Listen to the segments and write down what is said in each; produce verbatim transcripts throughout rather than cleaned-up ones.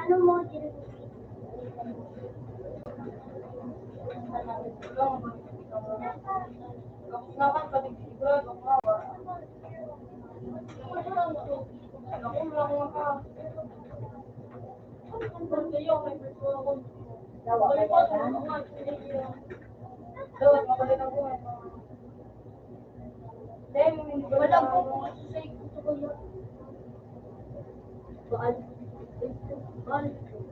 Ano mo, Dawa ka na. Dawa ka na. Walang kukuha sa sa'yo. Bahal. Bahal.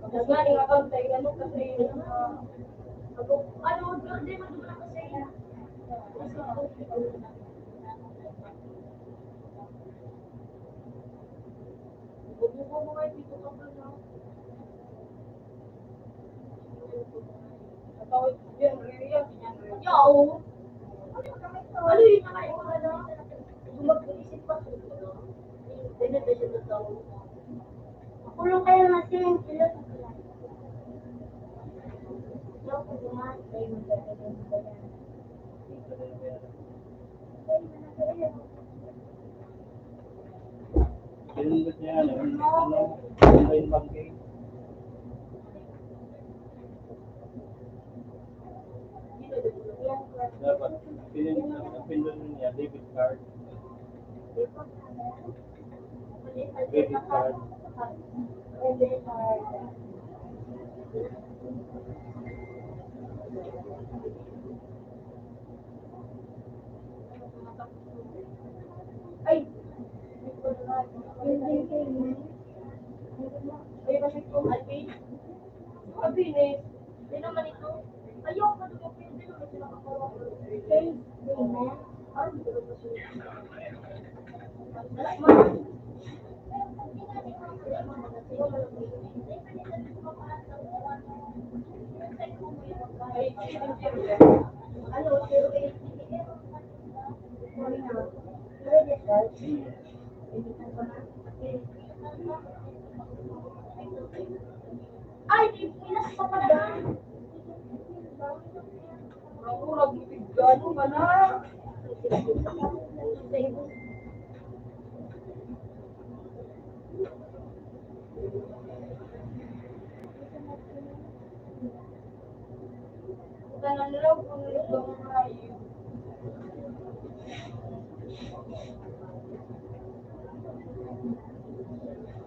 Mas nga, yung account tayo, ano, kasi, ah, ako, ano, di, di mo naman kasi, Makulong kayo na sila. Pinindot niya, ano, yung, ano, online banking. Dapat, pinindot, pinindot niya, debit card. Credit card. Ay! Ay, kasi kung alin, sabi ni, di naman ito. Ayaw ka naman pwede naman sila makawa. Okay, amen. Parang gulo pa siya. Ano, zero eight. Sorry na. Credit card. Ay, di, pinas pa pala. Ako, nagpipigano ka na. Tanan lang kung ano ba ang rayo.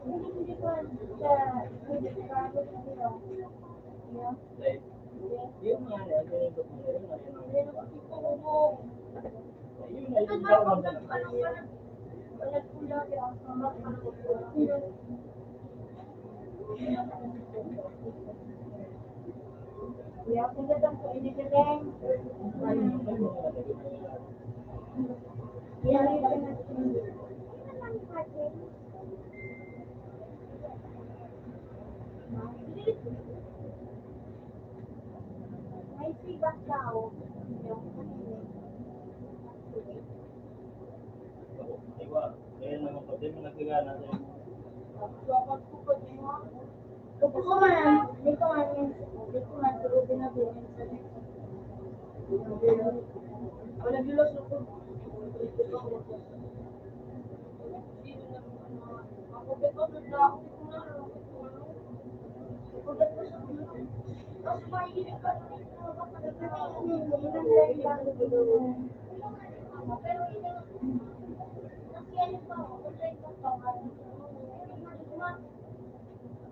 Hindi ko sa, hindi ko sa, Yun nga, yun yung doktor, yun nga, yun ang, yun ang, yun ang, May sibat daw. Aywa, kaya naman pati mga tigana sa inyo. Dapat ko pati mga, dapat ko man, dito man yan, dito man, pero binabuhin sa dito. Wala, bilos ako.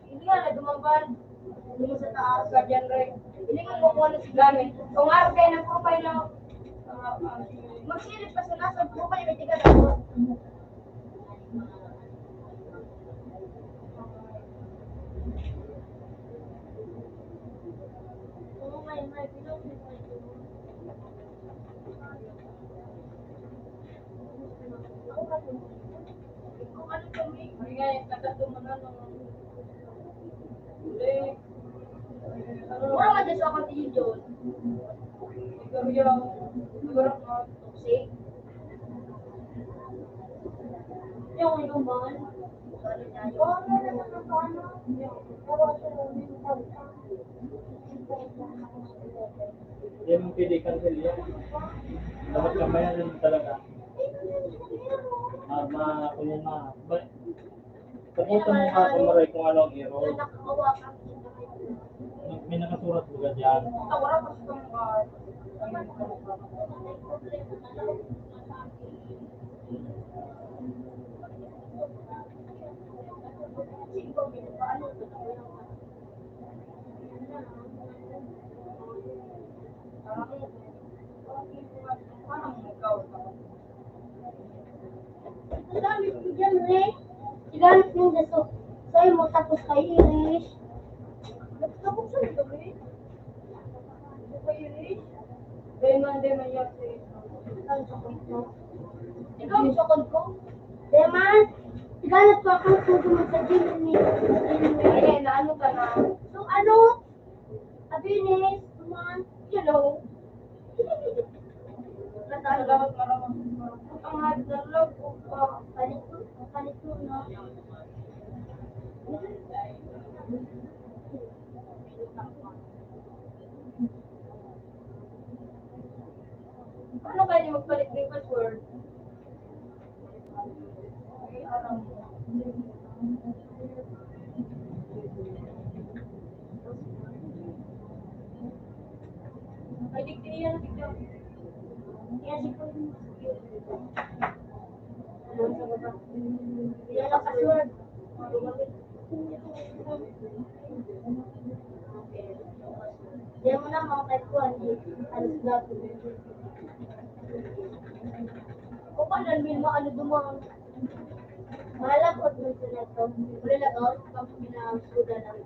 Hindi nga na dumambal. Hindi mo sa taas, guardian rin. Hindi mo kukuha ng gamit. Kung araw kayo ng profile na, ah, ah, magsilip ka sa nasa profile, may tiga dapat. Wala ka dyan sa kapatid yun. Toxic. Yung inuman. Hindi mo pwede i-cancel yan. Dapat kambayan rin talaga. Ah, ma, kuya ma, ba, sagutan mo nga kung maray kung ano ang error. May, may nakasurat ba dyan? Ang dami ko dyan, Ray. Siganap ng daso. Sa'yo mo tapos kay Irish. Tapos sa'yo, Ray. Kay Irish. Day man, day man, yak, Ray. Saan sa kong ko? Ikaw, sa kong ko? Day man, siganap ko ako, sugo mo sa gym ni, ni, ni, Ray, na ano ka na? So, ano? Abinis, man, hello. Natalawat maramang ang hard na love ko pa. Palit ko, palit ko na. Paano kayo magpalit ng password? Diyan mo na, mga kay Kuan, di, alas dato. O, paano, Milma, ano duman? Mahalap ko dun sa neto. Wala na to, pag pinasuda lang.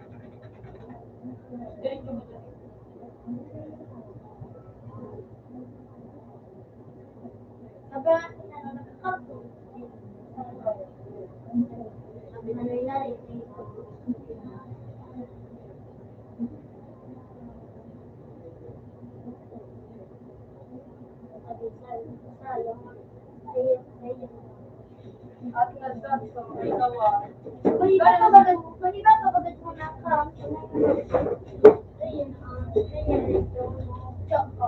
Sabi nga, sabi nga, nangyayari, At nagsabi sa mga ikaw, ah, pwede ba pabagad, pwede ba pabagad mo na ka? Ayun, ah, ayun, ito. Tsaka,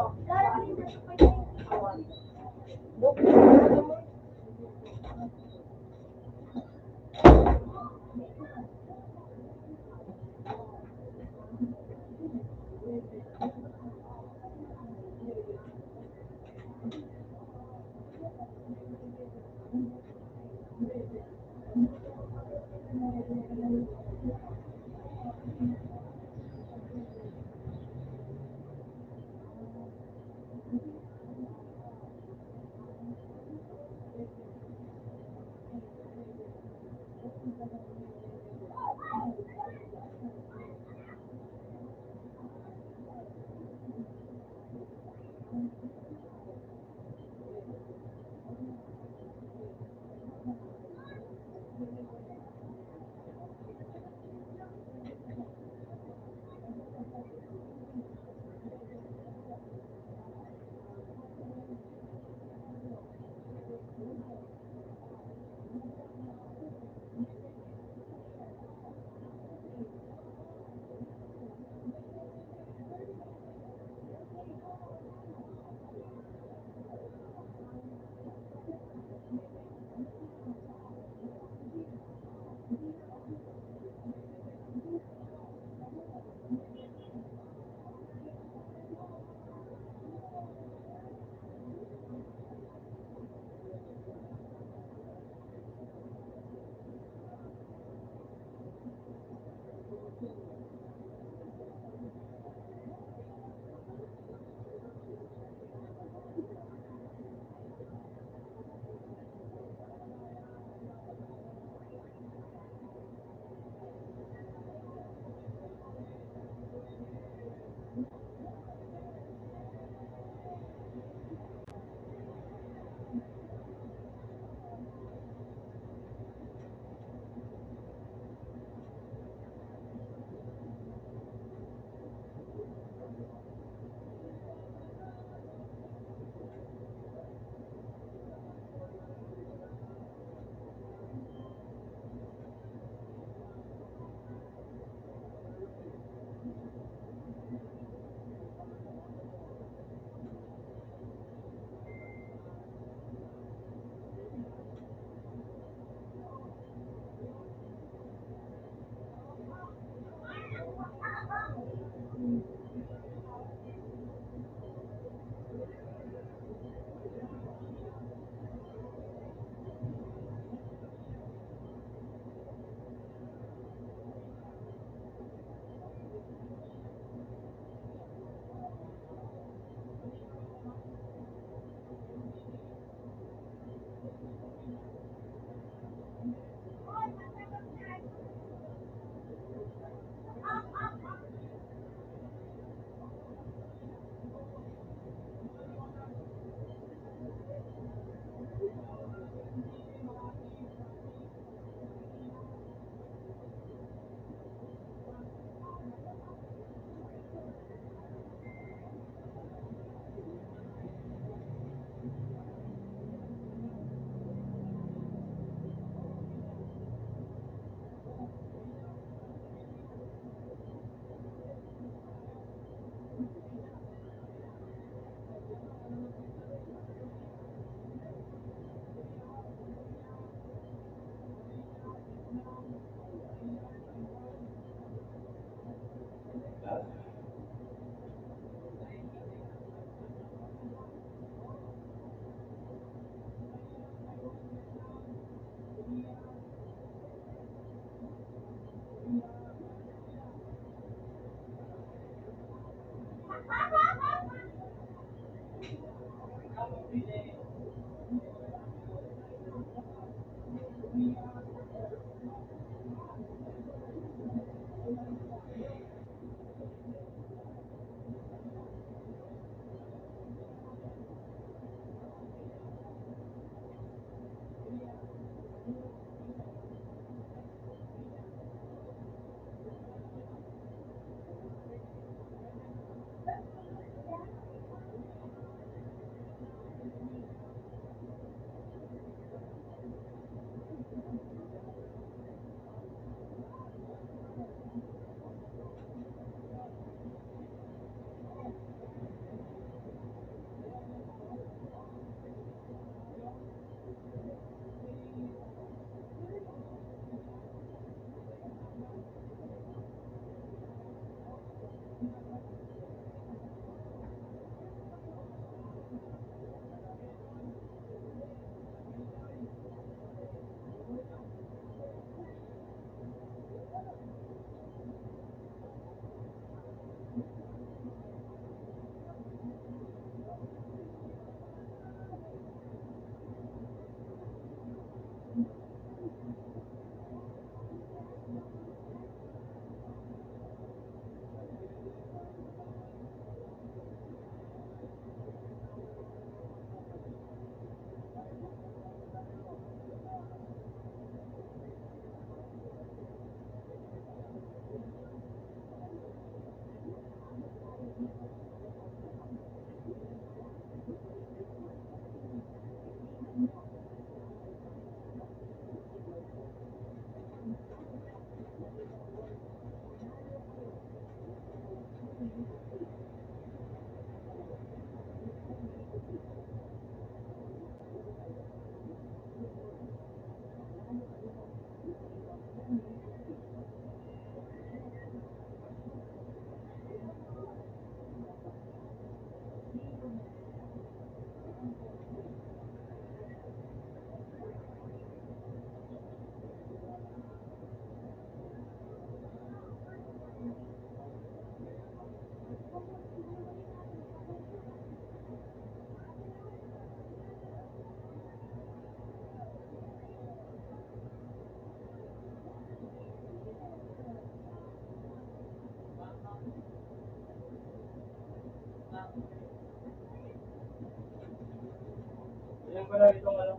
Ayan pala itong ano.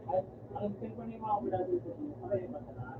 Ay, ang cellphone ni mga brother ko, ano yung matalaan?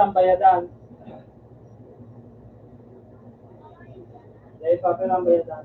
Ang bayadan. Dahil papel ang bayadan.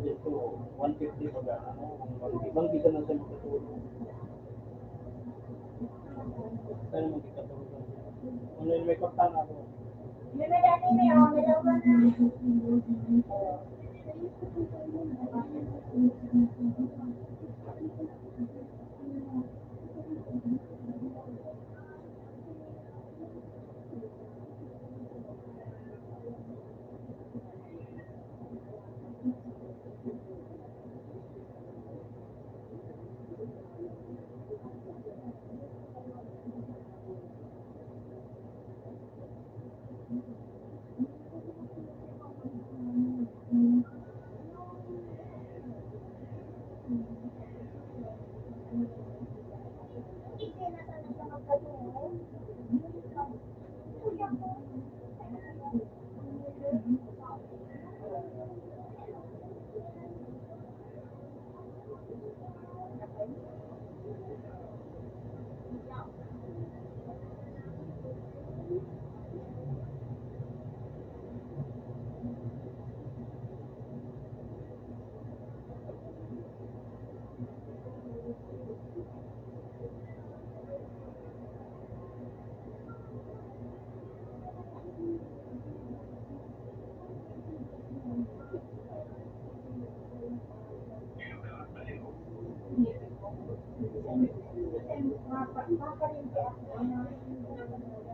dyan to, one fifty pag ano, ang banggi, banggi ka na sa makatulog. Saan mo ikatulog? Ano yung may kwarta na ako? Yun na yan, yun na yan. May laman na.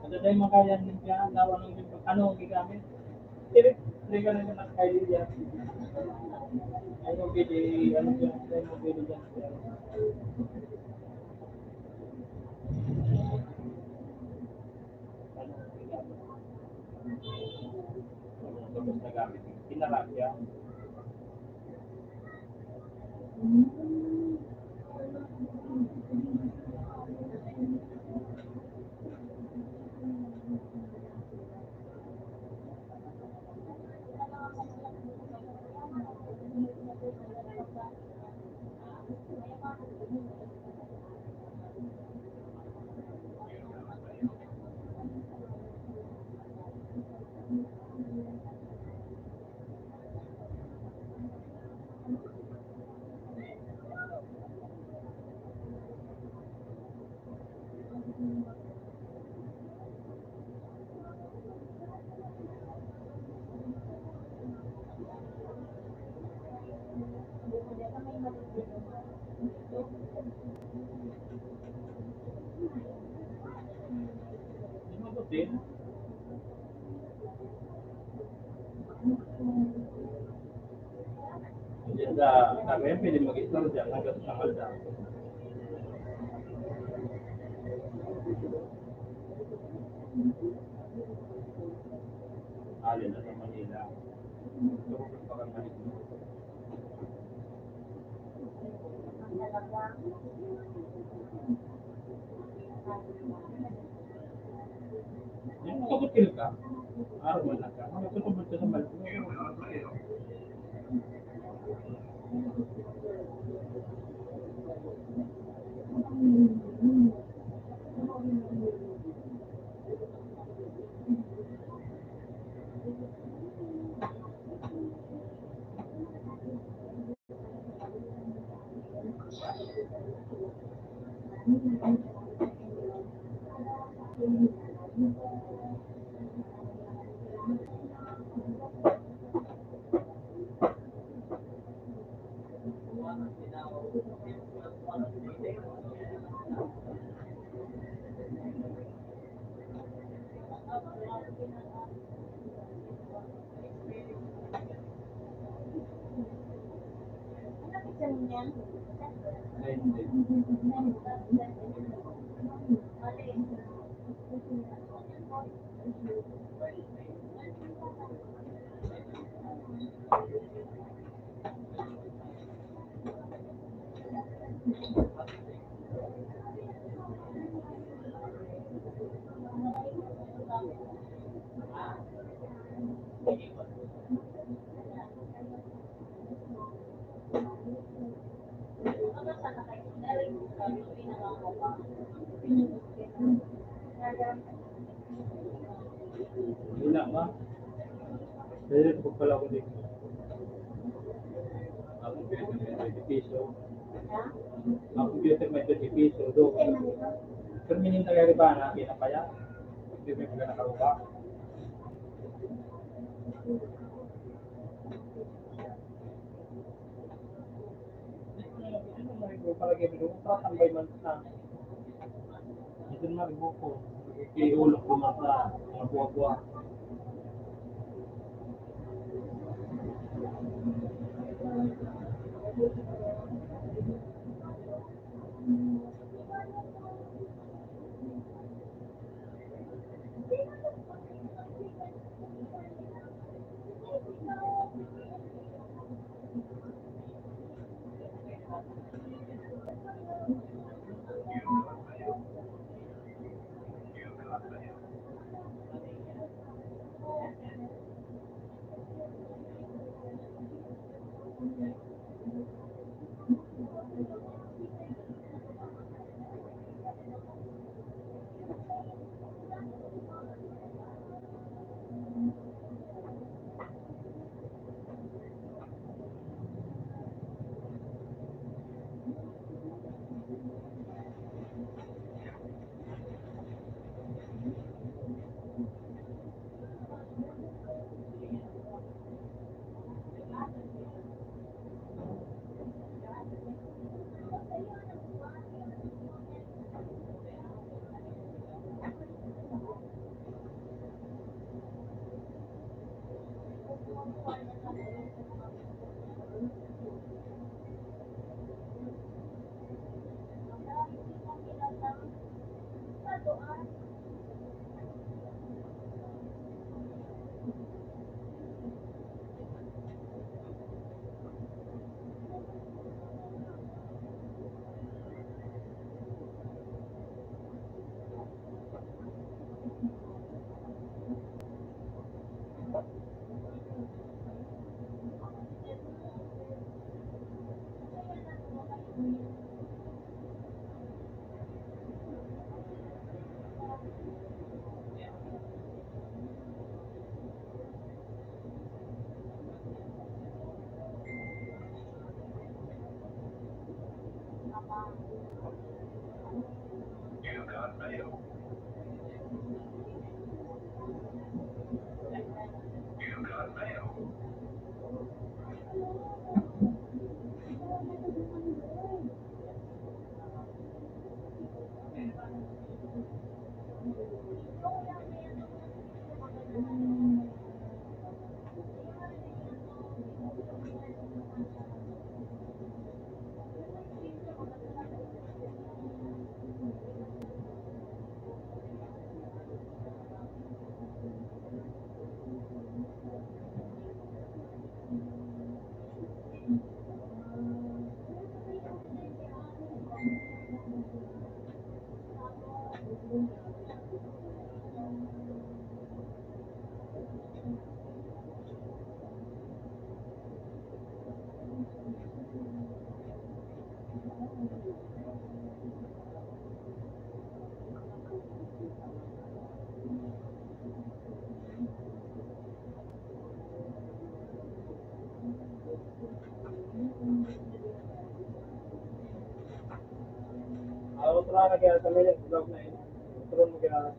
Ano tayo makaya ng limpyahan? Tawa ng limpyahan. Ano ang gigamit? Tirik, tirik ka na naman kay Lydia. Ay, okay, di, ano siya, ay, okay, di dyan. Ano ang gigamit? Ano ang gabos na gamit? Kinarasya. Sa Cagayan, pwede mag-istorya hanggang sa Malda. Alin na sa Manila. Ito, pagpakang maligno. Yung pagkakil ka, araw man lang ka, ano, tutubod ka sa mal-, Wala ba? Pwede ko pala ako dito. Ako dito may twenty piso. Ako dito may twenty piso. Do. Pero minin na gari ba na pinapaya? Hindi may mga nakarupa. Palagi mo, tatambay man sa Ito na, ibo ko. Iulog ko man sa mga buwa-buwa. Ako sa mga nag-aaral kami, nag-vlog na yun. Pero mag-aaral.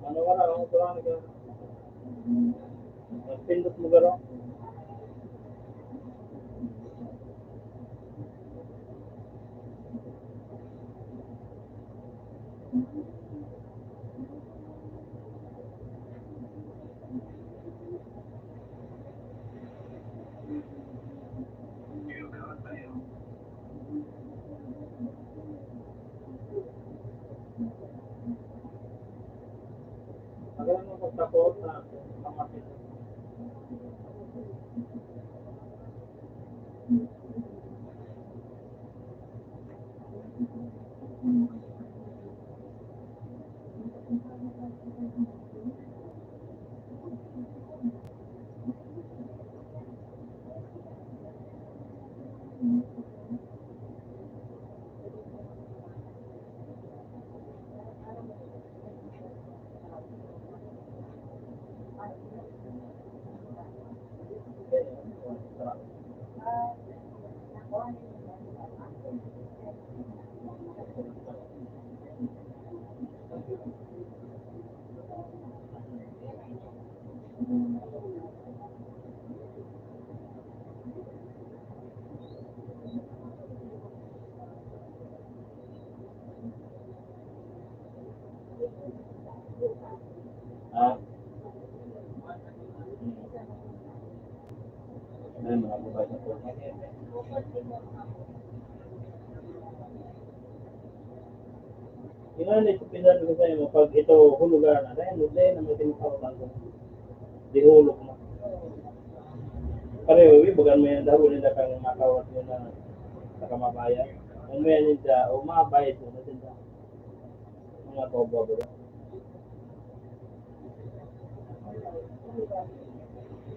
Ano ka na, ang kurang ka? Nagpindot mo garo? Magayon mo pagtapos na pamati. Ah. Ayun, mga babae na po. Inani ko, pinasabi ko sa'yo, pag ito hulugan na, dahil hindi na may tinatawag ko. Di hulog na. Pareho, ibagan mo yan, dahil nila kang makawat mo na nakamabayan. Kung may ninda, o mabayad mo na din. Mga kaubabalo.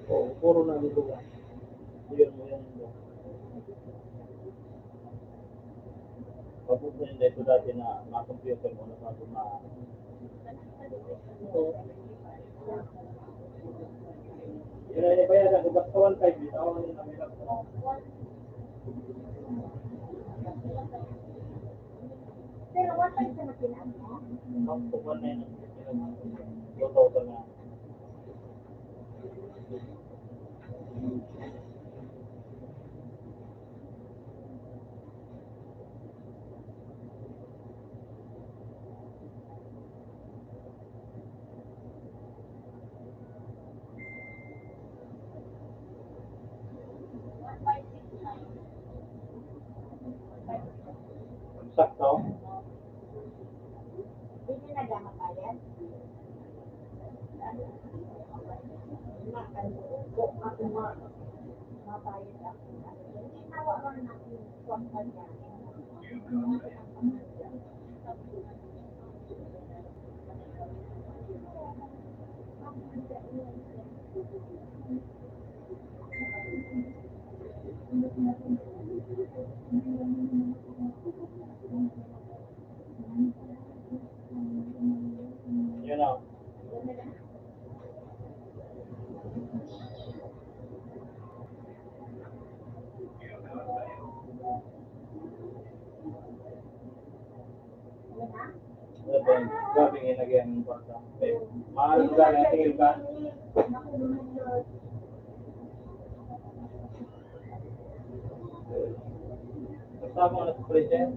Oo, puro na ang lugar. Yun, yun, yun. Pabot na yun dito dati na mga computer mo na bago ma-, yun ay nabayaran ko, basta one five, bitawan nyo na may laptop. Pero one five na makinaan mo? Ang kukuha na yun. Two thousand na. Sakto. Hindi na lang mapayat. Mapayat ako. Hindi na ako ang naging kuwan pa niya. Yun na. Grabe, grabe nga lagi ang kwarta. Eh, mahal ka, natingin ka. Tama na sa present.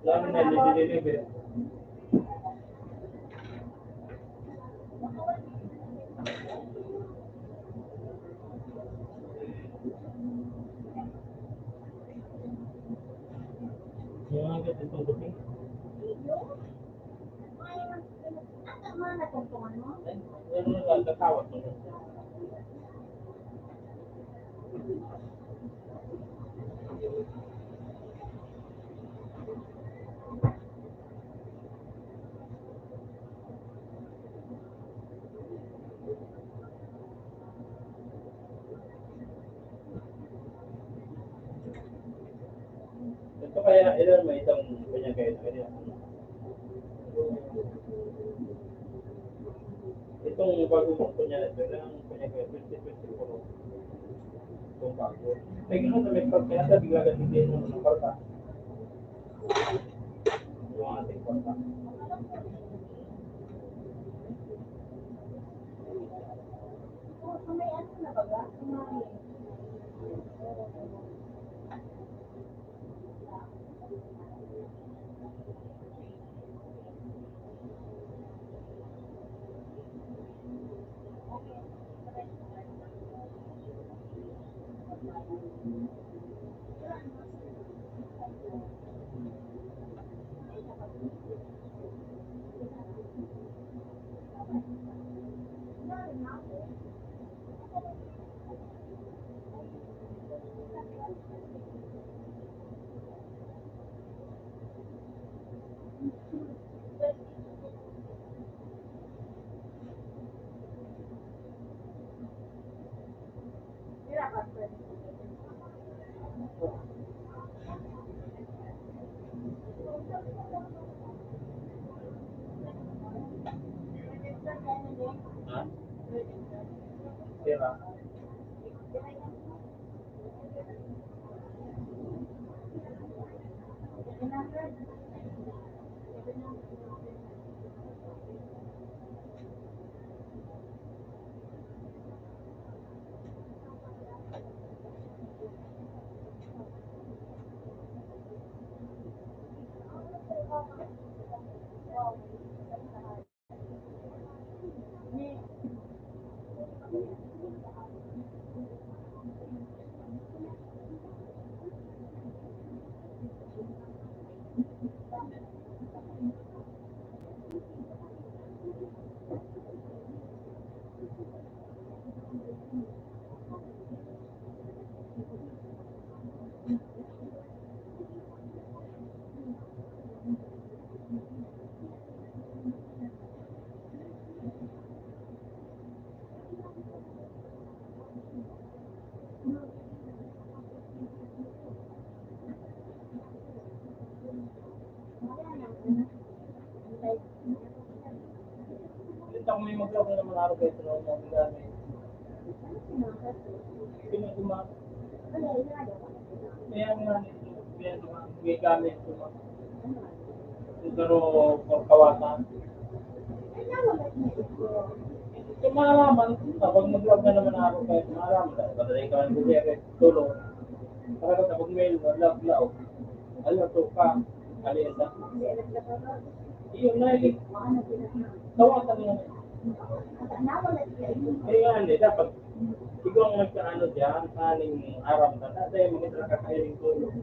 Lalo na nililibre. Yung mga ganitong gupit. Ano na lang, natawag mo na. Ito kaya, ilan may isang kanya kayo na ganyan? Itong bago kong kanya na ito, ilang kanya kayo, twenty twenty-four. Itong bago. Ay, gano'n na may pagkaya, bigla ka hindi mo ng kwarta. Yung ating kwarta. Ha? Pera. Magkakaroon naman araw kayo sa mga gamit. Pinaguma-, kaya nga, may ano nga, may ano nga, may gamit ko nga. Pero, kung kawatan. So, malaman, kapag mag-vlog na naman ako, kahit malaman, dahil madali ka lang, hindi ako tulong. Talaga, kapag may vlog na ako, ano to ka, alias na. Iyon na, eh. Tawatan mo. Kaya nga, hindi, dapat, ikaw ang nagkaano dyan, aning aram ka, dahil maganda ka kayo ng tulong.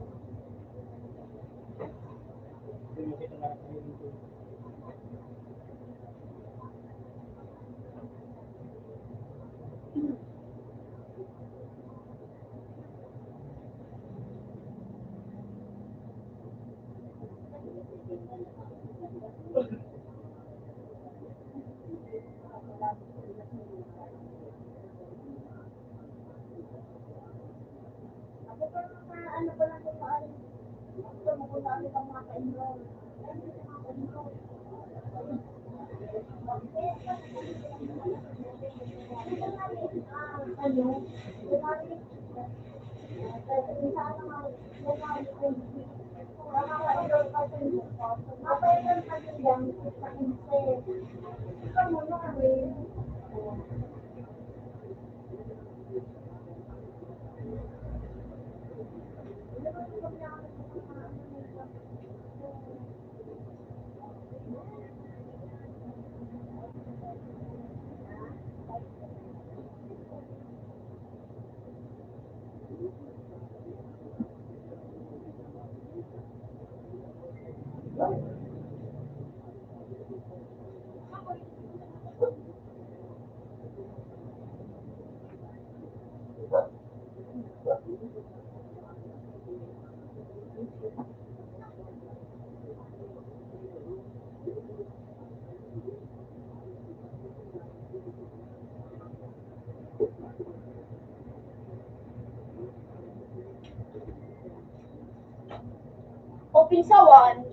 O pinsawan,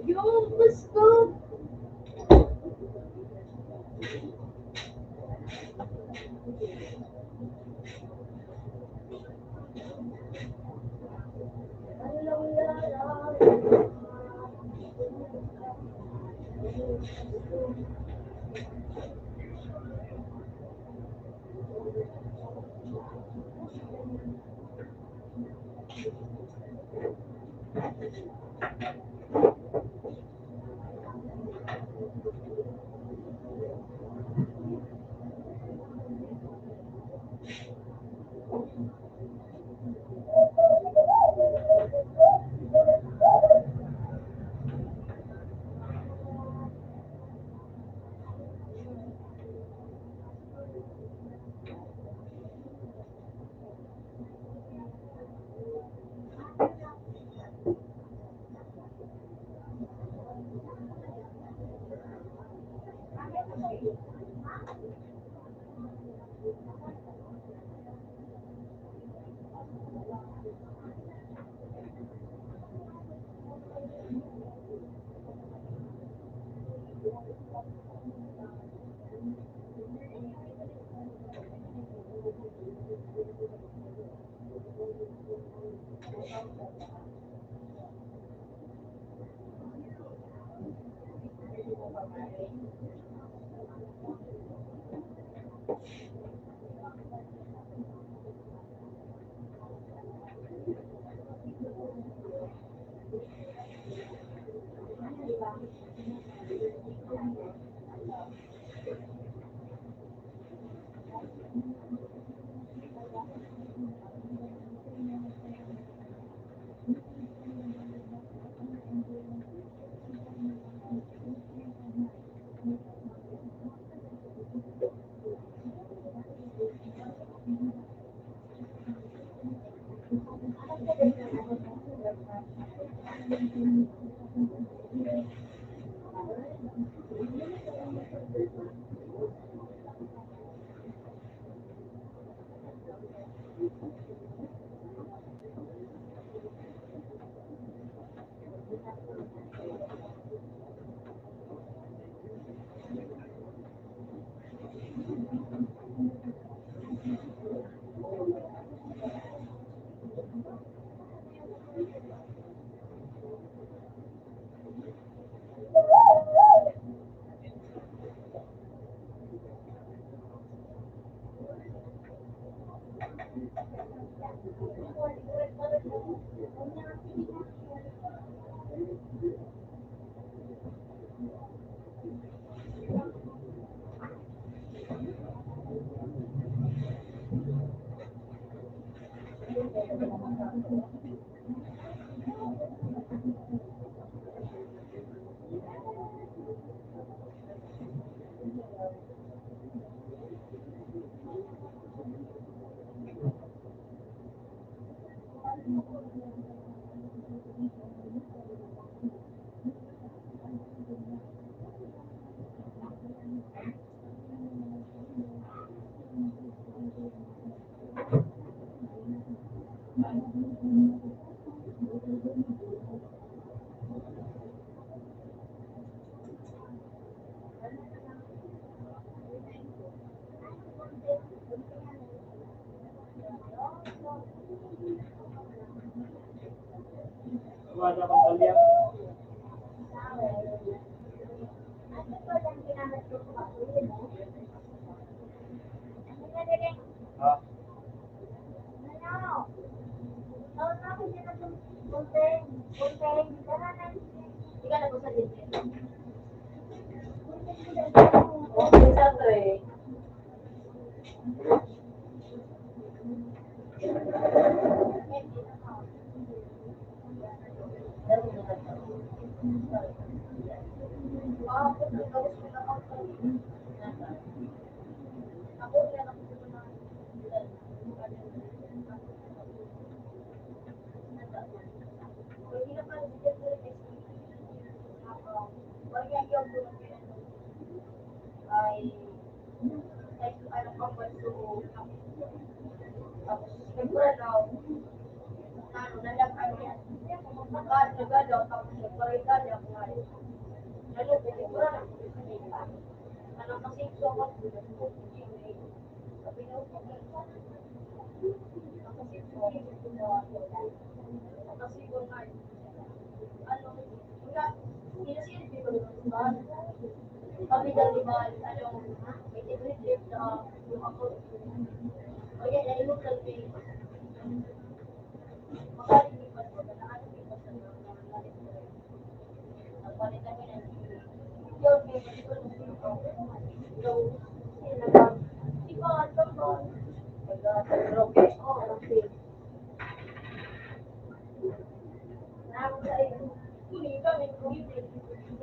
yung gusto.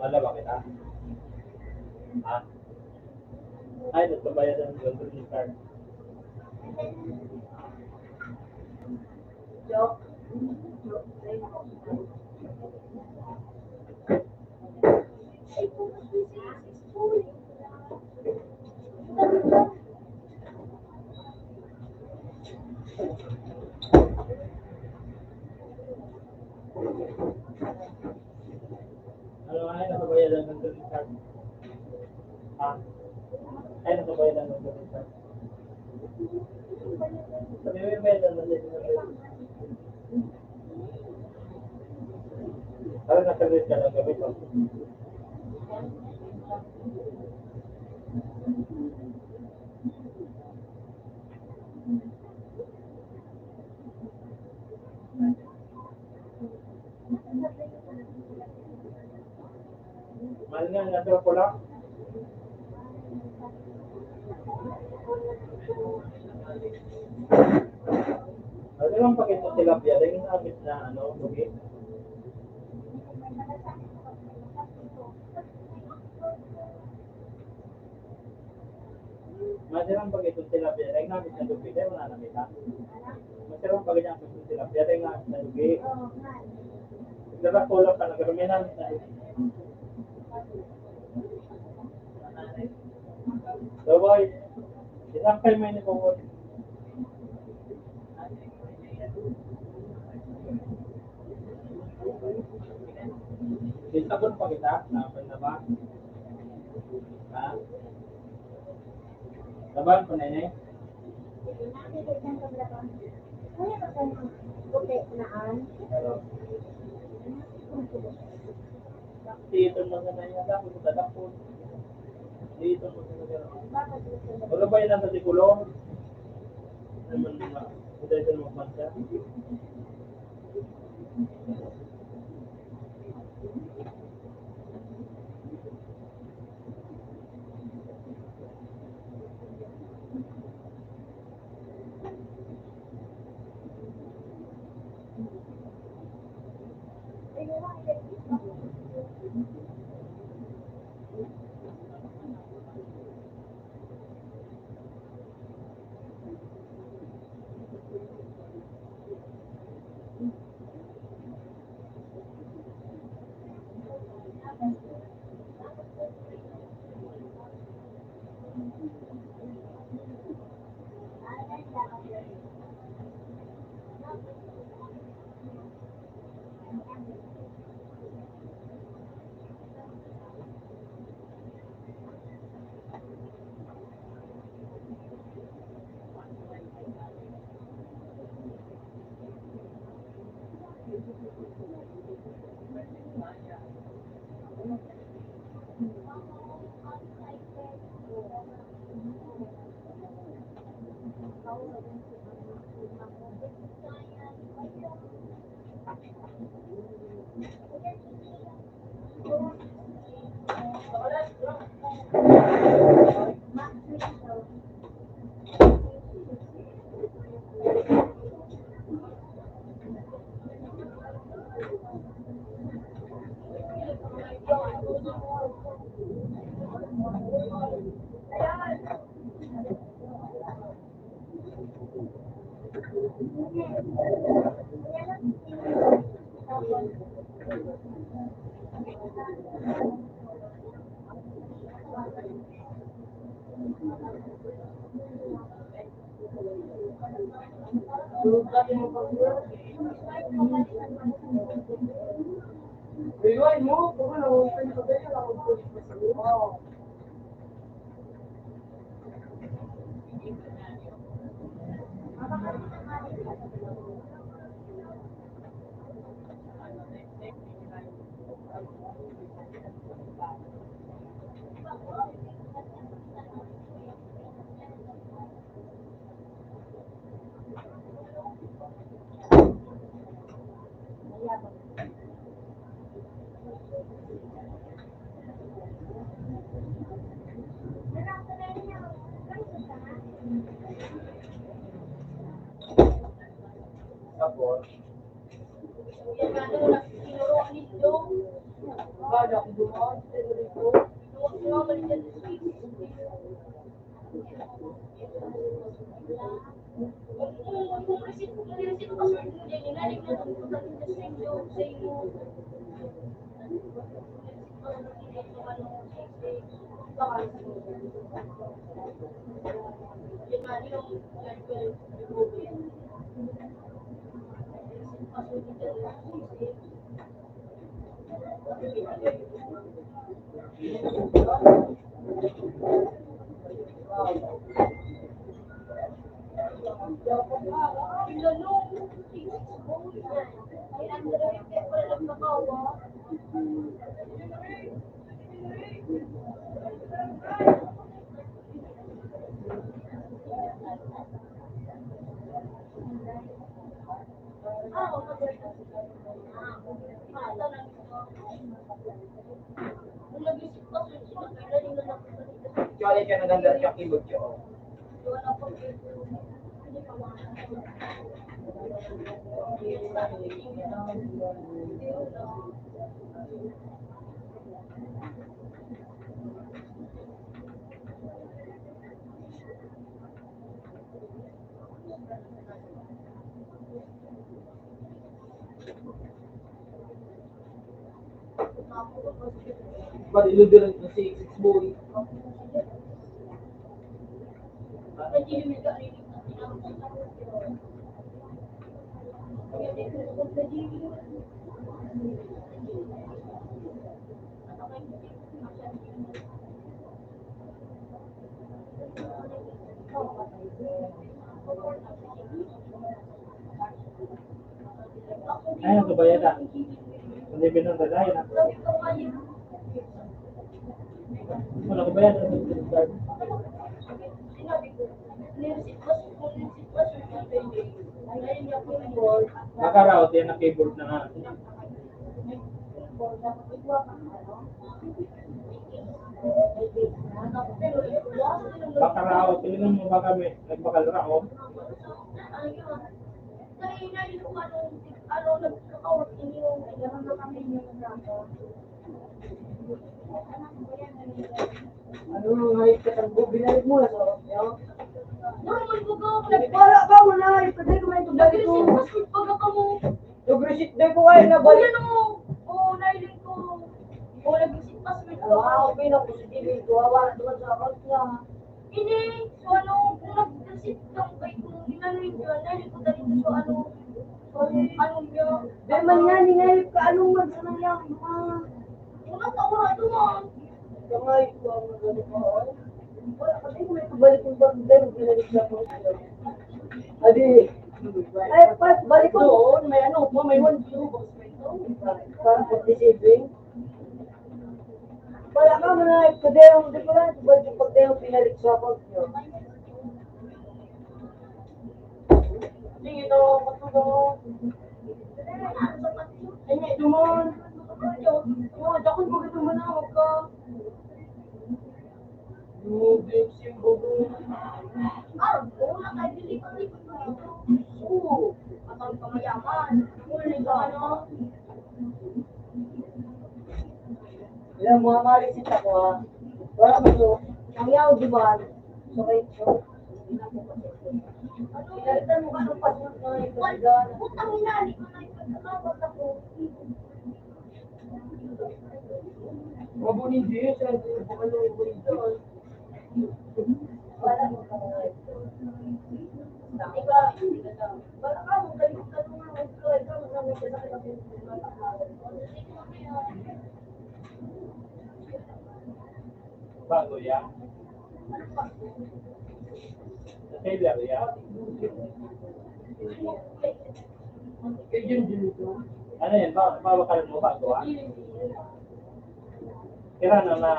Wala ba kita? Ha? Ay, nagpabayad ang credit card. Ano nga yun? Nakabayadan ng credit card. Ha? Ay, nakabayadan ng credit card. Sabi mo yung bayadan ng credit card. Ano, naka-credit card ang gamit mo? Mahal nga, natural ko lang. Ano lang pakita tilapia, dahil yung abit na ano, okay? Matirang pag itong tilapia, ay namit na dugi, dahil wala na kita. Matirang pag itong tilapia, dahil namit na dugi. Nagdadakula pa, nagdadumi namit na dugi. Bawal. Isang kayo may nipupot. May sabon pa kita? Sabon na ba? Ha? Laban pa na yun eh. Dito mo sa nanya, tapos sa dapon. Dito mo sa nanya. Wala ba yun nasa Tikulong? Naman nga. Hindi tayo magpansa. Kaya ka naganda sa keyboard ko. Pati lubiran ko si Six Boy. Ay, nagbabayad ah. Hindi binunod, ayun ah. Wala ko bayad. Baka raw, tiyan na keyboard na nga. Baka raw, tingnan mo baka may nagbakal raw. Ano nga yung katagbo? Binalik mo na sa oras niya? Normal mo ka. Wala ka mo na. Ipagay ko may tubig ko. Nag-receive password pa ka mo. Nag-receive day ko kayo na balik. Yan o. Oo, nailing ko. Oo, nag-receive password pa. Wow, okay na ko. Sige, ito, hawa na duman sa account niya. Ini, so ano, kung nag-receive lang kayo, kung inano yun, nailing ko dali sa ano, so ano, ano niya. Di man nga, ningayip ka, anong man sa nangyari, mga Una pa, wala duman. Kamay ko ang nagano ko, oh. Wala, kasi kung may pagbalik yung bag, pero binalik na po. Adi, ay, pa, balik ko. Doon, may ano, may one zero box pa ito. Parang pag-receiving. Wala ka, mga kadehong, di ko lang, balik yung pagdehong, pinalik sa account niyo. Sige daw, patuloy. Ay, may duman. Yo, dakul ko gito manawag ka. Yo, babe, siyang bago. Ah, oo na, kahit hindi pa rin. Oo, matawag ka mayaman. Wala na yung ano. Yan, mga marisit ako, ha. Wala mo to. Ang yaw, di ba? So, wait, so. Pinalitan mo ka ng password na ito, di ba? Putang ina, di ko na ipagkakawag ako. Mabuning Diyos, ang baka nung ito, ah. Bago yan. Sa tailor yan. Ano yan? Ba, ba, ba, mo bago, ah? Kira na na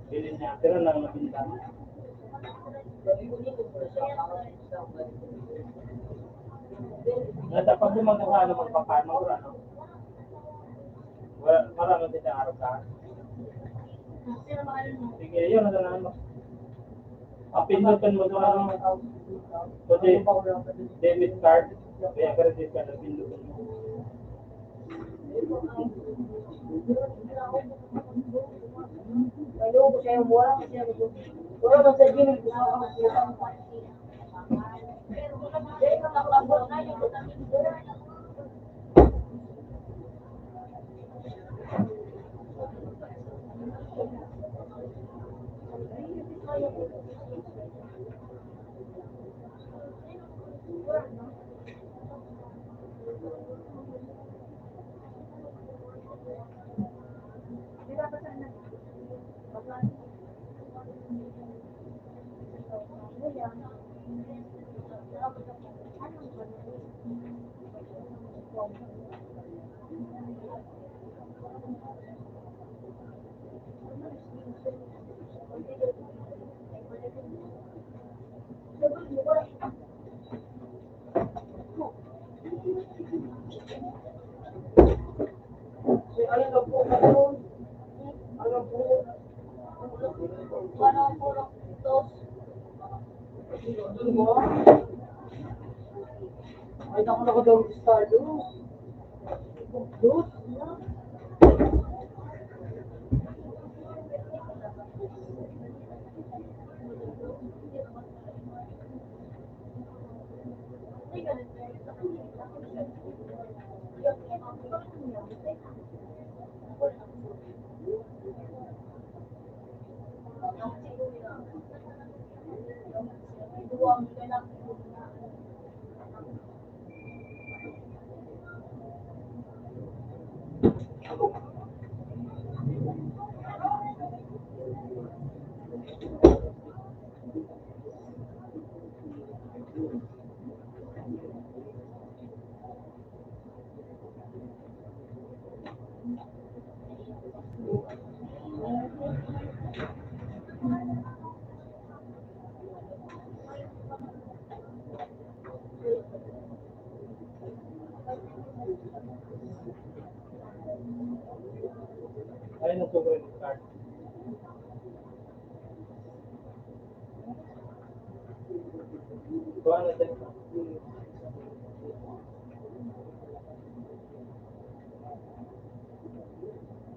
Bilin niya, pero lang mabinta. Nasa pag lumang ka sa ano, magpapano, ano? Wala, wala mo din ang araw ka. Sige, yun, ano na, ano? Ang pindutan mo sa ano? Kasi debit card, kaya credit card ang pindutan mo. Ay, naku, naku, daw, Ricardo. Dos.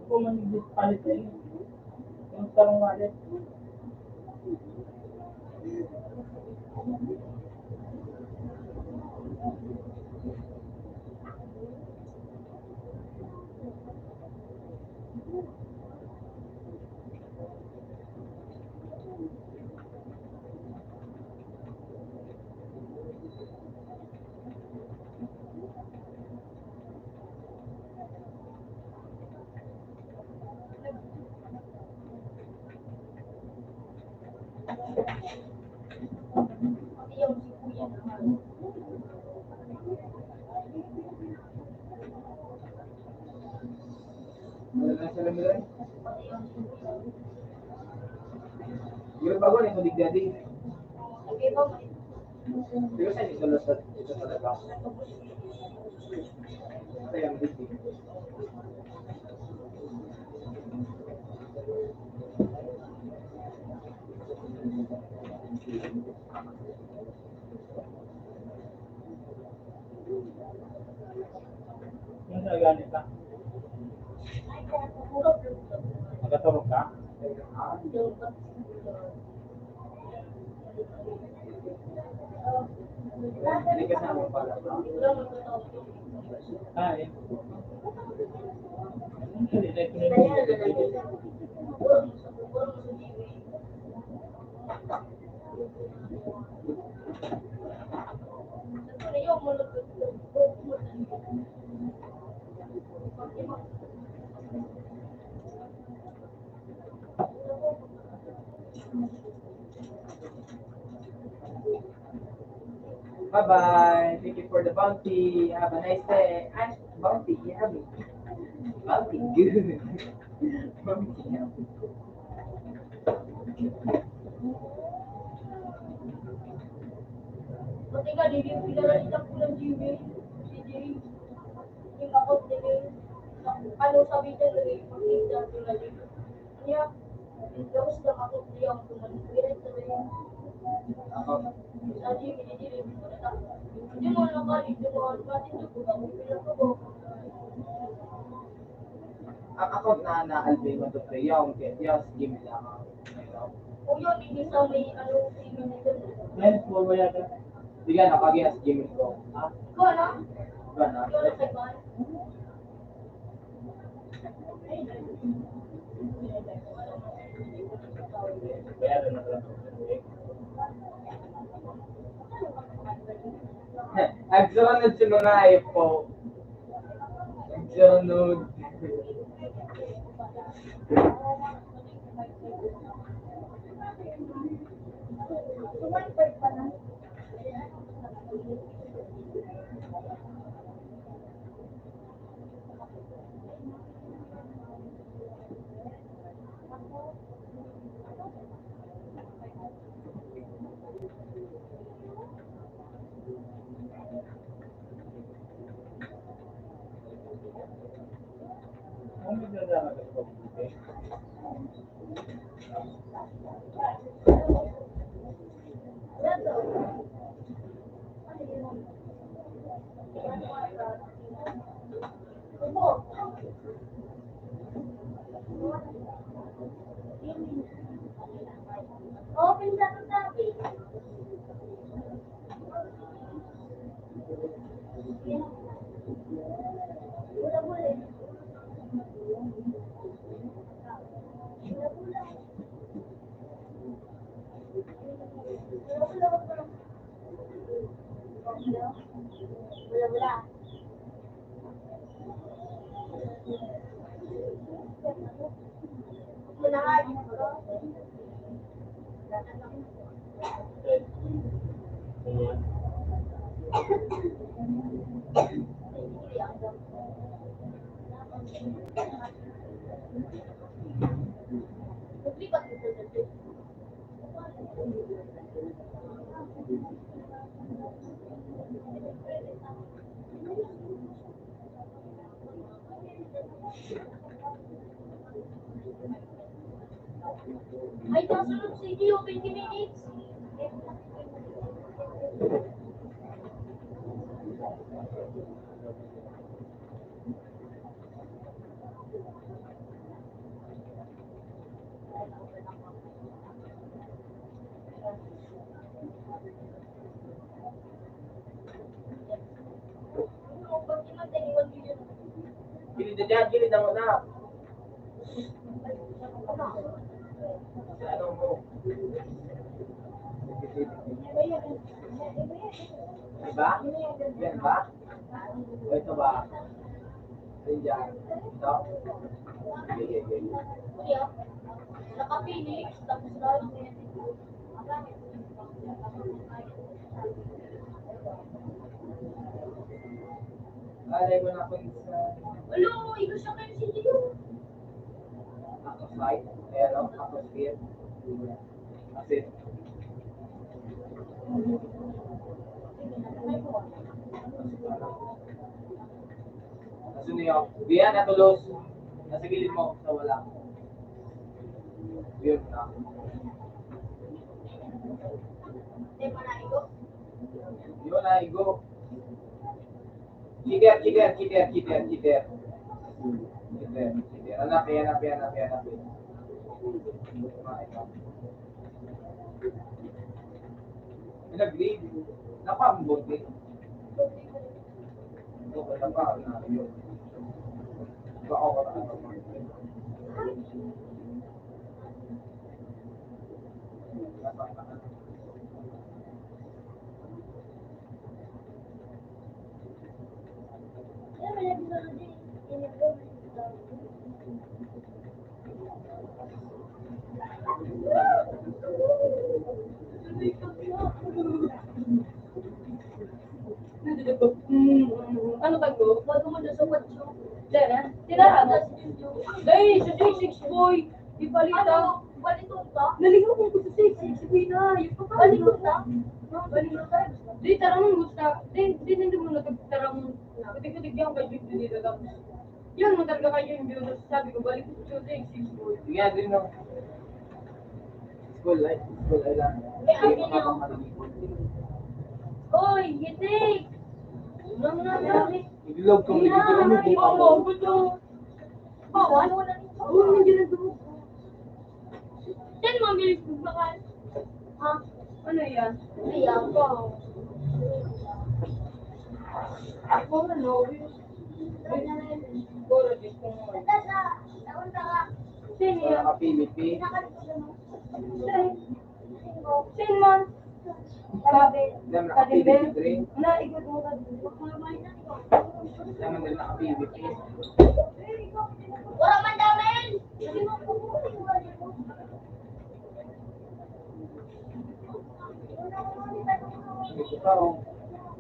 Kung man yung palit na yun, yung sarong wallet. Yun ba, wala yung digdadi? Pero sa inyo, sa, sa, sa labas. Kaya ang digdi. Yung nagani ka? Nagkatulog ka? Hindi ka sa mga pala. Ah, eh. Hindi, hindi, hindi. Bye-bye. Thank you for the bounty. Have a nice day. Ay, bounty. Yummy. Bounty. Good. Bounty. Yummy. Pati ka, di yung pinaralita ko ng Jimmy. Si Jimmy. Yung ako, Jimmy. Ano sabi niya, Jimmy? Pag-ibig ko na, Jimmy. Niya, tapos lang ako, di ako tumalikod. Ako. Sa Jimmy, di, di, di, di, di mo na ka, di mo na ka, di mo na ka. Ang account na naalbi mo to, pre, yung, yung game lang. O yun, hindi sa may, ano, game nito. Yan, full mo yata. Sige, ano, pag-i-ask game ko. Ha? Ikaw, ano? Ikaw, ano? Ikaw, ano, sa iba? Agsunod si mga ipo. Agsunod. Ay, kasunod si Gio, twenty minutes. Gilid na dyan, gilid na muna. Sa ano mo? Diba? Yan ba? O, ito ba? Ayan. Ito? Sige, sige. Kuya, naka-Phoenix, tapos lang. Alay mo na ako sa Hello, ikaw siya kayo si Gio. Ako side, pero ako side. Kasi, Kasi niya, biya na tulos, nasa gilid mo, sa wala. Yun na. Yun na, igo. Kider, kider, kider, kider, kider. Kider, kider. Hanap, hanap, hanap, hanap. Nag-grade. Napambot eh. Ito, kaya pa, na, yun. Baka ako na. Hmm, ano ba to? Bago mo doon sa kotse. Dara, tira mo. Dahil sa six six boy, ipalita. Ano? Baliktad ka? Naligaw ko sa six six boy na. Yung pa Baliktad ka? Baliktad ka? Di, tara mo, gusta. Di, di, hindi mo na tara mo. Kutik-kutik yan, kay Big Dili na lang. Yan, matarga kayo yung beauty. Sabi ko, balik ko sa six six boy. Sige, Adrian, no? School life, school life lang. May akin yun. Oy, gitik! Nang, nang, nang. Ilog ko, Hindi na, ilog ko, ano, ilog ko. Gusto. Bawal? Oo, nandiyan ang dugo. Saan mo ang bilis magbakal? Ha? Ano yan? Ayan po. Ako, ano, siguro, di ko mo. Saan yan? Sa P V P. Saan? Saan man? Kadimbe. Kadimbe. Na, ikot mo, kadimbe. Naman din naka-P V P. Wala man daw na yun. Ito pa, oh.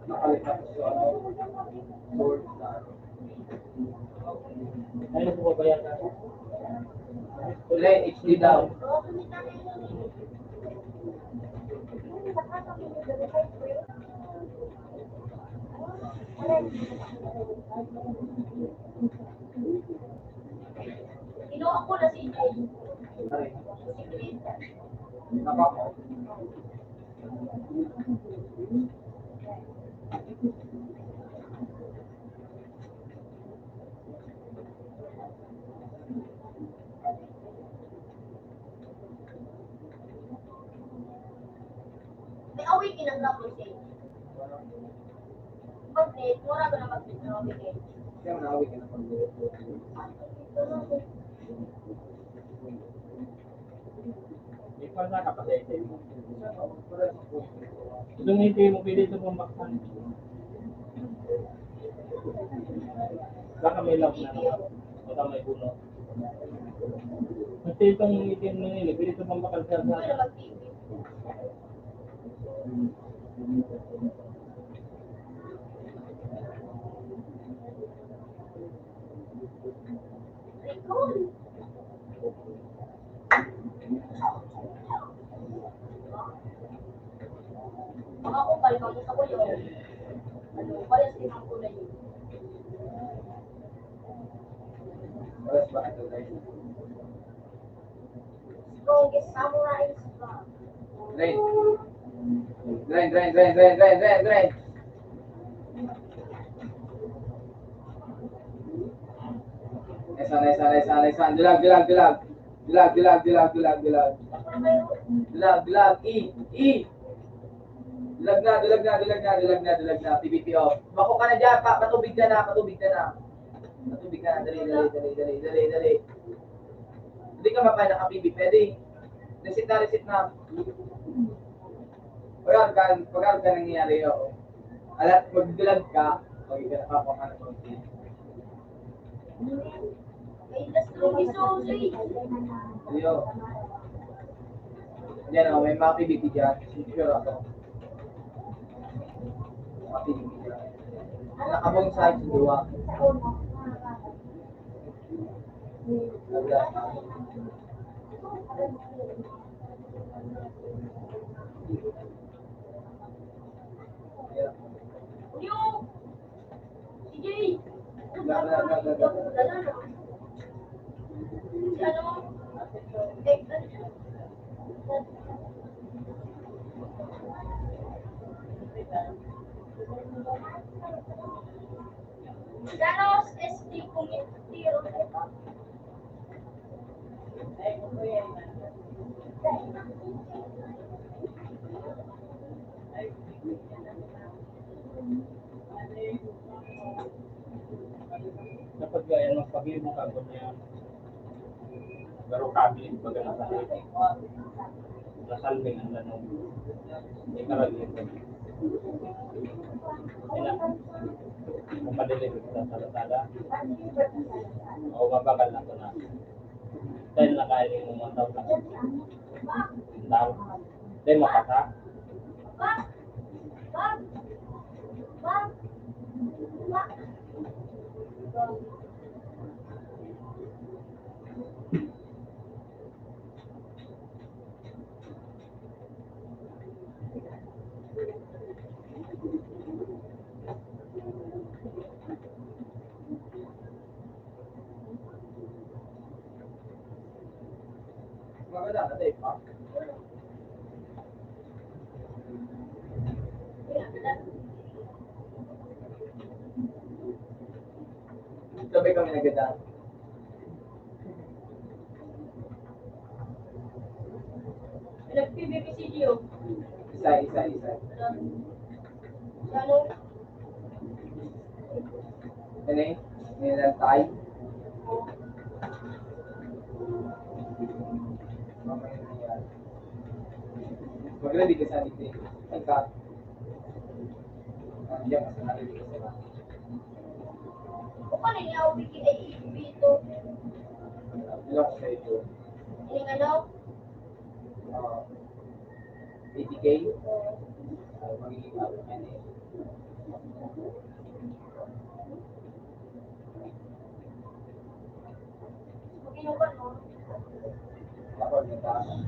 Nakalipat sa, ano, board na, ano. Ano po ba yan? Wala, H D daw. Ino ako na si Jay. Napa? May away kinang rapon sa inyo. Pag-net, mura ko na mag-net na away kayo. Kaya na away ka na pag-net. Ikaw na kapatid. Itong ngiti mo, pwede ito pang baksan. Baka may lock na naman. Baka may puno. Kasi itong ngiti mo nila, pwede ito pang bakal sa, sa Mga kupal, kamusta ko yun? Ano, parehas din ang kulay yun. Oras ba ito, guys? Strongest samurai is God. Drain. Drain, drain, drain, drain, drain, drain, drain. Nice one, nice one, nice one, nice one. Dulag, dulag, dulag. Dulag, dulag, dulag, dulag, dulag. Dulag, dulag. E, E. Dulag na, dulag na, dulag na, dulag na, dulag na. P B P off. Bako ka na dyan, pa, patubig ka na, patubig ka na. Patubig ka na, dali, dali, dali, dali, dali, dali. Hindi ka mapay naka-P B P, pwede. Reset na, reset na. Pag-aral ka, pag-aral ka nangyayari, oo. Alat, magdulag ka, pag ika nakakuha ka ng konti. Ay, last room is okay. Ayo. Yan o, may mga P B P dyan. Sure ako. Mga P B P dyan. Nakabong sa akin, duwa. Wala. Ayan. Sige. Ano? Ganos S D Committee. Dapat kaya mas pag-ibig ka, ganyan. Pero kami, baga nasa, nasa salming ang lanong. Hindi ka lang yun. Kaya, kung madilim sa sala-sala, o mabakal na ito na. Dahil nakain yung mga tao na. Dahil, dahil mapasa. Maganda na tayo pa. Sabay kami nagdadaan. Nag-P B B C D O. Isa, isa, isa. Ano? Ano eh? Nilantay. Mag-ready ka sa dito. Ay, ka. Ah, diyan ka sa ready ka sa. O kanina, O B K ay ito. Ilang sa ito? Yung ano? Ah, eighty K? Oo. Ah, magiging ano yan eh. Mag-inuman mo. Ako, nagkakaroon.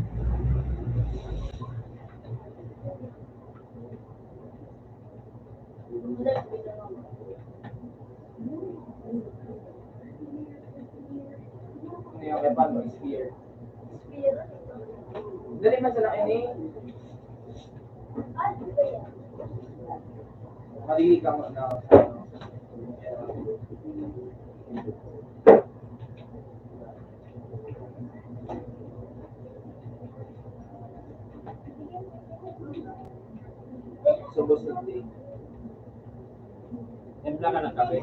Ano yung kay Palma? Spear. Dali man sa laki ni. Madili ka mo na. Subos na din. Timpla ka ng kape.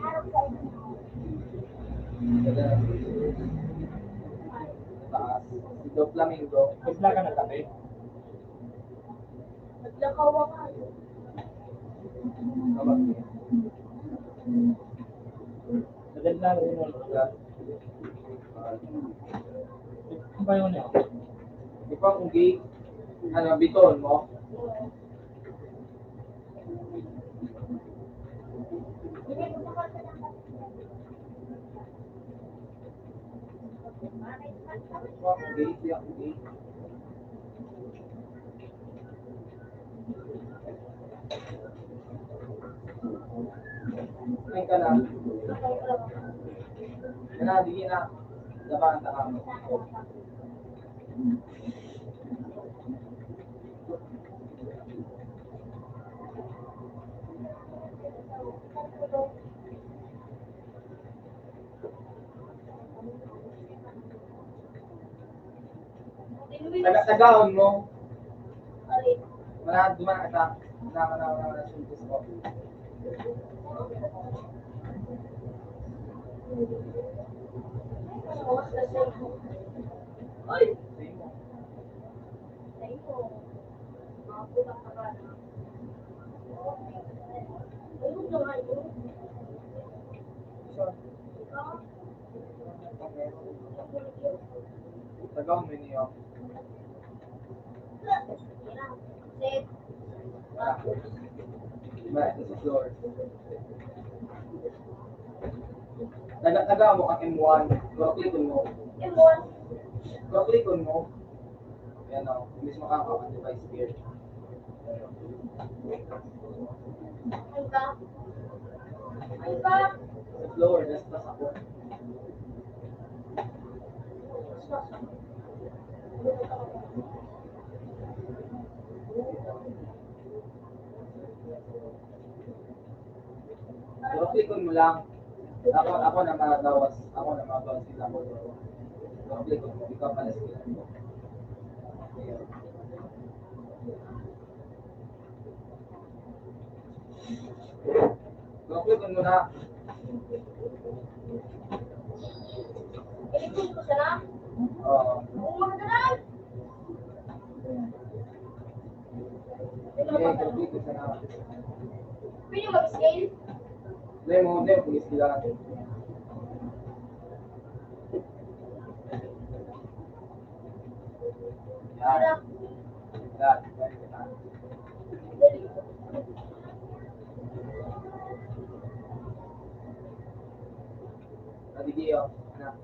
Taas. Ito, flamingo. Timpla ka ng kape. Naglakaw ako. Tawag niya. Maganda rin yun. Ang bayo niya. Di ba kung gay, ano, biton mo? Gay, gay, gay. Ay, ka lang. Yan na, di na. Labahan ta kamo. Taga-, tagaon mo. Wala, duman na kita. Wala ka na, wala ka na, suntos ko. Ay! Tagaw mo niya. Back to the floor. Taga, taga mo ang M one. Pero click mo. M one. Pero click mo. Ayan o, mismo ka ang device here. Ay ba? Ay ba? Sa floor, nasa taas ako. Pero click mo lang. Ako, ako na magawas. Ako na magawas. Ako na magawas. Pero click mo. Ikaw pala sila. Pero click mo na. Click mo sana. Oo. Kung magdala. Pwede mag-scale? Hindi mo, hindi mo pag-scale. Yan. Yan. Pati Gio, anak.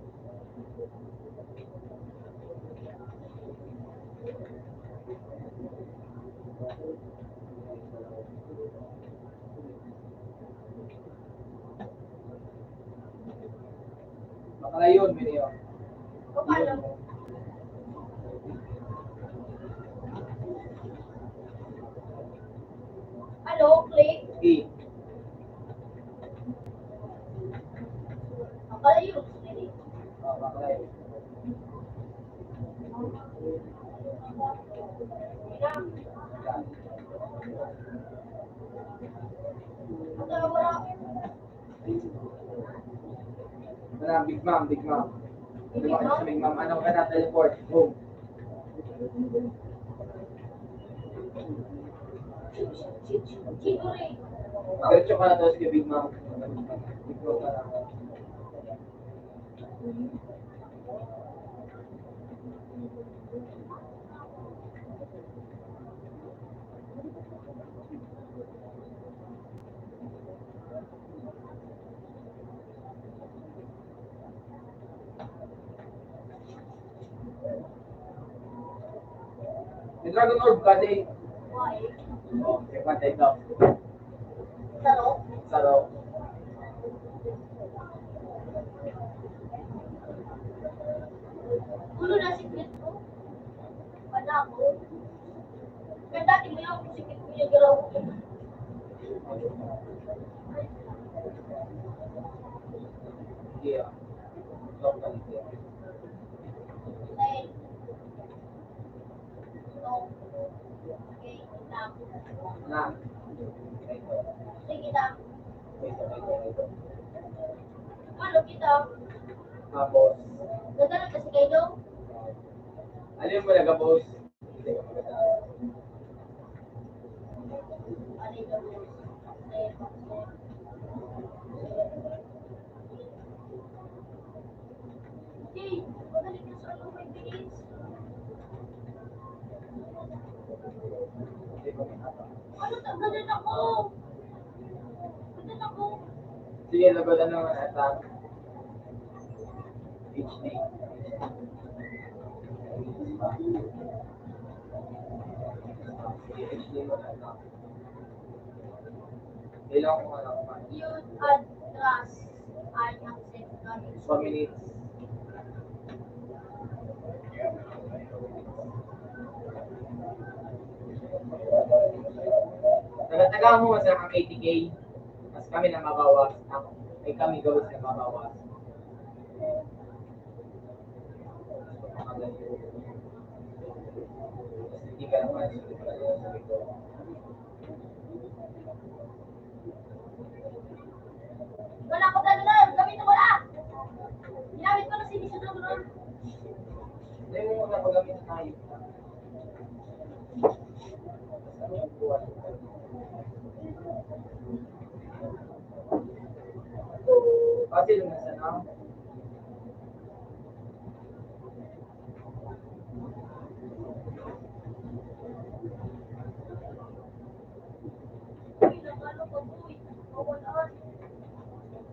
Makalayon, Mayor. Ano? Click? E. Makalayon. Oh, makalayon. Ano, Big Mom, Big Mom. Big Mom? Big Mom, ano ka na, teleport. Home. Diretso ka na to, sige, Big Mom. Big Mom ka na. May Dragon Orb ka, Jay. Okay, pantay ka. Saro? Saro. Ulo na secret ko. Wala ko. Kaya dati mo yung secret ko yung giraw ko. Yeah. Na. Sige, ta. Ano kita? Tapos? Ganda na kasi kayo. Alin mo nagabos? Ano, tanggalin ako? Tanggalin ako? Sige, labanan naman ata. H D. H D mo na ata. Kailangan ko nga lang kumain. Youth address. I am sent. Two minutes. Taga-taga mo sa kang eighty K, mas kami na mabawas, ay kami gabos na mabawas. Hindi ka naman. Wala ko talaga, gamitin ko na. Ginamit ko na si Miss Bruno. Hindi mo na paggamit tayo. Pasil na sa nang.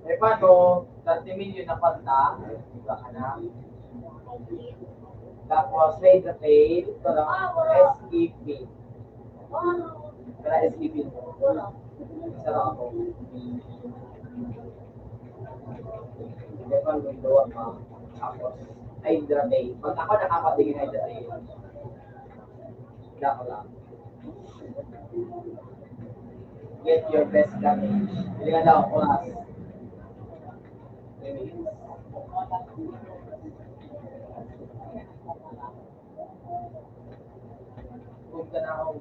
Eh, paano? Thirty million na kwarta, di ba ka na? Tapos, Hydratail, ito lang, S E P. Para S E P. Isa lang ako. Di ba, may gawa pa. Tapos, Hydratail. Pag ako nakakatingin Hydratail, wala ko lang. Get your best damage. Pili ka daw, oras. Three minutes. Punta na ako.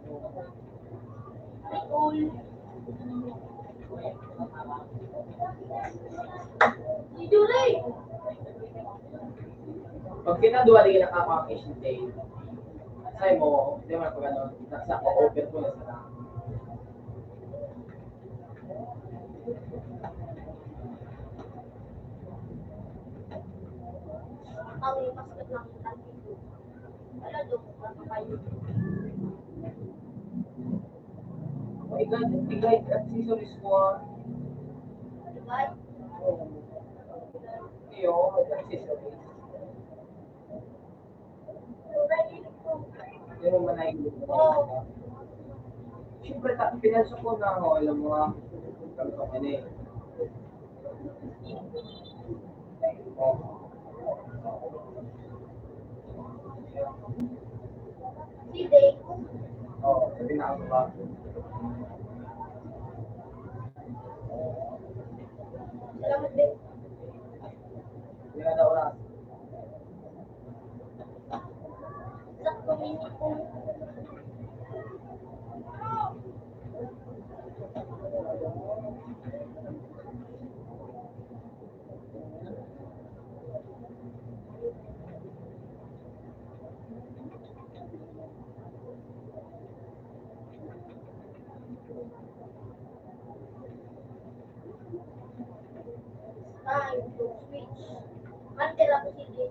Pag kinaduwa, di nakaka-appreciate. Say mo, di mo na pag ano, nasa ko, open ko na sa Ang basket ng tangkito. Wala doon, nakakayo. Ikaw, ikaw, accessories ko, ah. Diba? Oo. Iyo, accessories. Hindi mo man naiintindihan. Siyempre, ta-, pinasok ko na ako, alam mo nga, ano eh. Oh. Oh, sabi na ako ba? Salamat din. Hindi na daw oras. Time to switch. Mantira ko si Jay.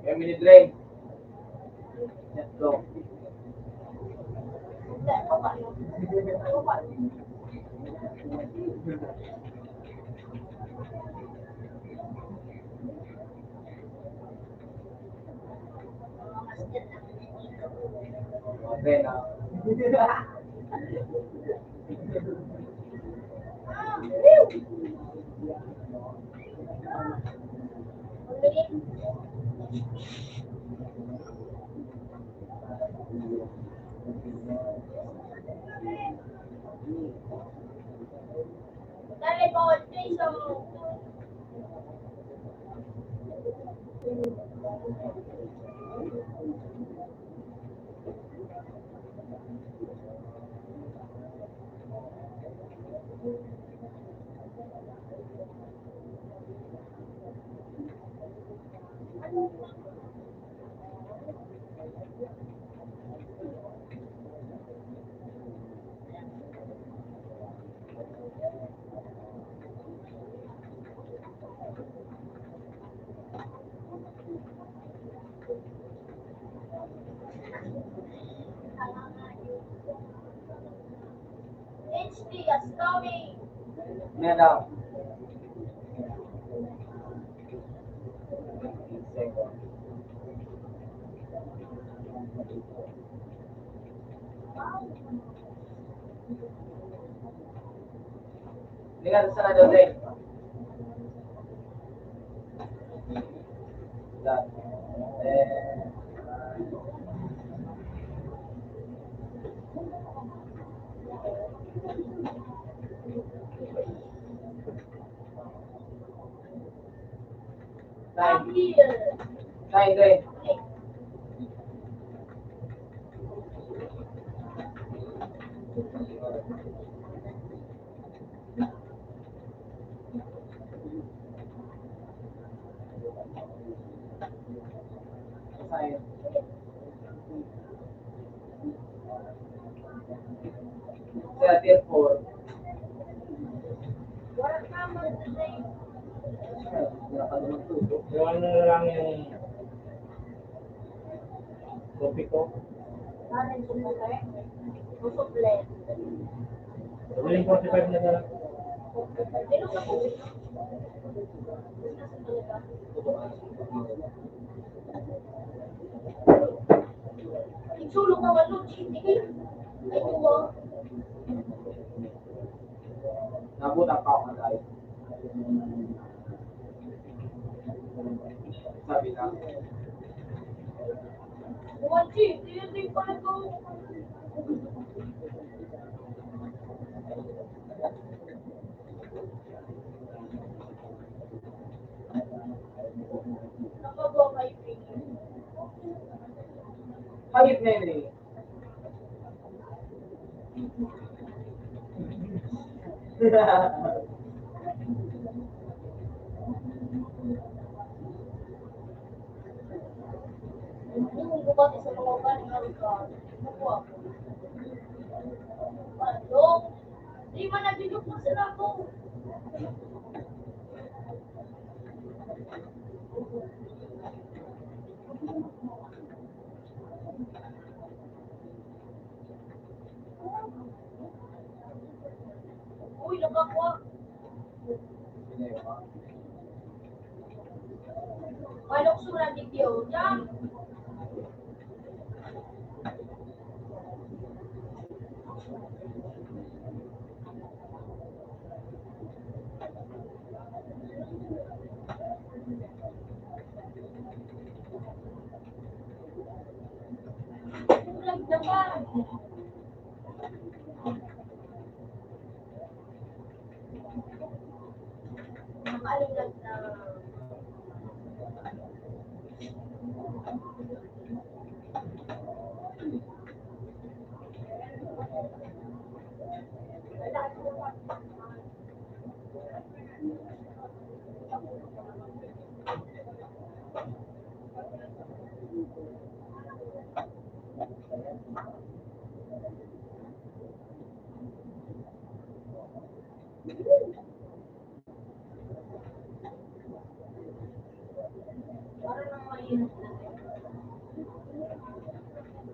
Kaya mini-drain. Let's go. Okay na. H D is coming. Meron. Tingnan sa na daw, Dre. Yan. Eh. Time. Time, Dre. Sa tier four. Yung ano na lang yung Topiko. Ano yung susuple? Huling forty-five na pala. Sulok na walo, sige. Ay, kuha. Nabutang pa ako na tayo. Sabi na. Kuha, G, hindi pala to. Nakagawa kayo, Pinoy. Hayop na yun eh. Yung bukas sa mga ugali nga ikaw, nakuha ko. Ano? Di man nagdudukot sa labo. Uy, nakakuha. Palok sa mga video dyan.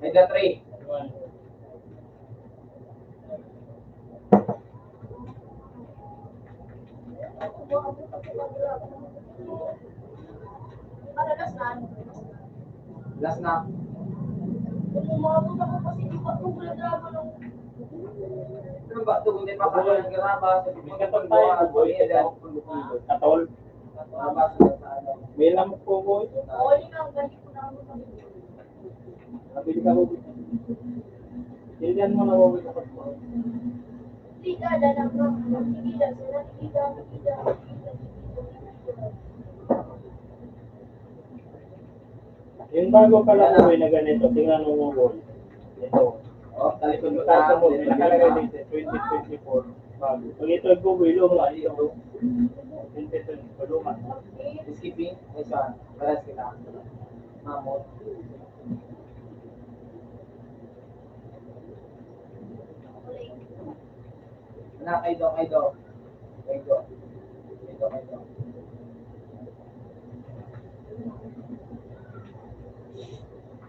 May da three. Last na. Ano ba? Ito, hindi pa ka nagkarabas. May katol tayo, boy. Katol. May lamok po, boy. Sabi ka, boy. Kailan mo na, boy? Yung bago pala ko na ganito, tingnan mo mo, boy. Ito. Oh, talikod mo. Ito, boy, nakalagay dito, twenty twenty-four. Bago. Pag ito, boy, luma ito. Twenty twenty-four, luma. Skipping, isa, balance kita. Mamot. Anak, ay daw, ay daw. Ay daw. Ay daw, ay daw.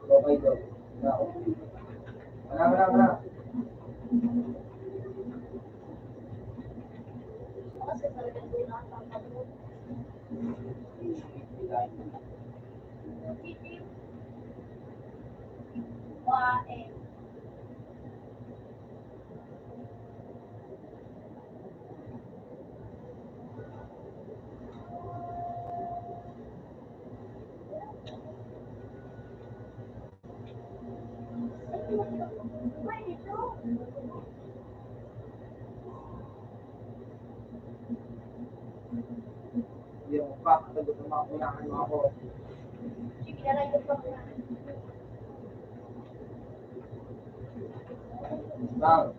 Daw, ay daw. Daw. Mana, mana, mana? Papasagot ang mga unahan mo ako. Bang.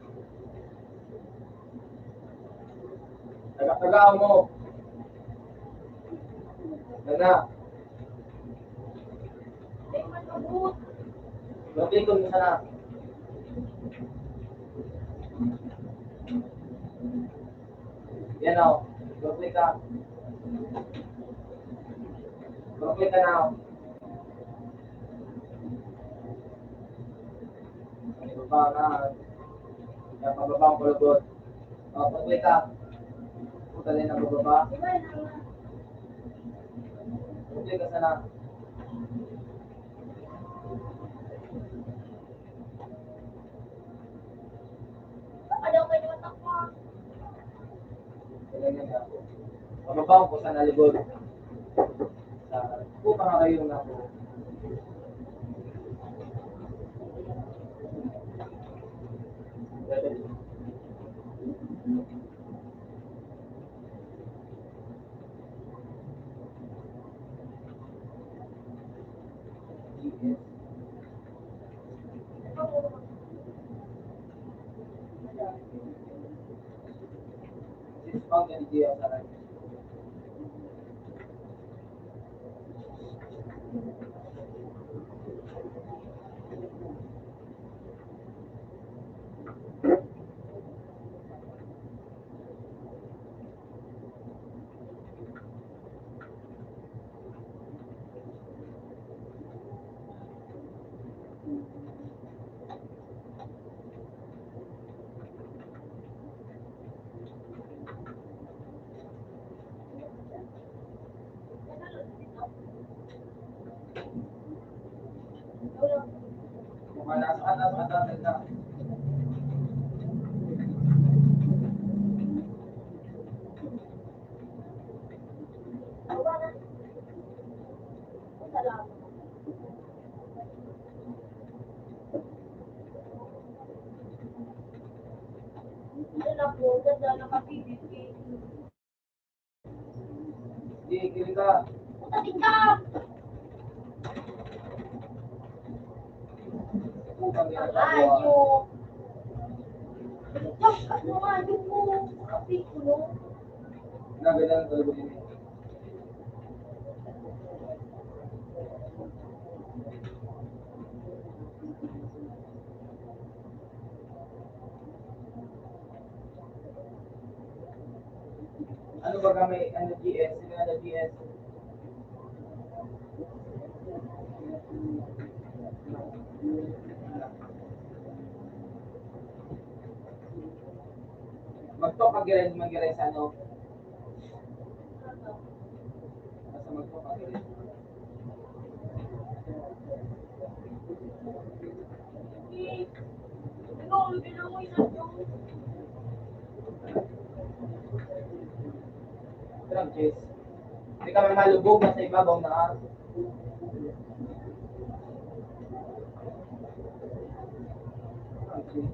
Taga-taga mo. Yan na. Lapikon mo sana. Yan o. Propeta. Propeta na o. Ibaba na. Yan, pababa ang kulubot. O, propeta. Puta na yung nabababa. Propeta sana. Pababa ko sa naligod. Sa puta na kayo na po. Sige, kiri ka. Ayo. Ano nga, ano mo? Sabi ko, no? Nagadan talaga din. Ano ba kami? Ano, G S? Sino ano, G S? Magtok ka, Giren, Magiren, sa ano? Basta magtok ka, Giren. Francis, hindi ka man malubog na sa ibabaw na. Francis.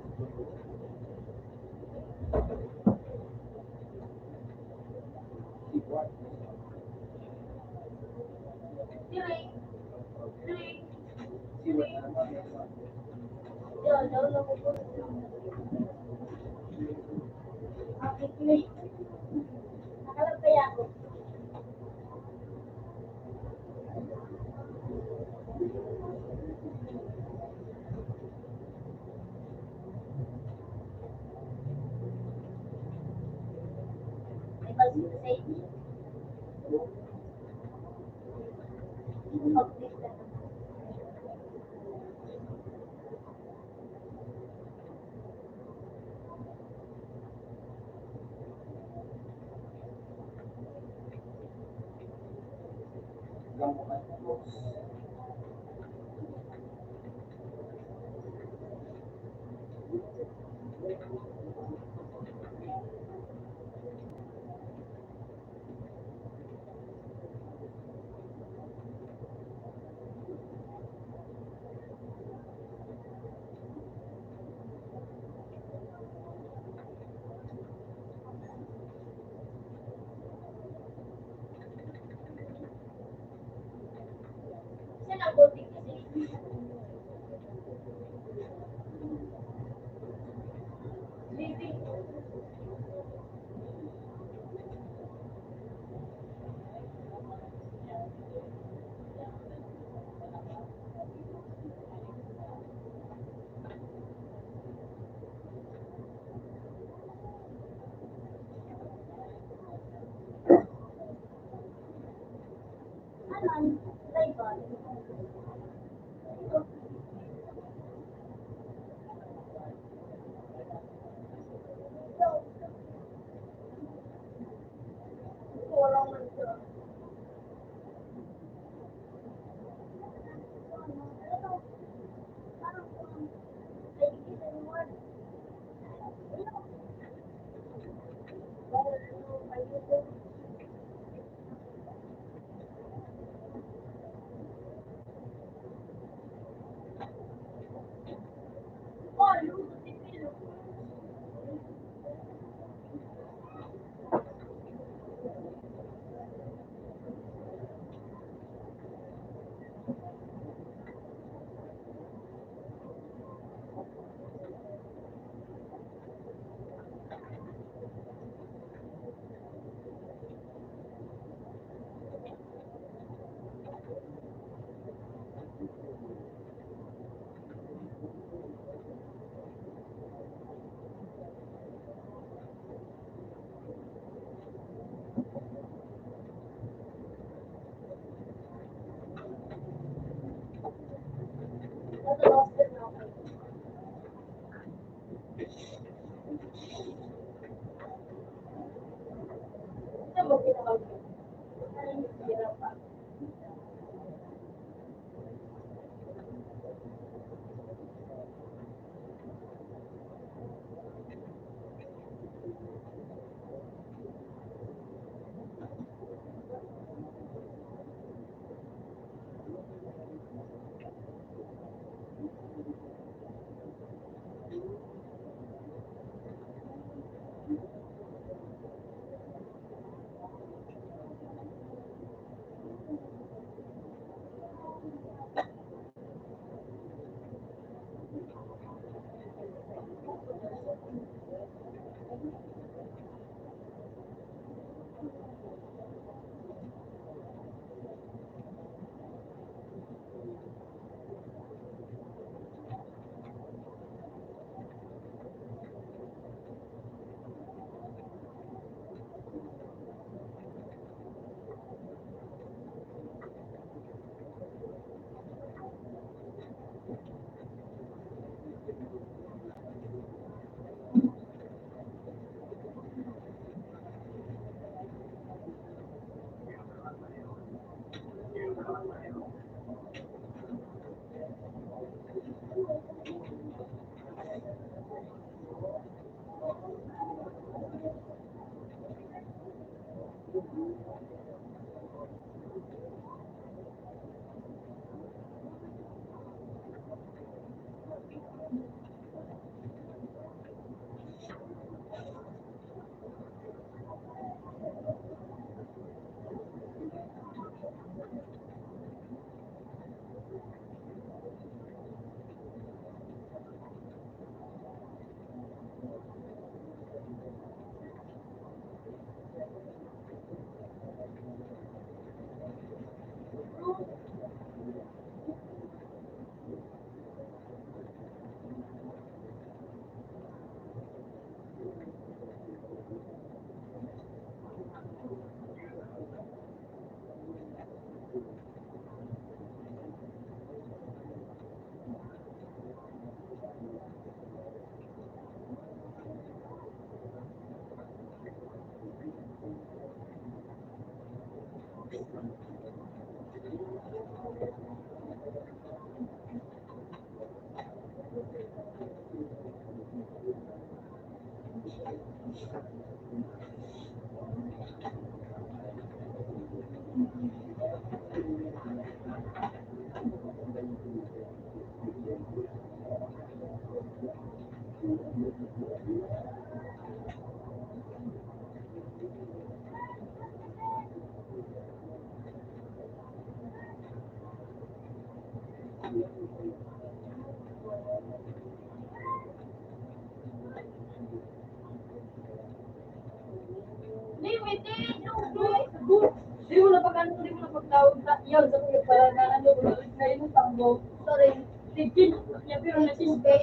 Limited, no, guys. Good. Di mo na pag-ano, di mo na pagtawag sa iyaw sa kuya para na ano, na yung tambo. Sorry. Tigil. Kaya pero na-,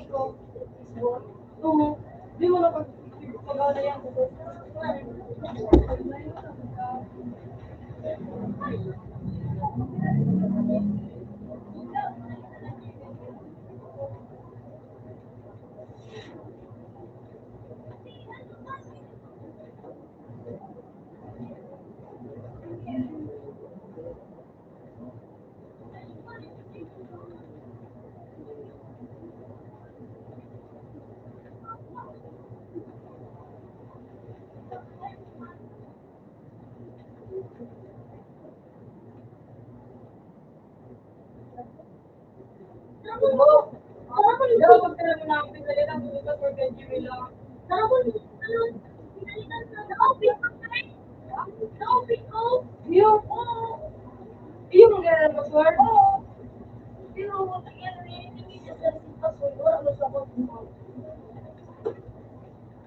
ko. Oo. Di mo na pag-, pag-ano yan.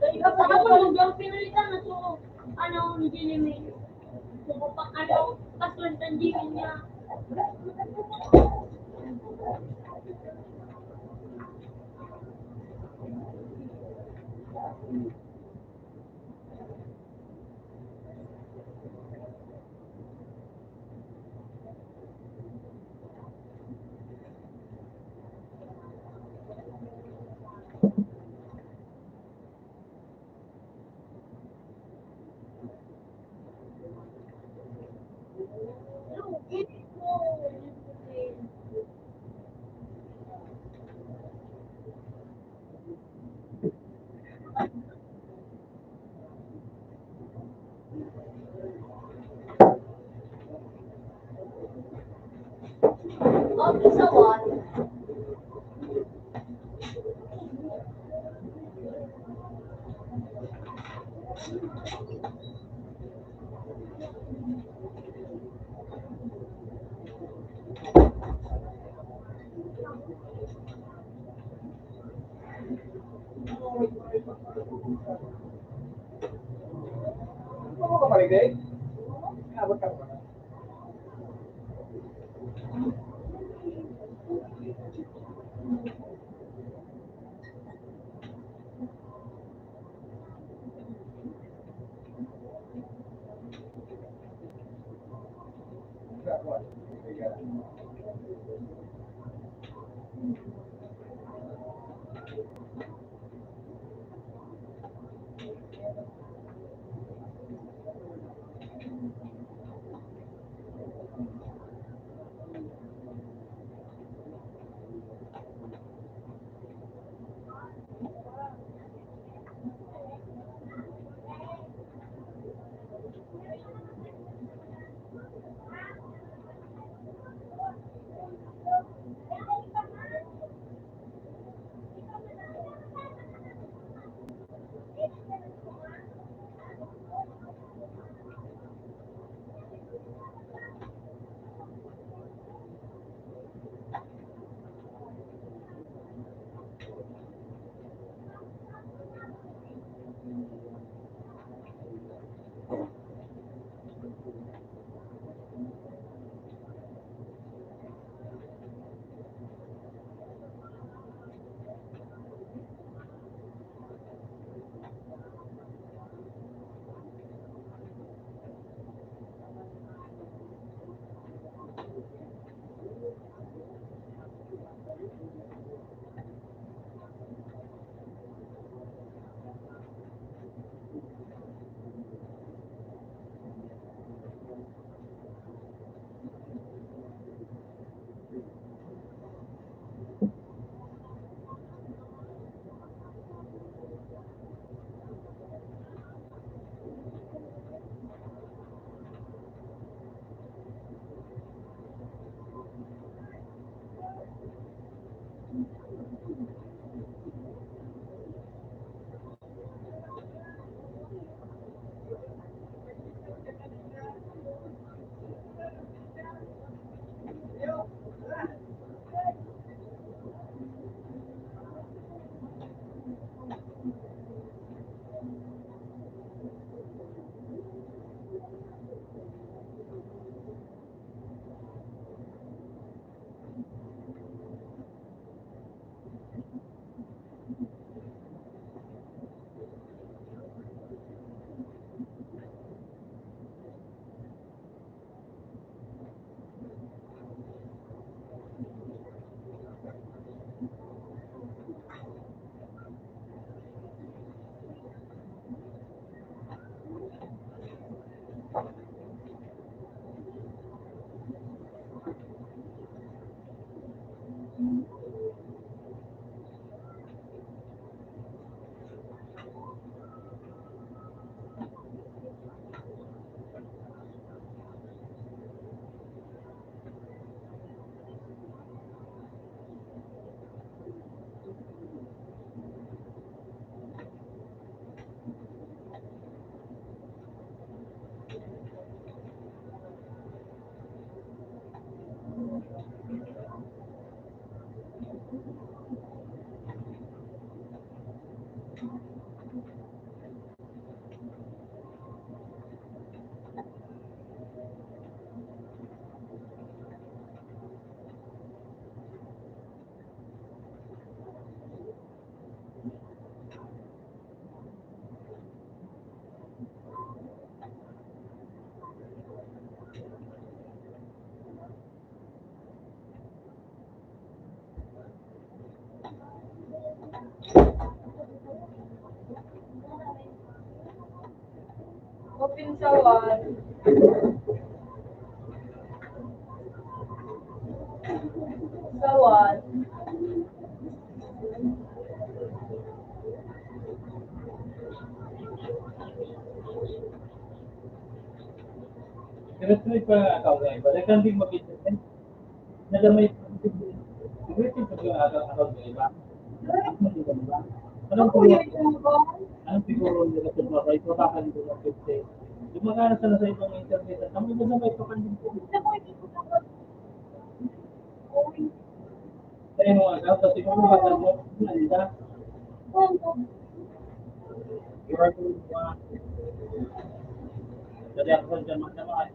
Kaya pa ako nag-, pinalitan na to, ano, ni Jimmy. Ano, paswan kan Jimmy niya. Sawad. Sawad. Diretso pa ang tao na iba. Dahil kan di mabit-, na may, diretso pa ang tao na iba. Anong siguro, anong siguro nila sa mga ito, baka hindi na fifty. Yung mga nasa, nasa ibang internet, ang mga na may pakanding po. Sa inyo nga daw, kasi kung bakal mo, nanda. You are going to, uh, dali ako sa dyan, magdamay.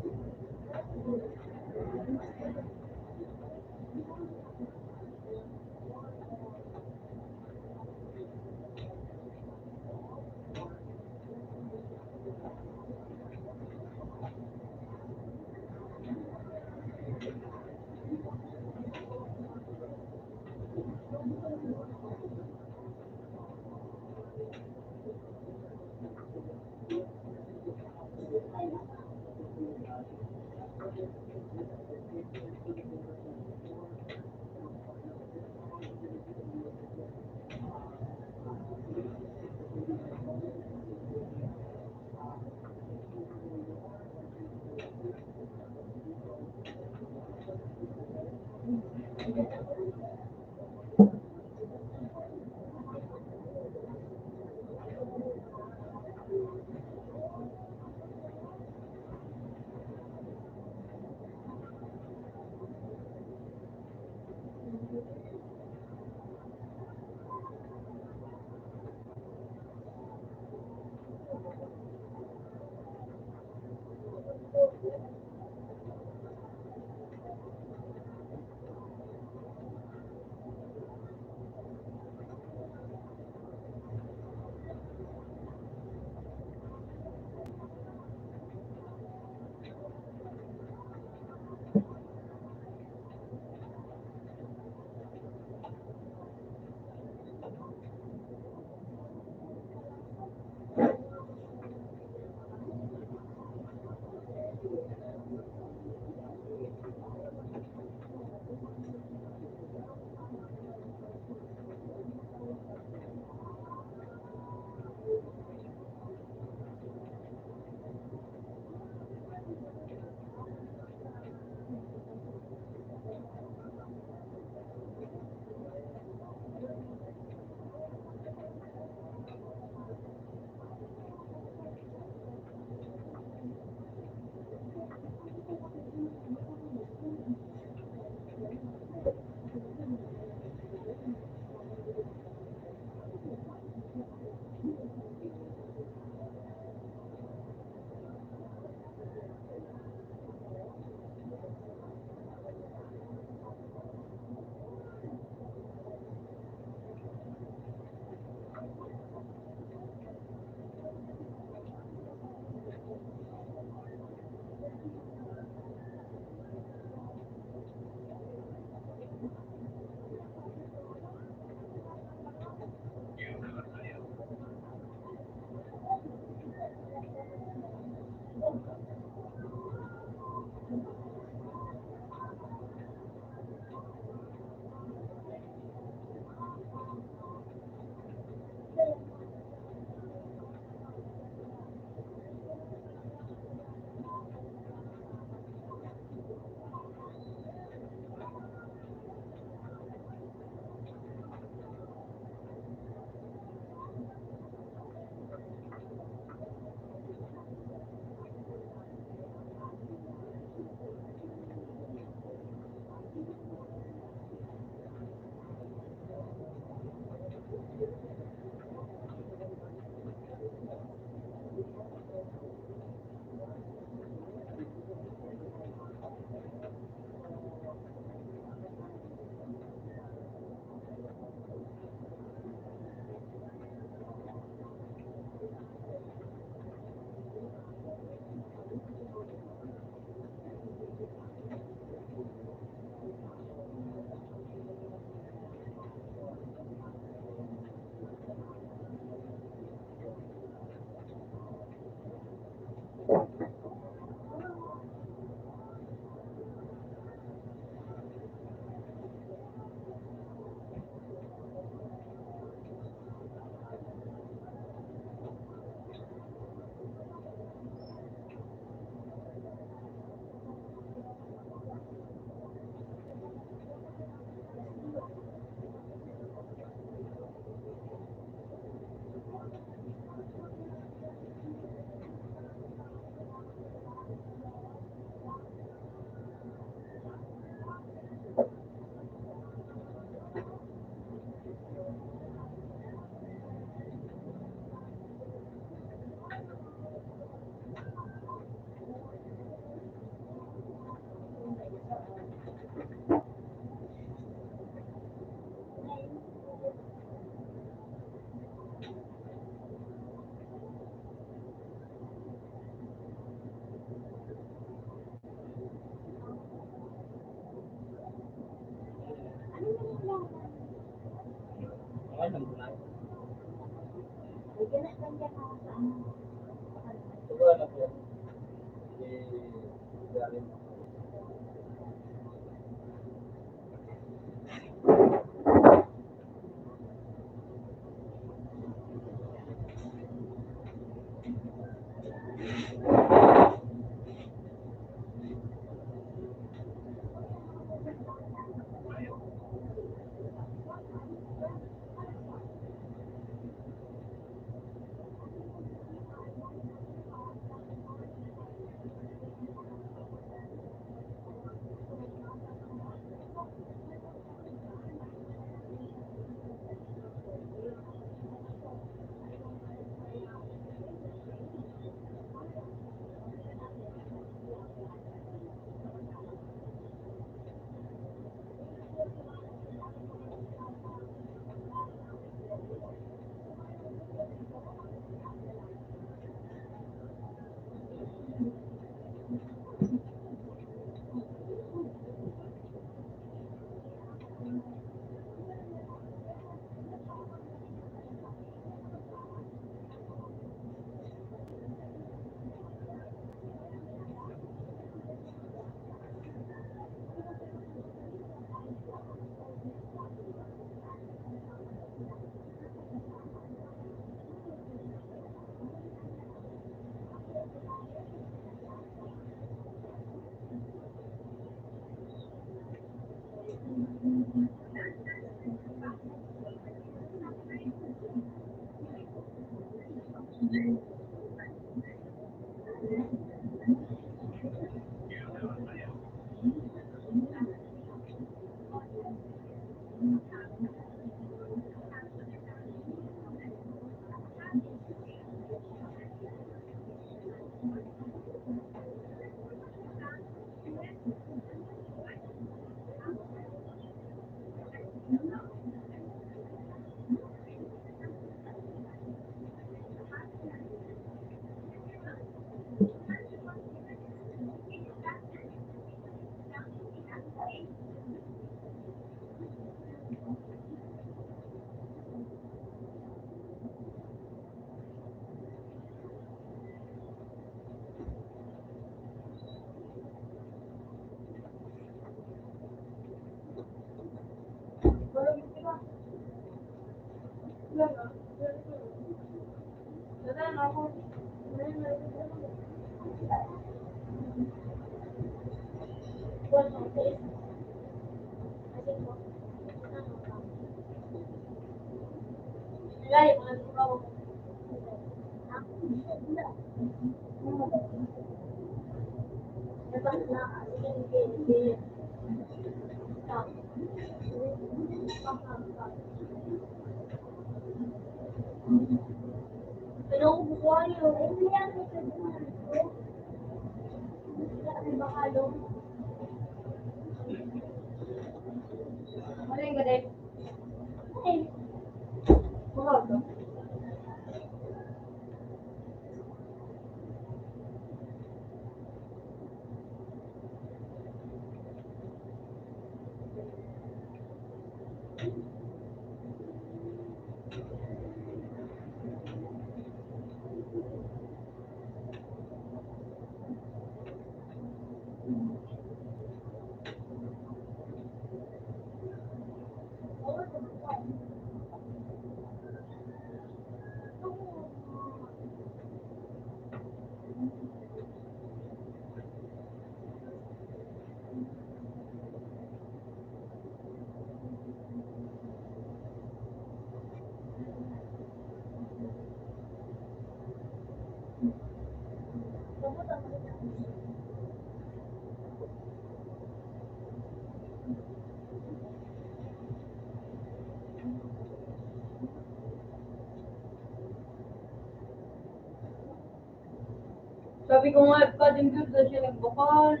Sabi ko nga, pa din doon, doon siya nagbukal.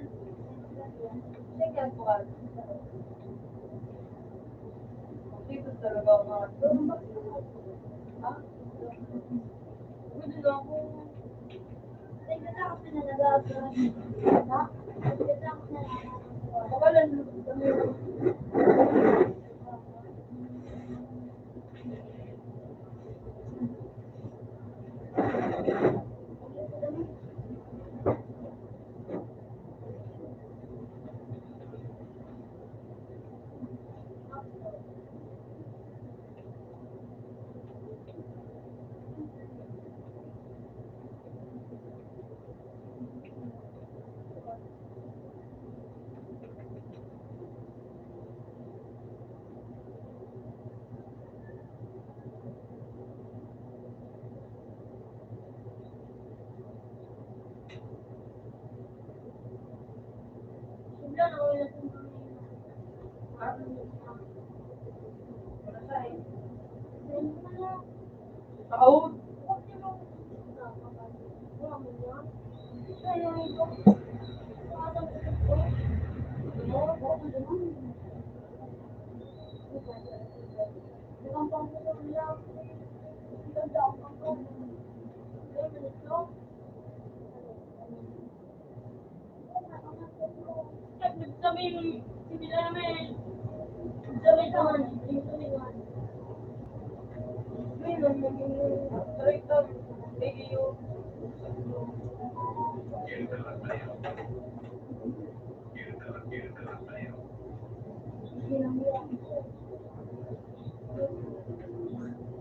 Siya nagbukal. Dito talaga ako nga. Ha? Pwede na ako. Wala na.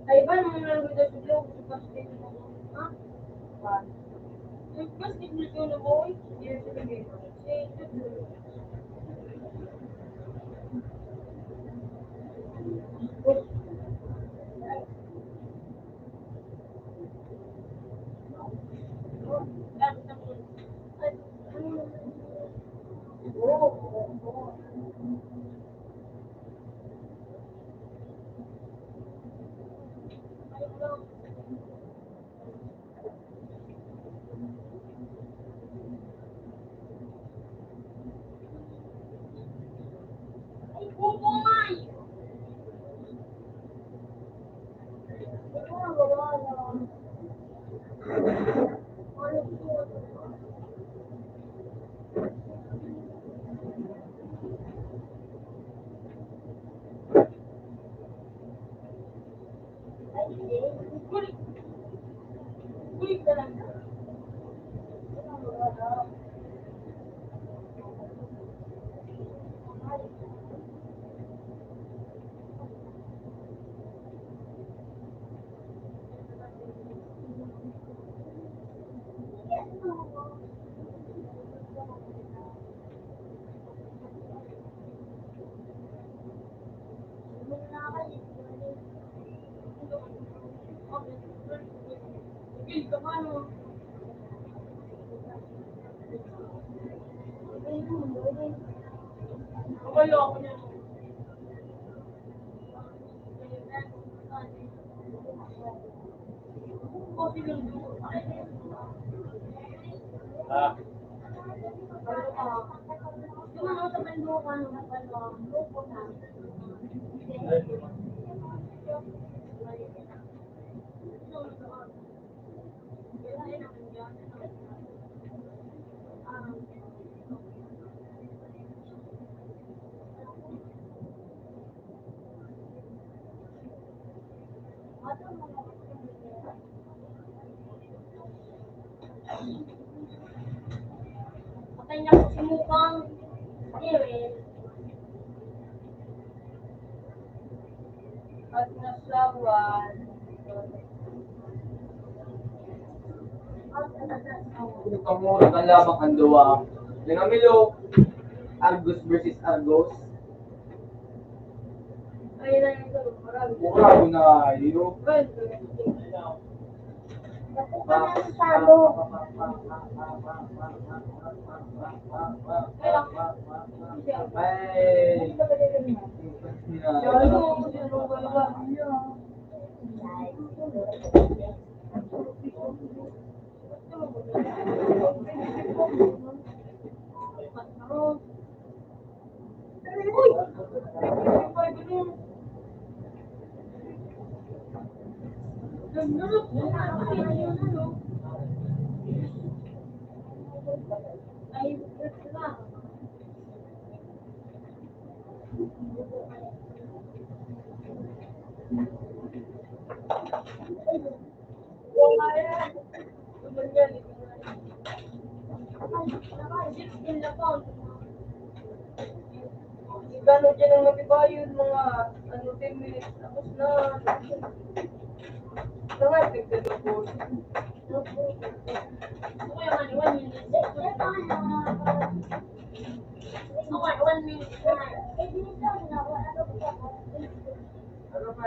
Ay, ba, nung nalagay sa blog, sa plastic mo, ha? Yung plastic mo, ito na, boy. Yes, sige. Patay na ako si Mukang. Anyway. At nasawan. Ano kamo, nalabak ang duwa? Nangamilo, Argos versus Argos. Mura ko na, iyo. Ay. Gano'n dyan ang matibayon, mga, ano, ten minutes, tapos na. Mga tigdadobol. Ano ba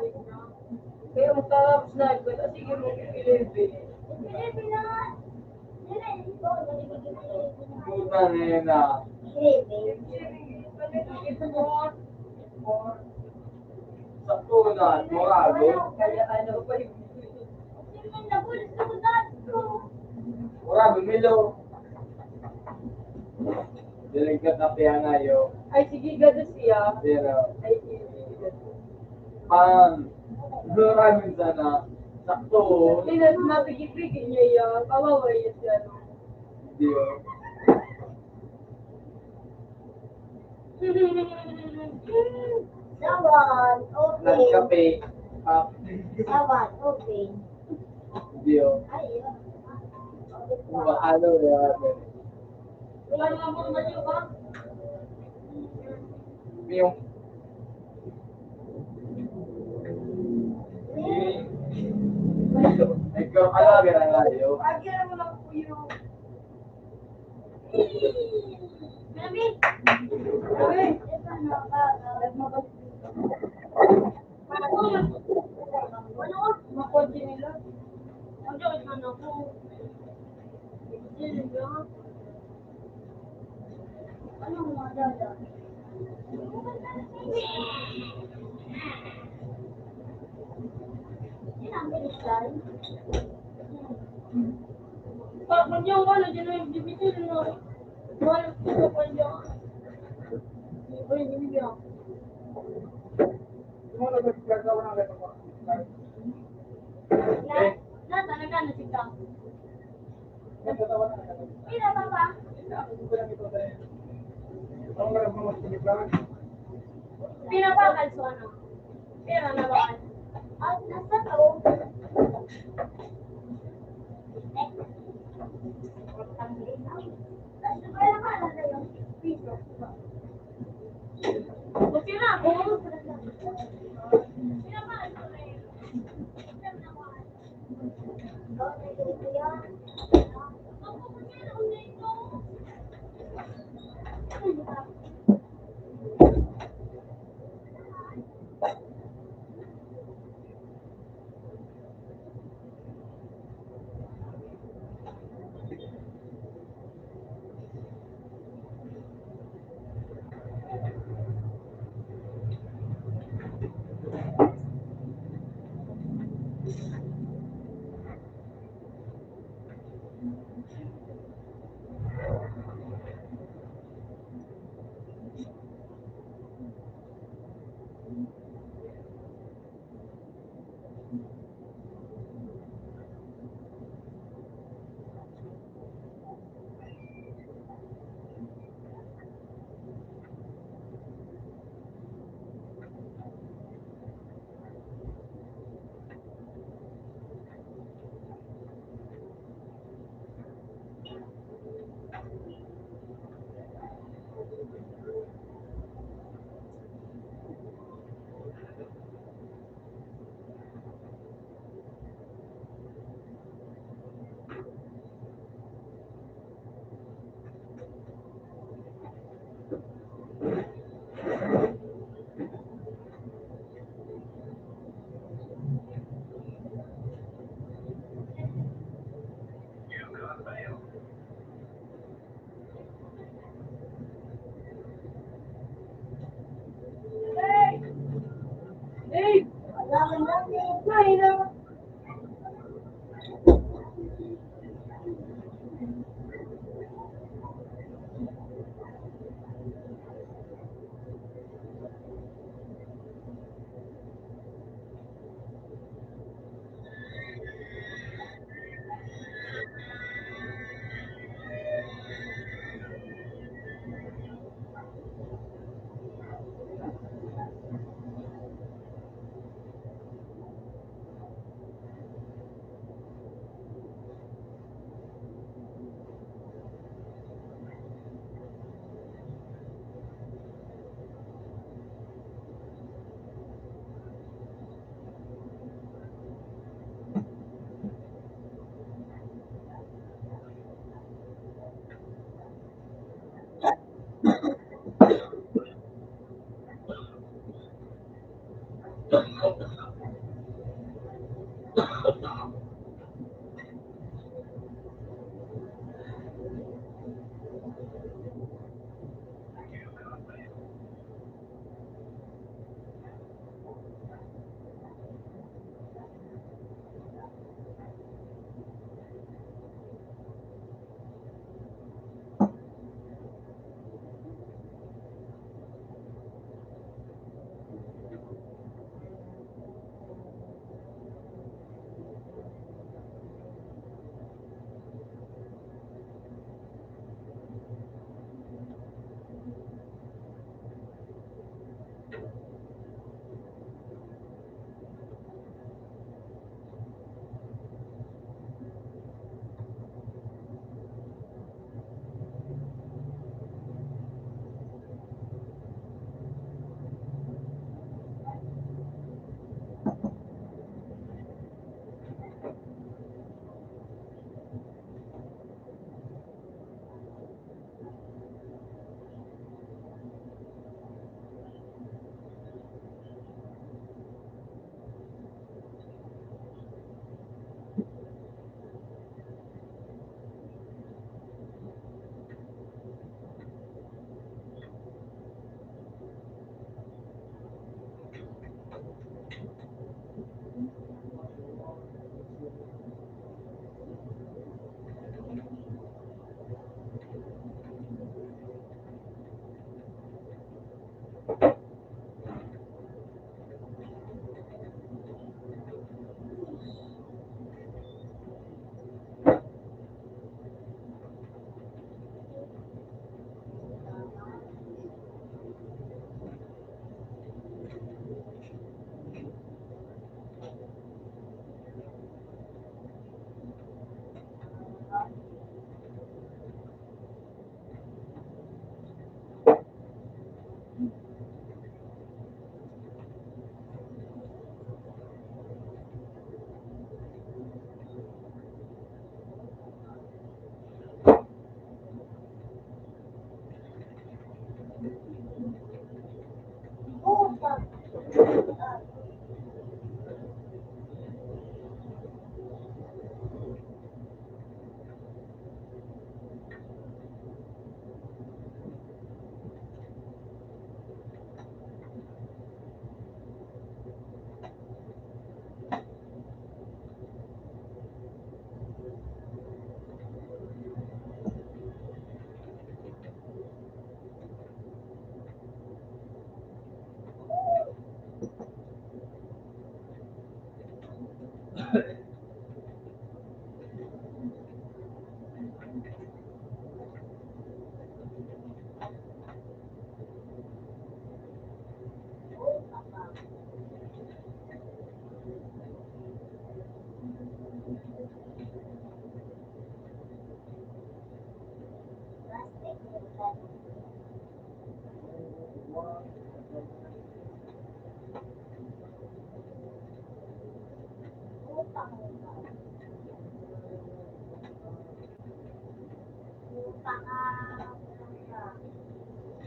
ito? Pero magtatapos na, ikaw, sige, mag-eleven. Putang ina. Sakto na, morago. Kaya ano pa yung Morago, Milo. Dinig ka kape, anayo. Ay, sige, gado siya. Pero, Ay, sige, gado. Pang, morago sana. Sakto. Pinag-, mapigil-pigil niya yan. Kawawa yan siya. Hindi, oh. Sawan, okay. Nagkape. Ah, Sawan, okay. Hindi, oh. Ay, yun. Ano, ano? Wala naman po naman yun, ba? Yung Ikaw, ano, ganun nga, yo. Pag yan mo lang po yung Pinapakal sa ano? Pera na ba? At nasa taong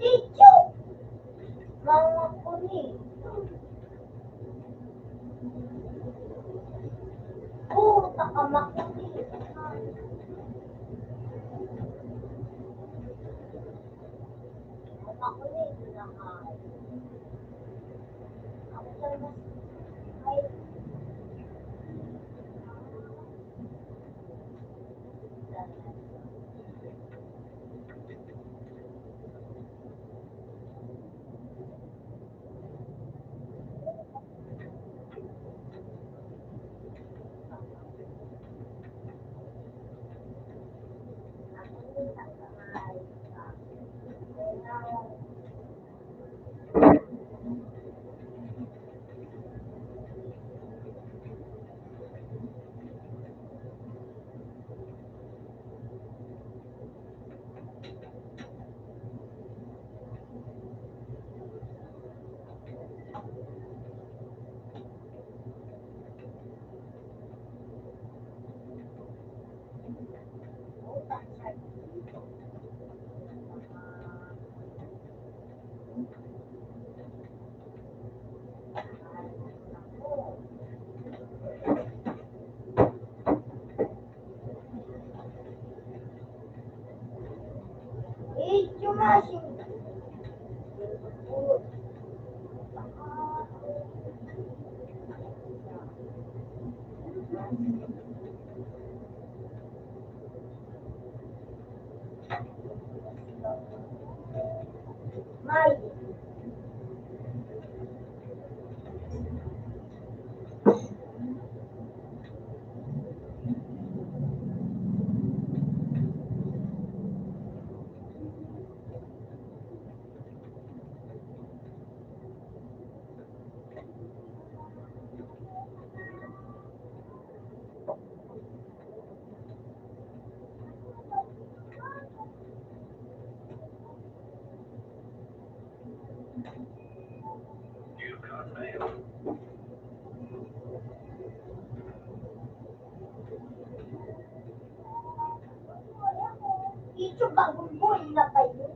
Chicho! Mga kulit. Puta ka, makulit. Makulit na ka. Ako lang mas, ay. Ito bagong buhay na tayo.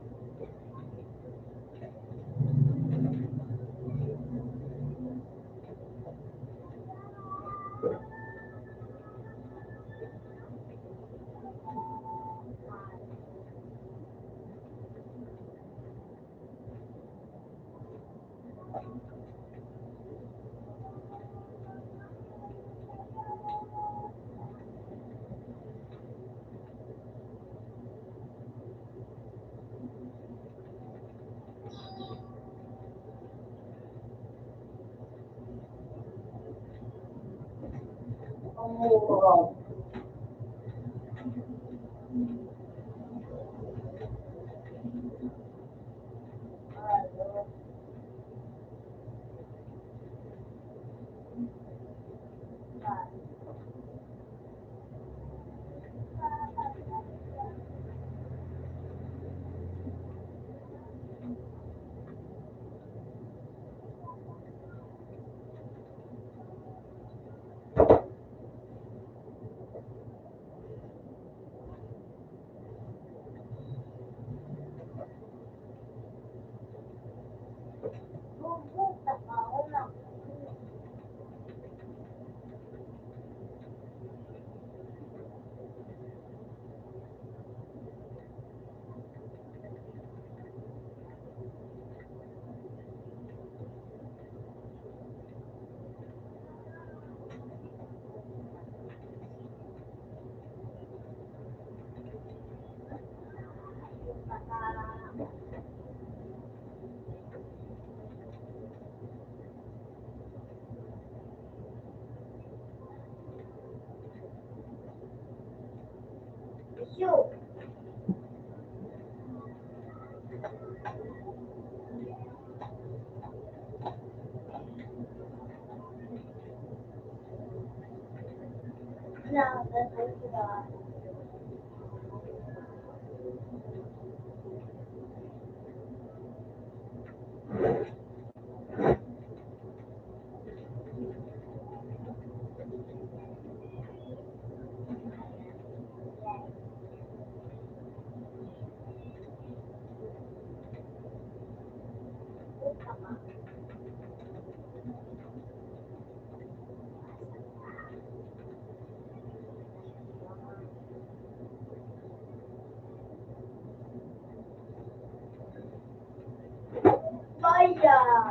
Thank you.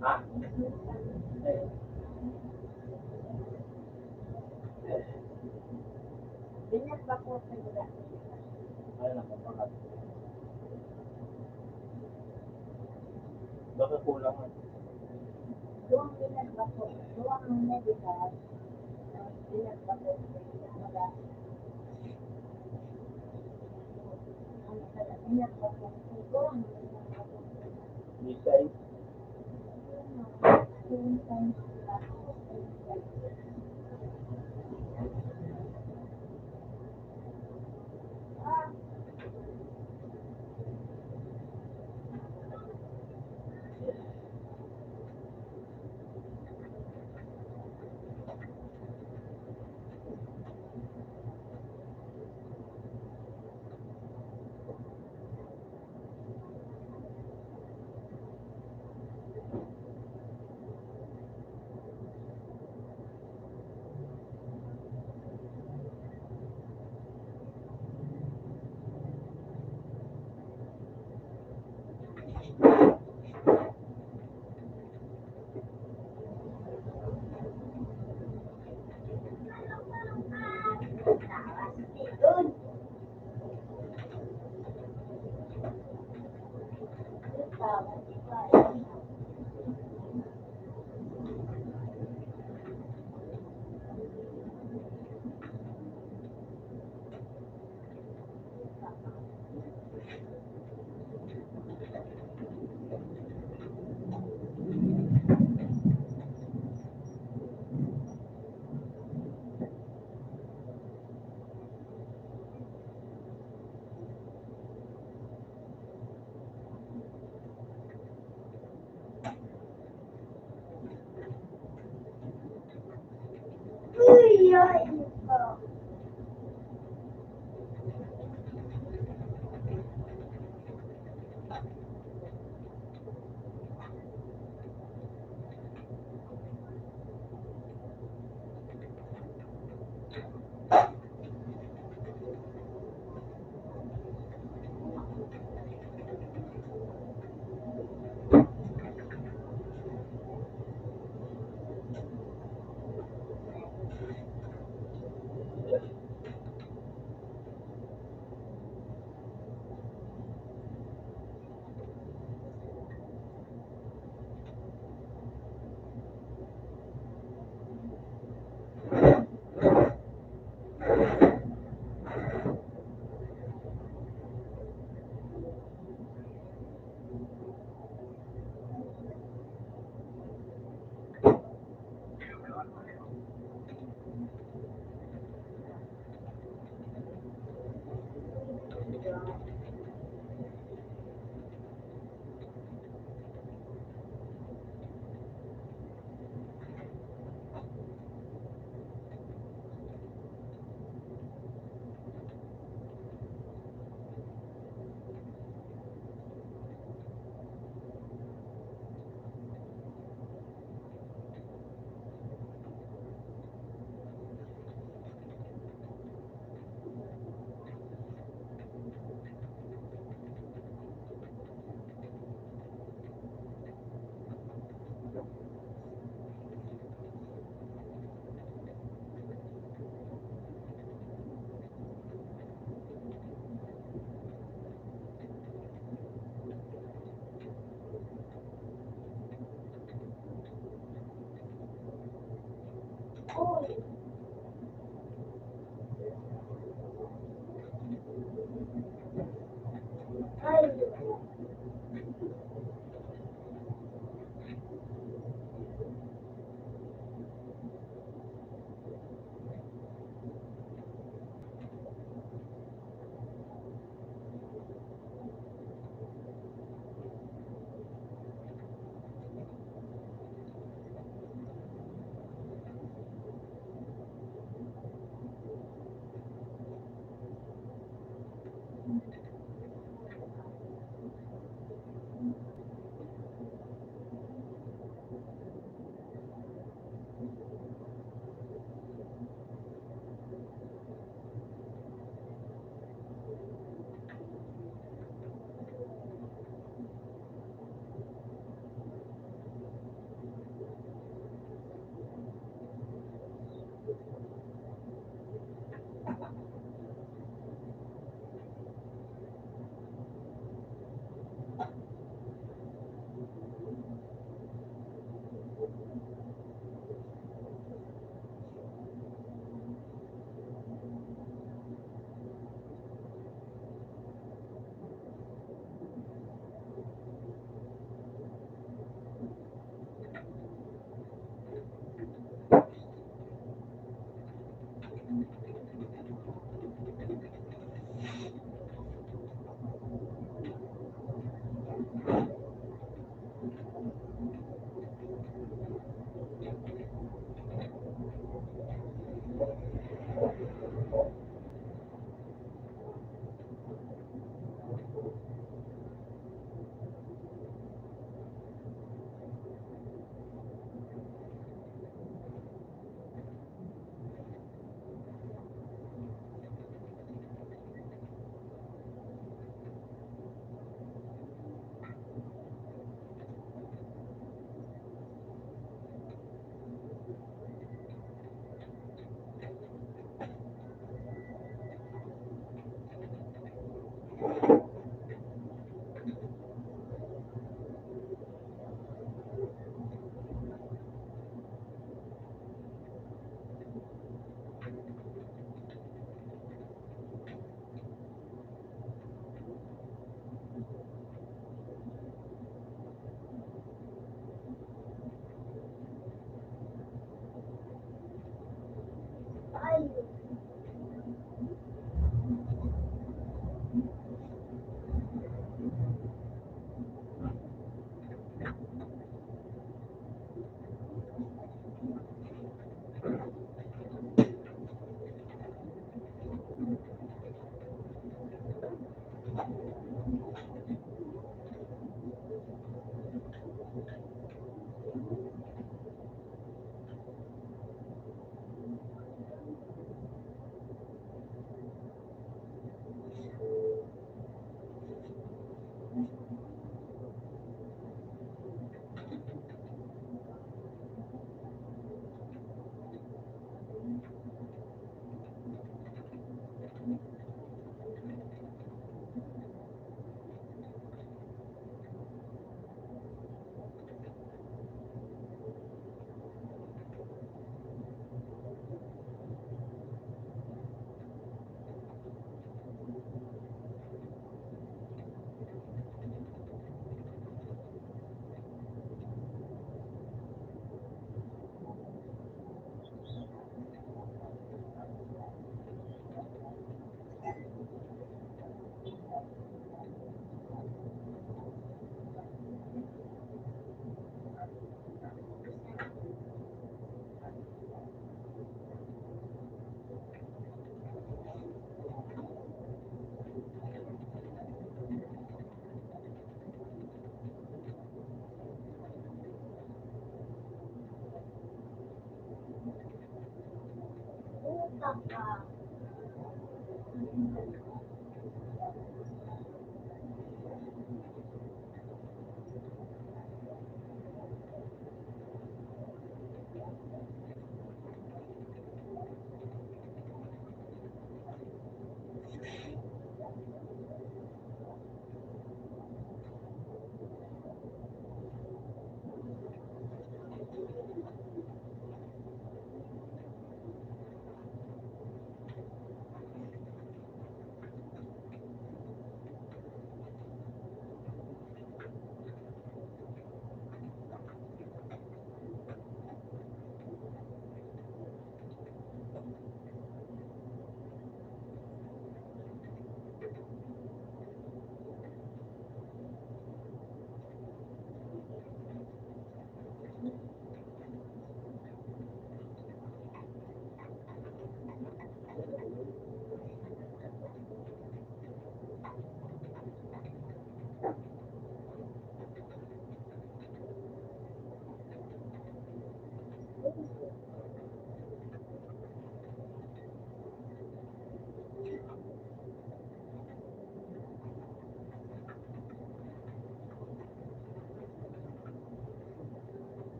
Ha? Ay, naku, mga. Baka kulang, ah. Duwang pinagbato, duwang medical, pinagbato, baga.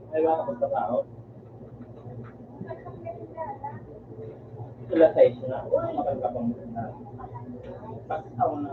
May mga pagkatao. Ito lang sa isyo na, makakapang na. Pagkatao na.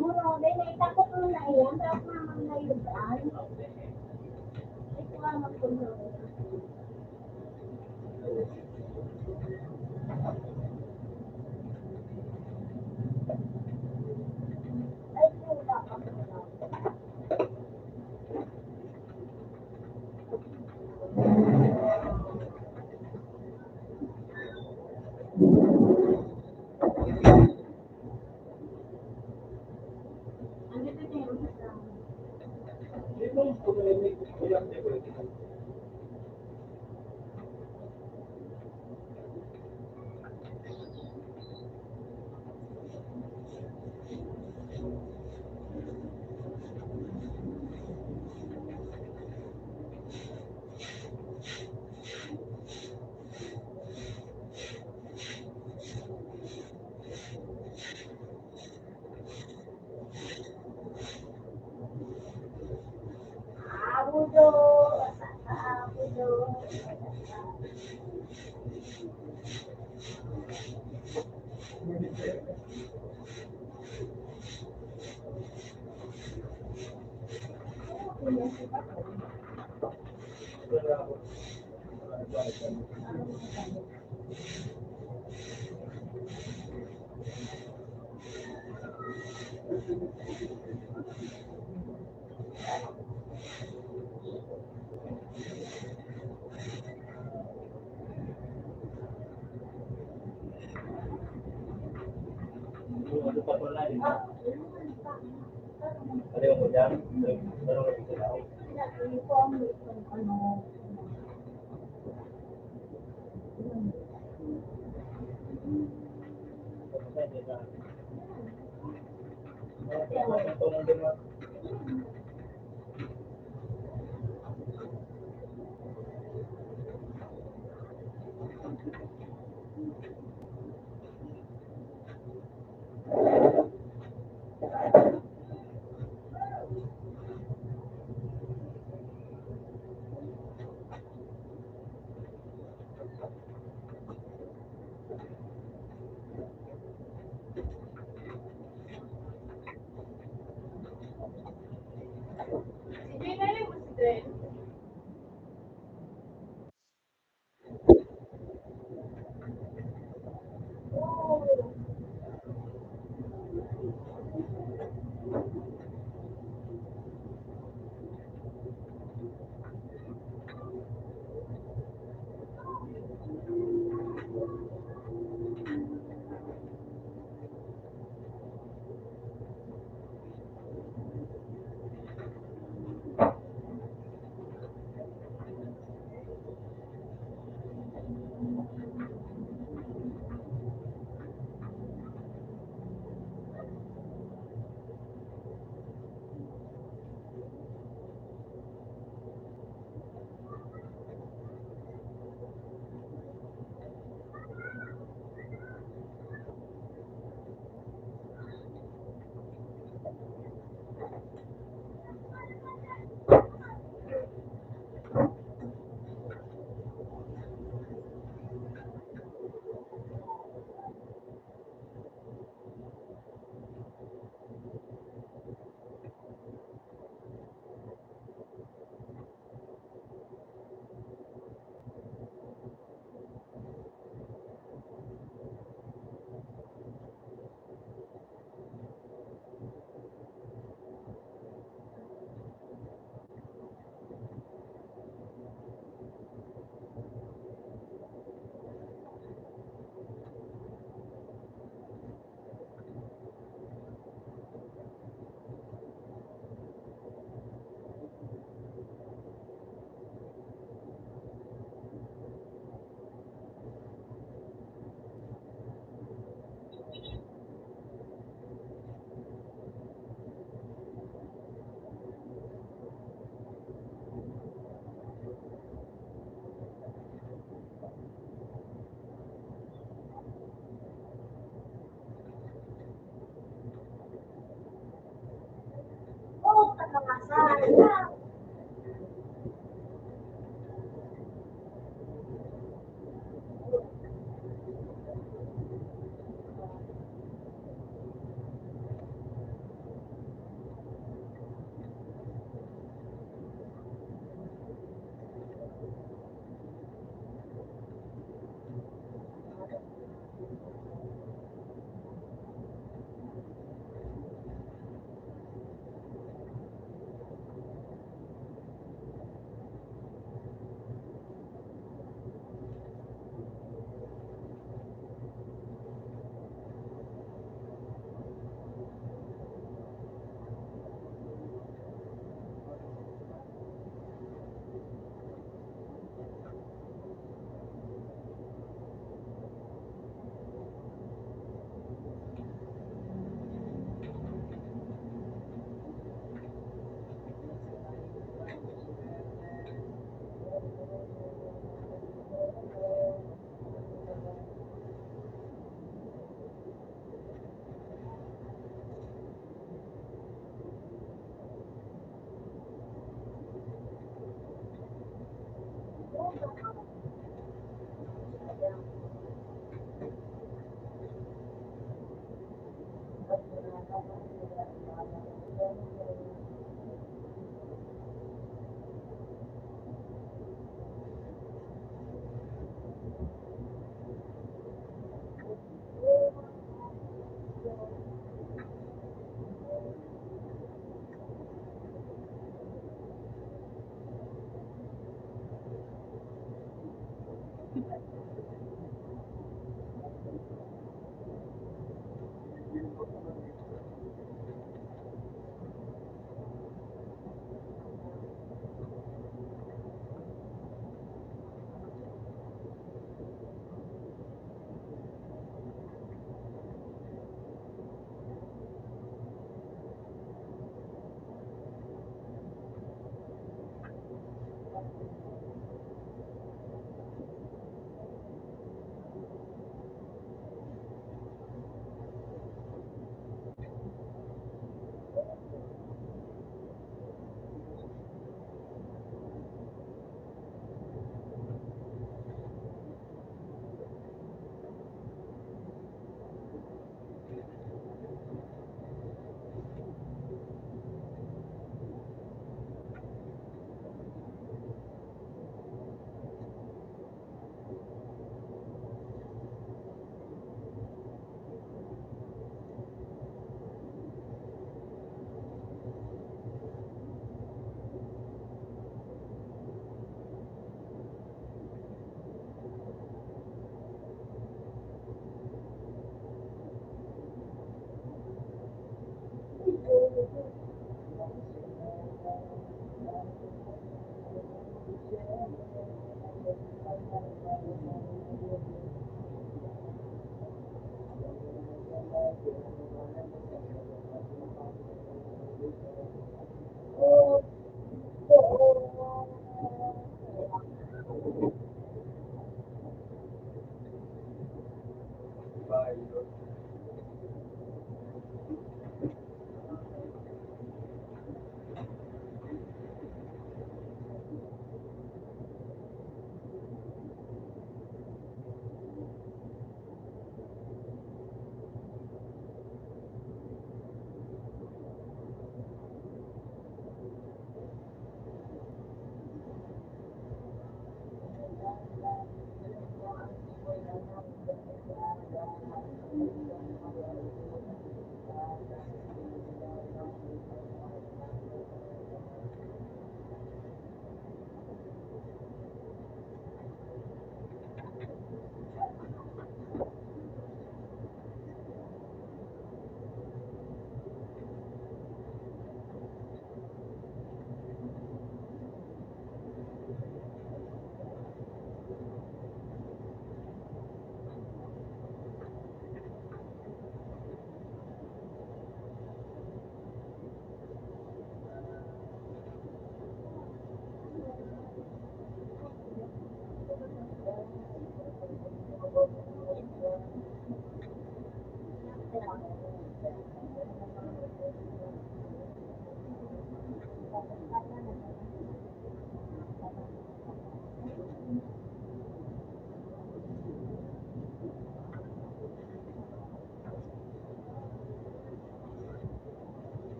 Duro, may naitakot mo na iyan, tapos mamang nayudan. Ito ang magpunod.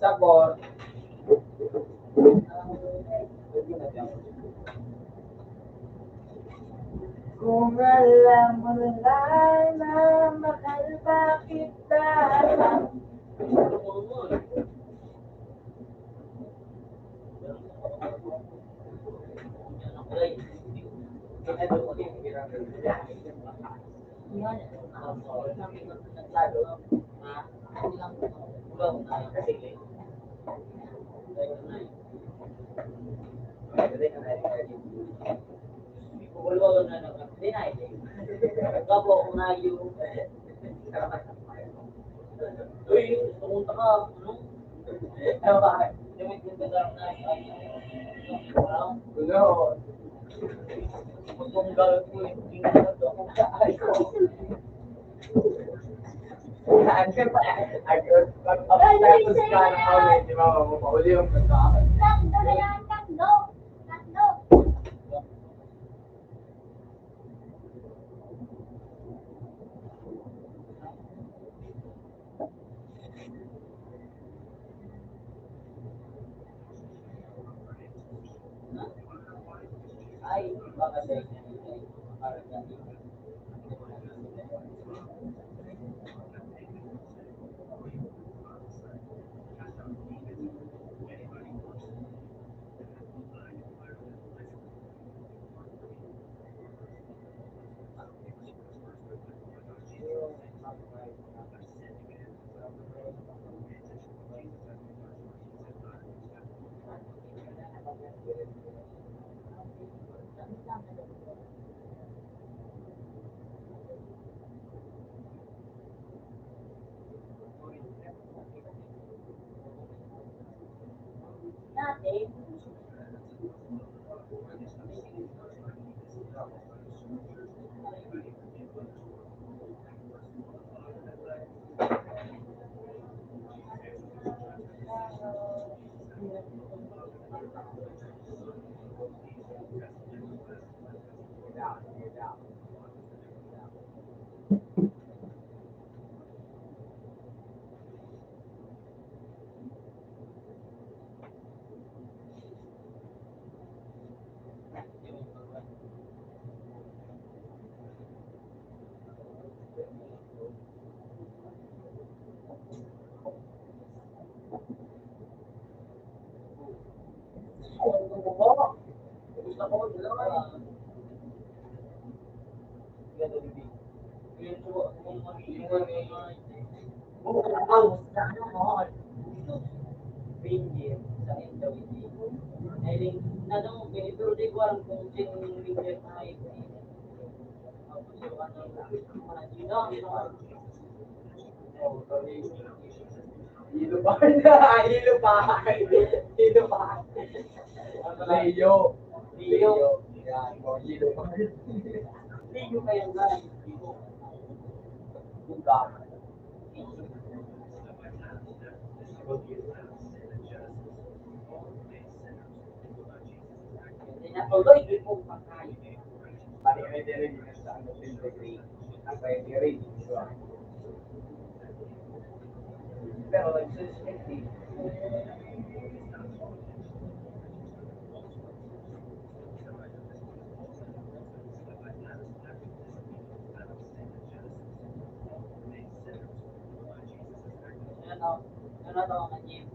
Sabor. Kung alam mo lang na mahal pa kita. Uy, pumunta ka, ano? Ano ba? Ano? Magtunggal ko eh. Ay, ko. Saan ka ba? Ay, ko. Pag-status ka na kami, di ba? Mapauli yung pagkakas. Tatlo na yan, tatlo. Tatlo. Hilo pa. Hilo pa. Hilo pa. Leo. Leo. Yan. O, hilo pa. Leo kaya nga. Buka. Although hindi po patay, pare-pare rin sa ano, integrity. Ang pwede rin. Pero nagsusulit. Ano, ano to ang kanyang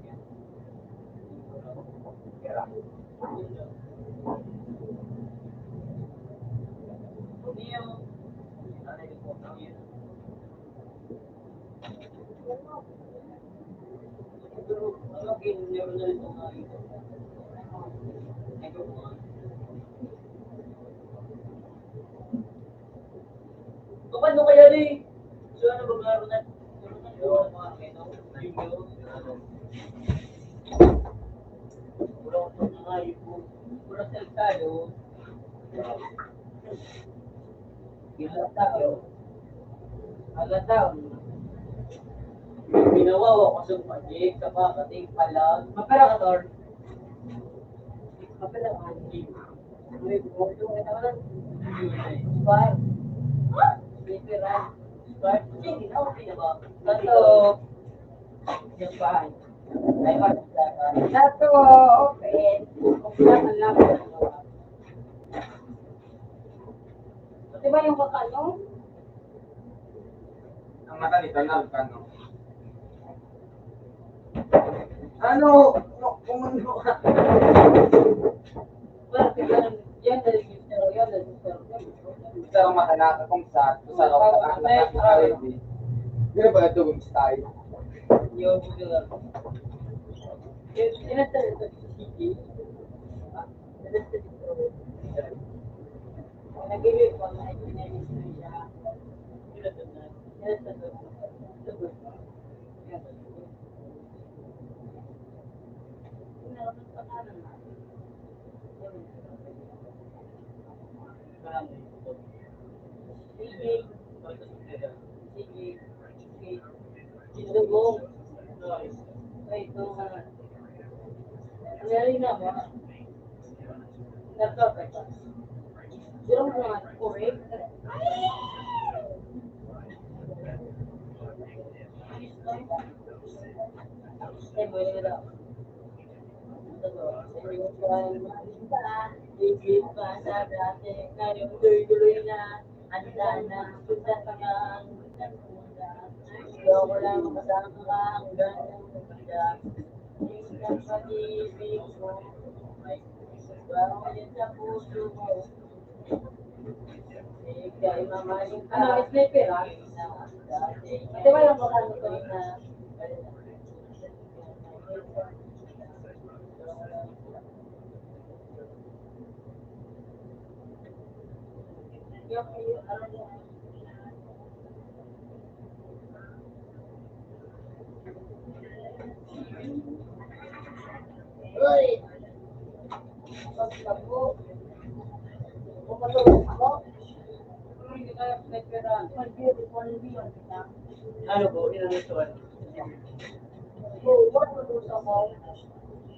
Paano kaya ni? So, ano ba nga rin? Ano nga rin mga kainom? Yung yun? Ano? Wala akong mga ipon. Wala sa estado. Yung mga tao. Mga tao. Ginawa ko sa pagkik, sa pagkating palag. Mapera ka, Tor? Mapera ka, Tor? Square. Square. Square. Sige, okay na ba? Tato. Japan. Taiwan, Japan. Tato, open. Open naman lang. Di ba yung kakano? Ang mata ni Tanang, kano? Ano? Kung ano ka? Yan, yan, yan, yan, yan, yan. Pero mahanap akong sa, sa loob na ang nakakita rin, eh. Di na ba ito yung style? Yun, yun. Yun, yun ang talaga, sige. Nag-iwi ko na ito na yung istorya. Sige. Sige. Sige. Tindog mo. Ay, ito nga. Nangyari na ba? Nagkakata. Pero mga correct. Ay, wala na. Ito, sa yung pa, hindi pa sa dati, ngayon tuloy-tuloy na. Handa na, punta pa ka, handa, handa. Gusto ko lang makasama ka, hanggang handa. Yung pag-ibig mo, may gusto ko yan sa puso mo. Ika'y mamaling ka. Ano, sniper, ah? Di ba yung makano ko na? Ano po? Inano ito?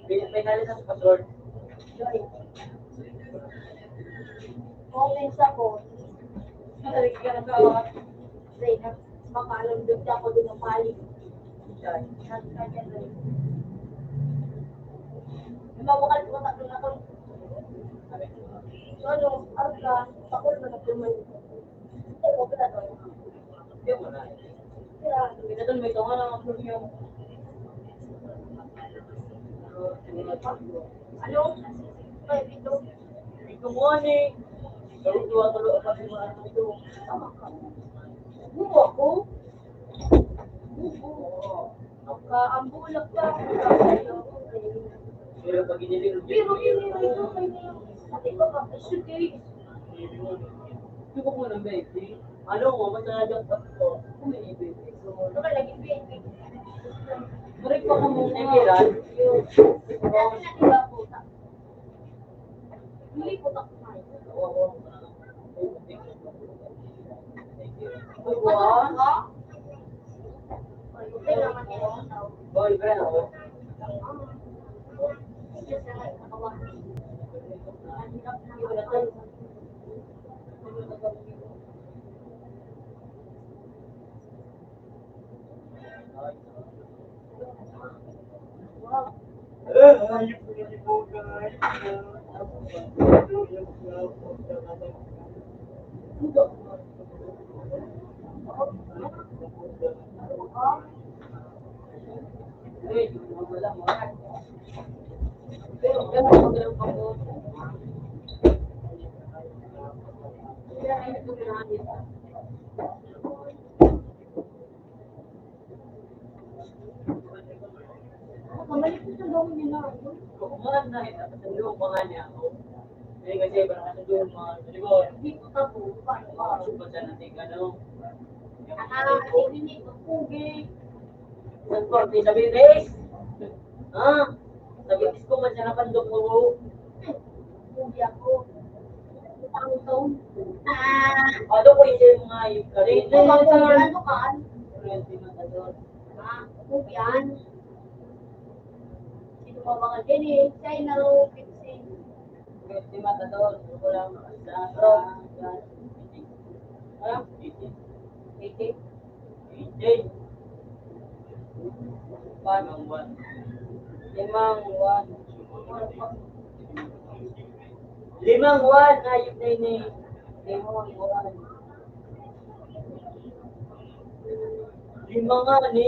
May, may nalikas pa, Lord. Comments ako. Nalagyan ka. Say, mapalundog ako din ng pali. Nagkanya rin. Mabakal ko tatlo na to. So, ano, arog ka, pakul na nagkuman. Ay, okay na to. Hindi mo na. Kaya, may naman, may tunga na ang problema. Ano? Ay, ito. Ito mo, ani. Ikaw, ito, ito, ito, ito, ito. Tama ka. Bubo ako. Bubo. Ang bulak ka. Pero pag iniling, pero iniling ito, kaya ate ko, pag suitcase. Ito ko ng baby. Ano mo, mas nalagyan pa ko. Kung may baby. Baka lagi baby. Break pa ko muna. Hindi lang. Yun. Hindi po ako. Boyfriend ako. Kamalik ko sa gawin niya na. Kumahan na, eh, tapos ang loob pa nga niya ako. Eh, kasi parang ano doon, mga, di ba? Hindi ko tapo, paano ba? Susunod siya natin, ano? Ah, hindi ko pugi. Sa korte, sabi, Res, ha? Sabi, "Isko man siya napandok mo." Pugi ako. Utang-utang. Ah. Ano ko yung mga yung Ito, ano ka? Twenty Matador. Ah, pugi yan. Sino pa mga ganyan? China, fixing. Twenty Matador. Wala mo. Sa, sa, sa, ah, eighty. Eighty. One. Limang one. Limang one. Ayun na yun eh. Limang one. Lima nga ni.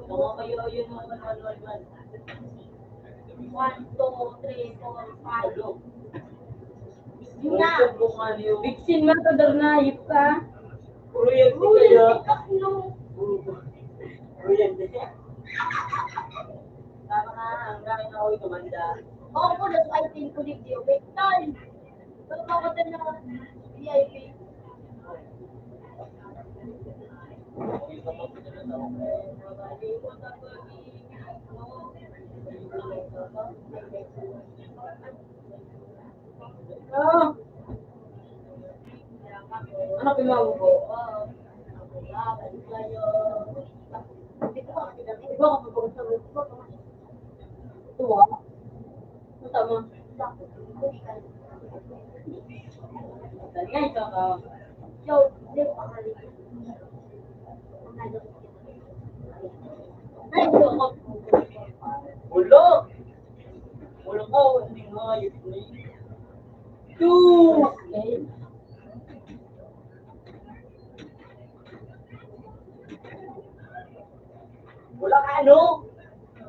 Mga kayo, yun, mga one, one, one. One, two, three, four, five. Yun na. Big sin, matador na, yip ka. Kuryente kaya. Kuryente. Tama ka, ang gamit na ako, tumanda. Ako po, that's why I think ko, di, di, wait time. Pero kapatid na, V I P. Ah. Ano pinawag ko? Ito ah. Tama. Dali nga, ikaw ka. Yo, di pa ka rin. Ay, ito ako. Ulo! Ulo ko, hindi nga, yun, yun. Two! Okay. Wala ka, ano?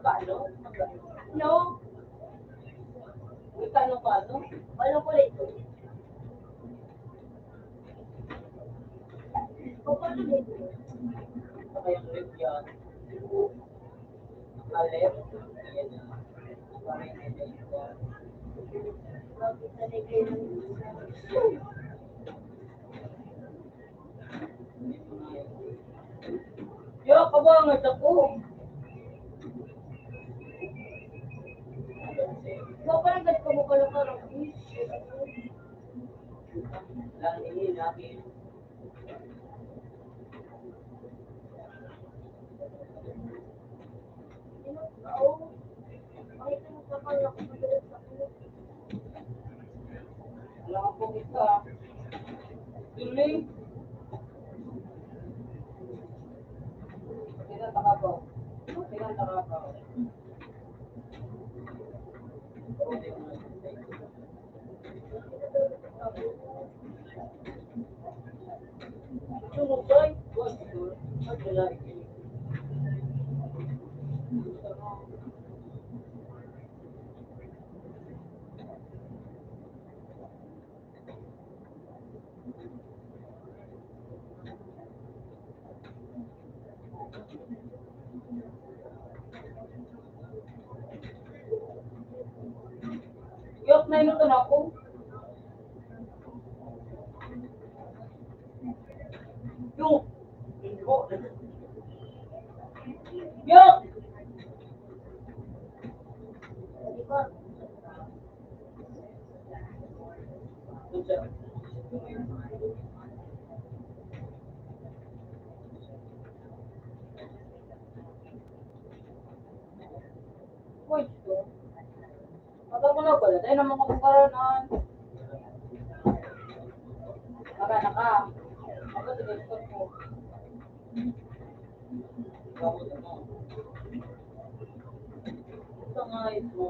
Paano? No. Wala ka, ano, paano? Paano ko rin? Paano rin? Kaya ko rin yan. Alam. Yan. Yo, kabangat ako. Kabangat ko mo pala parang, eh. Lang ini natin. Wala akong isa. Duling. Pinataka ko. Pinataka ko. Yok, na inuton ako. Yok. Yok. Pwede to. Mata ko na pala. Dahil naman kung karanan. Magana ka. Ako, sige, gusto ko. Ito nga, ito.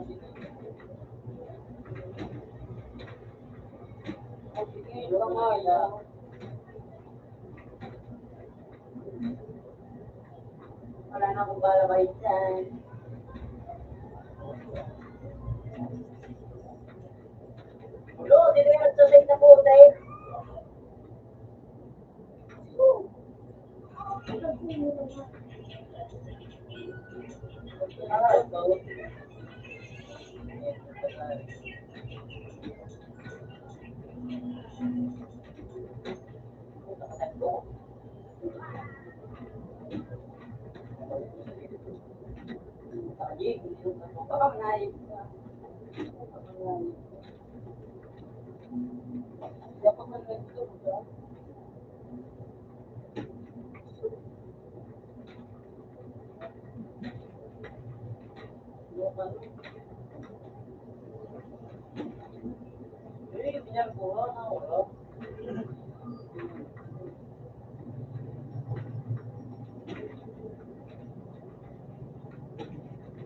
Ito nga, ito. Wala na akong balabay dyan. Ulo, dito yung exercise na po, tayo.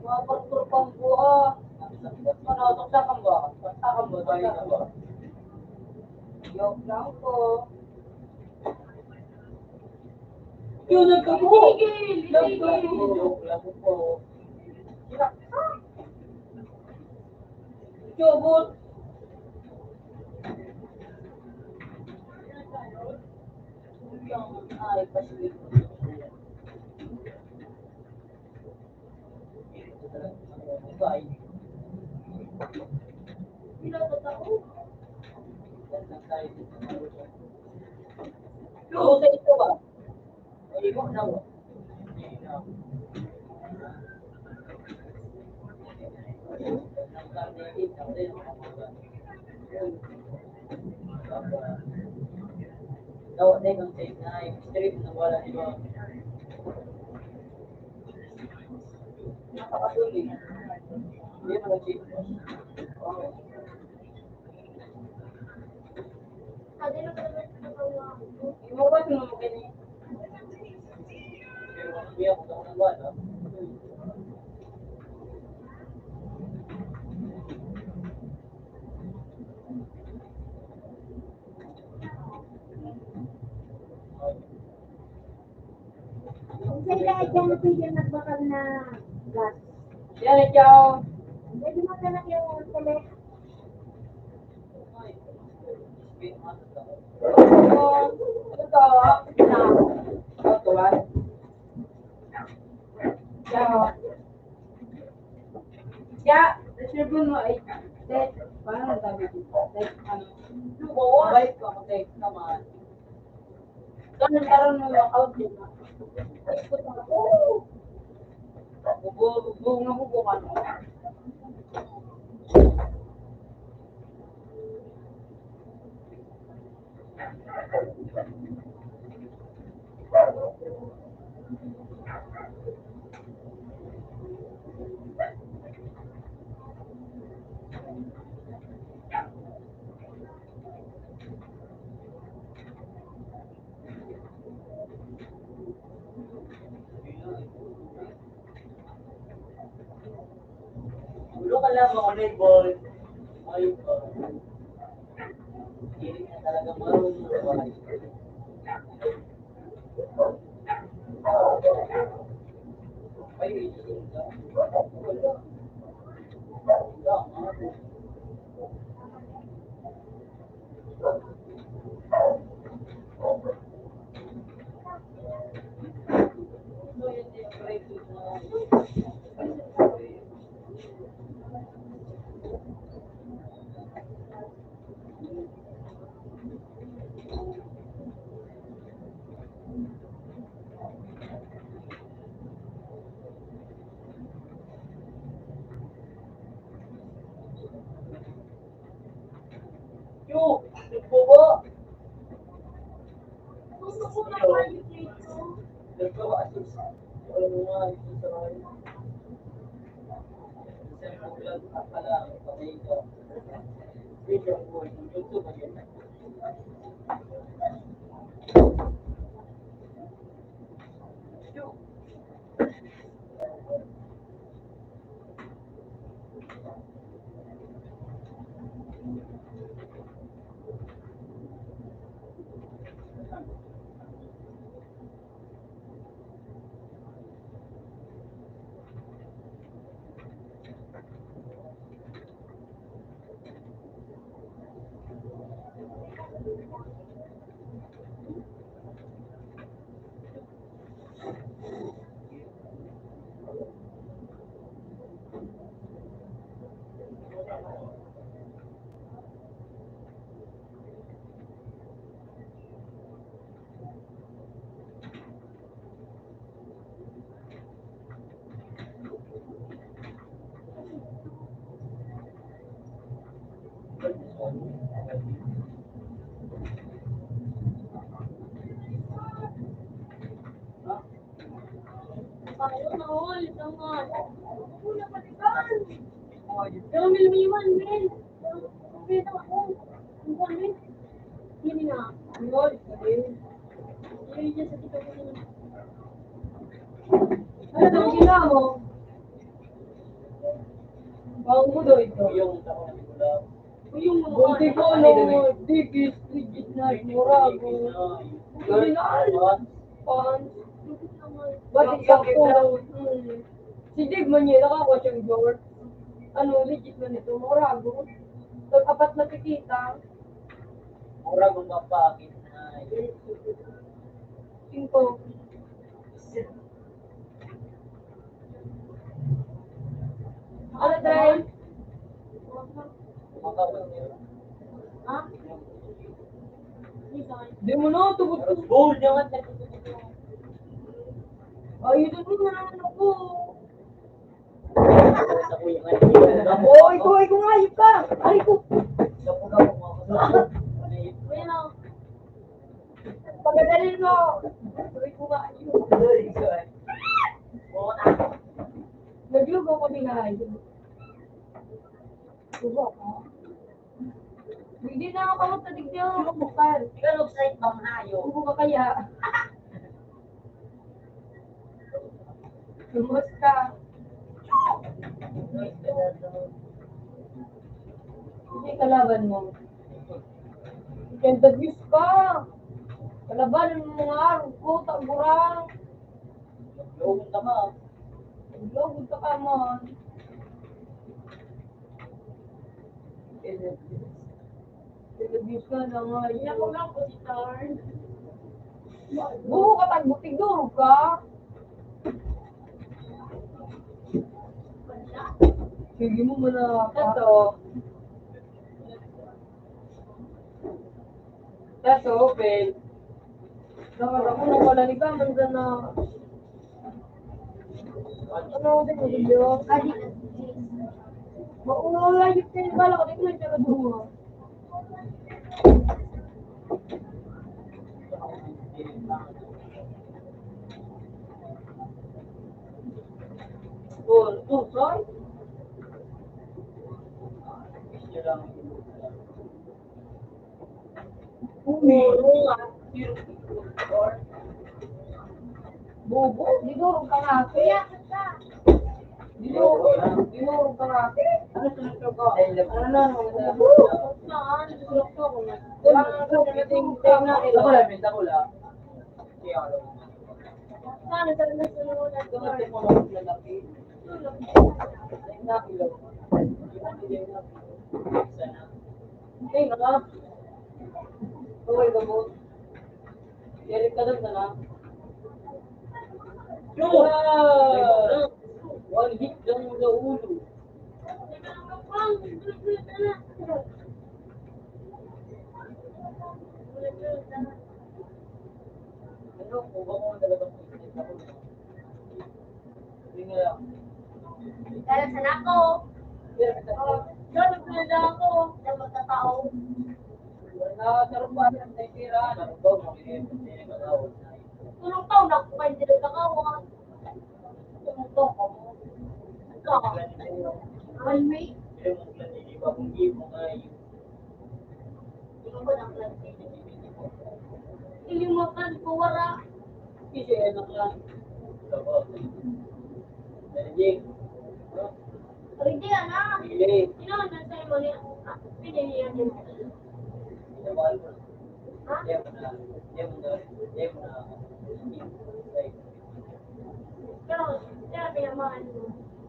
Mga pagturpang buha. Ano, tukda kang buha? Tukda kang buha? Tukda kang buha? Joke lang po. Yun, nagkabuho. Nagkabuho. Joke lang po. Yobot. Ay, paswerte. Pinapatao. Oo, sa ito ba? Ay, mo na mo. Daw, teka, teka, straight na wala, di ba? Napakasulit. Hindi mo nag-check. Iwasan mo mo kini. Sa ila, dyan na pwede magbakal na gas. Yan, ikaw. Pwede magkanak yung kulit. Ito, ito, na. Ito, tuwan. Yan, o. Ya, reserve mo ay, tet, paano ang sabi dito? Tet, ano? Bike ko, tet, naman. Ganun, karon mo yung out din, ha? Ay, puta, oo. Bubo, bubo nga bubo, ano? Ulo ka lang, mga playboy. Ay, hindi na talaga marunong. Ay, hindi. Yo, nagbobo. Gusto ko na kayo dito. Nagkawa-, ano nga, ito sa kayo. Ayun, mahal. Tama. Ako na palitan. Ayun. Pero milmiwan, men. Pero, pero ako. Ang kuwan, men. Yun nga. Ayun. Ayun, yun sa tika ko. Ano daw ginawa mo? Bawang mo daw ito. Yung Bunti ko, no, digit, digit na, murago. Original. Pan. Ba't ikaw po? Hmm. Si Dave man yun, nakakuha siyang short. Ano, legit man ito, murago. Pag apat na tikita. Murago ba pa akin? Singko. Ano, Dre? Ha? Di mo na, tubod ko. Gold naman. Ay, ito na naman ako. Oy, oy, kung ayop ka. Aray ko. Ayan o. Pagadalhin mo. Sabi ko nga, ayun. Naglugaw kami na ayun. Subo ka. Hindi na ako kamot na digdi ako. Bukal. Ikaw nag-site ba, mga ayun? Subo ka kaya. Kumusta? Hindi kalaban mo. Kaya the views ka. Kalaban mo mga araw ko, tagurang. Logon ka ka. Logon ka ka, man. Television na nga yun. Ako lang po si Tarn. Buho ka, tagbutig, durog ka. Sige mo, manaka. Ito. Kaso, open. Dapat ako nang wala ni Kaman sa na. Ano ang tingin mo? Adi. Maulayo kayo, bala ko, tingnan, pero duwa. Oh, oh, sorry. Puro nga. Bobo, dinurog ka nga ako. Dinurog, dinurog ka nga ako. Ano sunod ko? Ano na, ano na? Saan? Sunod ko ako na. Wala nga ako, naging time na. Ako lang, ako lang. Saan? Saan na sunod? Ito na, ito na, ito na. Ay, nga. Okay, gabot. Eric ka lang na lang. One hit lang mula ulo. Ano, kung ba mo nalabas ng init ako? Dalasan ako. Oh, dalasan ako. Dalasan ako. Tulong tao na ako kayo dito kakawan. Tulong tao ka mo. Ikaw. One week. Ikaw ba ng klase? Ilimakan ko, wala. Kasi anak lang. Ready? Ready, anak. Ready. Sino ang nasa mo niya? Pwede niya din. Ha? Pero, sabi naman,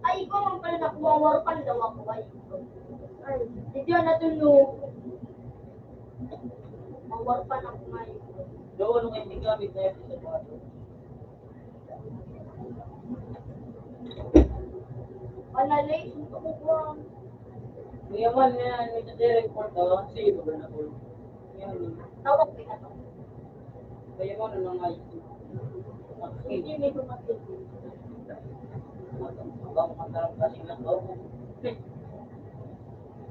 ay, ikaw ang pala nakuha mo, pala daw ako, ay. Ay, hindi na tunog. Mawar pa na kumain. Doon, nung hindi kami tayo sa kwarto. Panalay, suntok ko po ang Kaya man, yan, may nagre-report, oh, si Gobernador. Yan. Tawag ko yan. Kaya man, ano nga yun? Hindi, may dumating. Ang masarap kasi na to.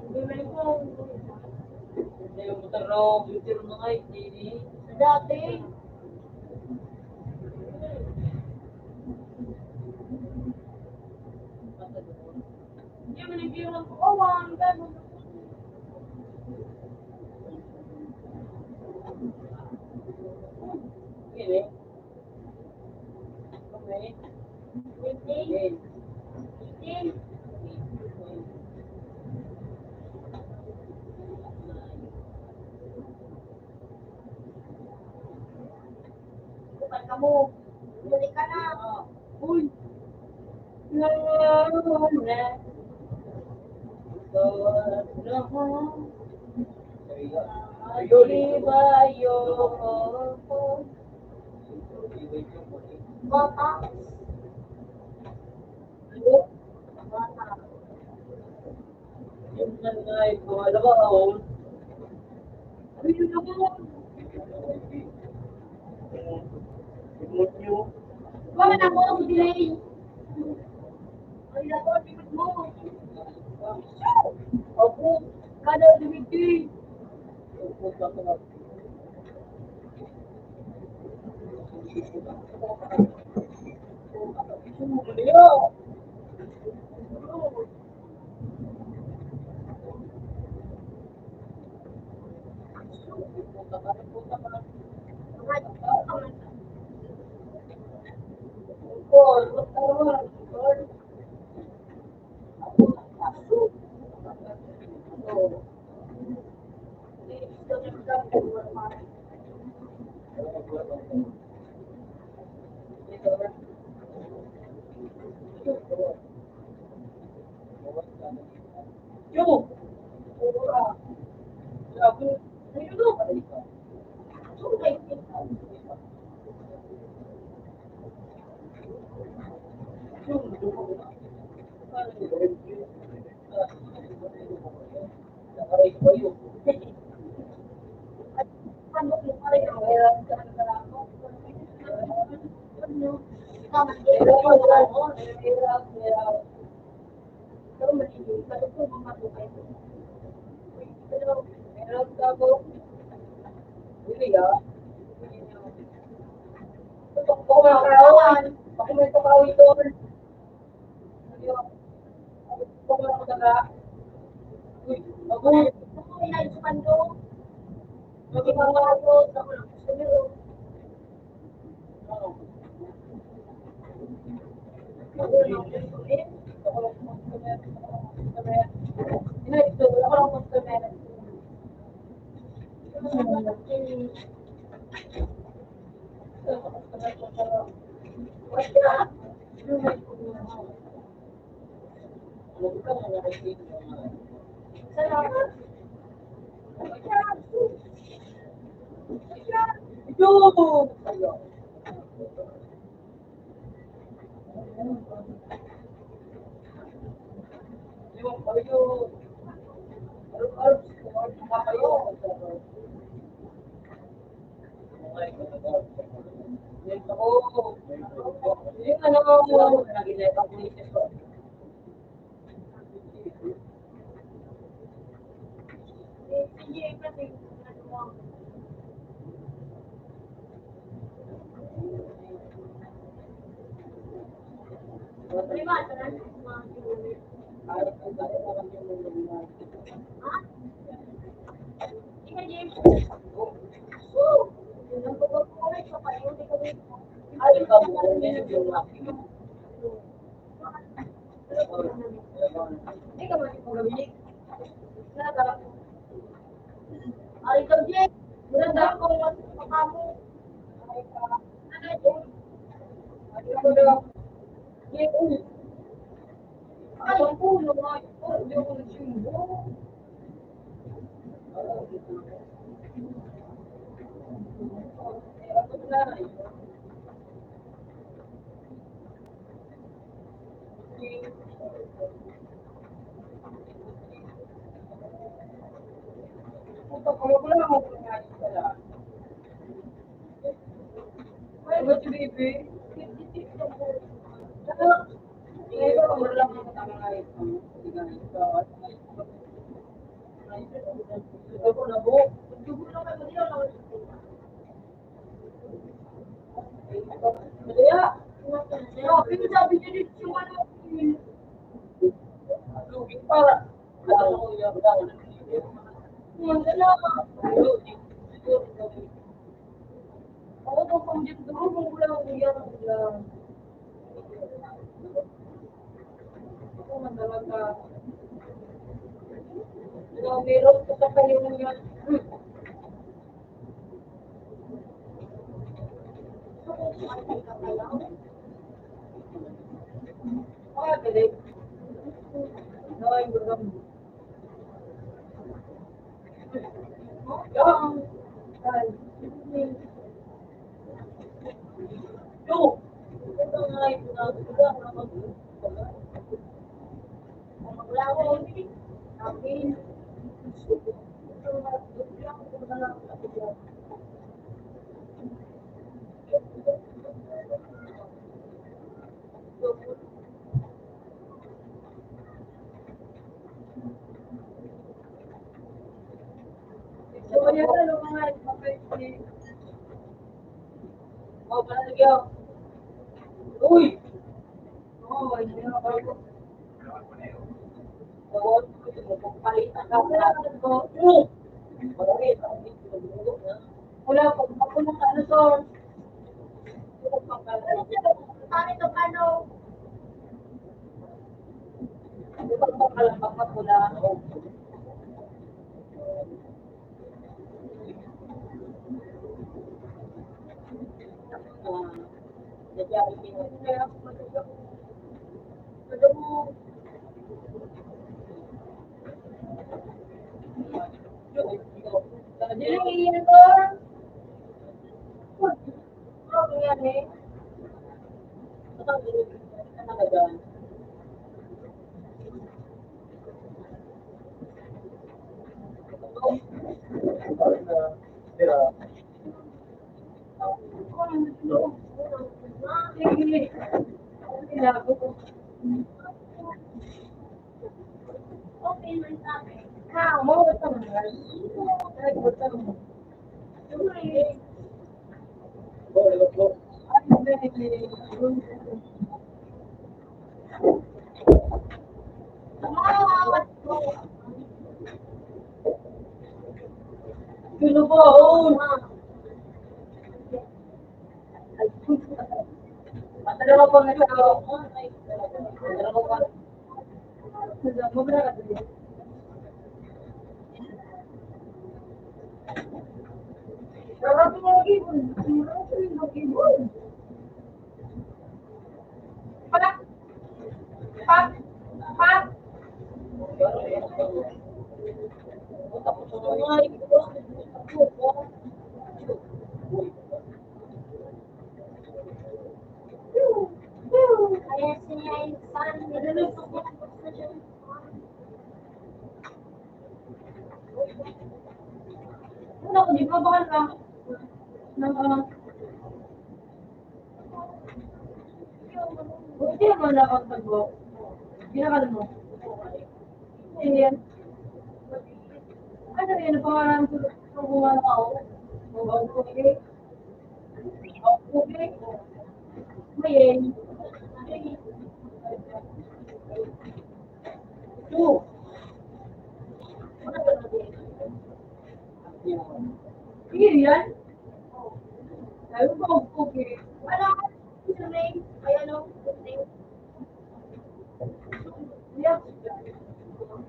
Hindi, may po. Hindi, yung motor, oh, yung tiro na nga, hindi, hindi. Dati. Hindi mo nag-iwan ko. Oh, ang gano'n. Hindi. Okay. Hindi. Hindi. Kupal ka mo. Huli ka na. Uy. Nangaruna. Ikaw at lahat. Di ba yun? Bata. Ano? Bata. Yung nanay ko, alam mo, oh. Ano yun ako? Demonyo. Wala na ako, delay. Ay, nako, tingnan mo. Ako, kada dumigdig. So, ayan na, mga kapatid. Oh, pala lagi ako. Uy! Oh, hindi na ako. Oo, palitan ka. Wala pa, wala pa, ano to? Pangit ang ano? Di ba, pagkalambak na pula? Sino ba? Oh. Madalawa pa nga tao. Madalawa pa. Ano ko, di ba, bakal ka? Nang, ah, Buti naman nakapag-, ginakal mo. Ayan. Ano yan? Pangalan ko sa mga tao. Okay. Okay. Ngayon. Two. Sige, yan. Sabi ko, okay. Wala ka sa name. Ay, ano? Name.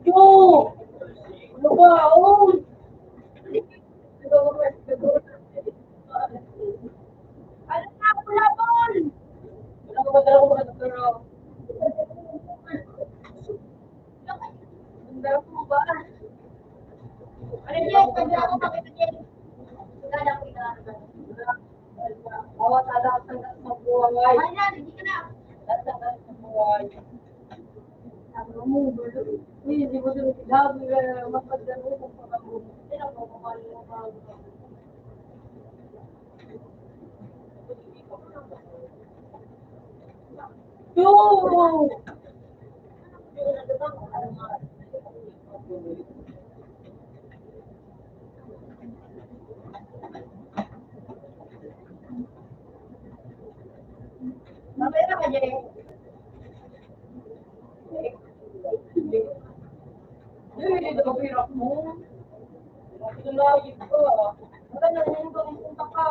Yo! Ano ba? Oh! Ano na, kulabon? Wala ka ba talaga mga nagkaraw? Ang dami mo ba? Ano yan? Pwede ako makita yan. Wala lang kita. Bawat alam sa buhay. Ay, na, hindi ka na. Sa buhay. Ang mo, uy, hindi mo din kailangan, eh, mapagdalo kung pagkabuhay. Hindi na po, Yo! Mamaya na ka, Jay. Jay, hindi ka pira mo. Ito na, yun ka. Wala na, yun ka, punta ka.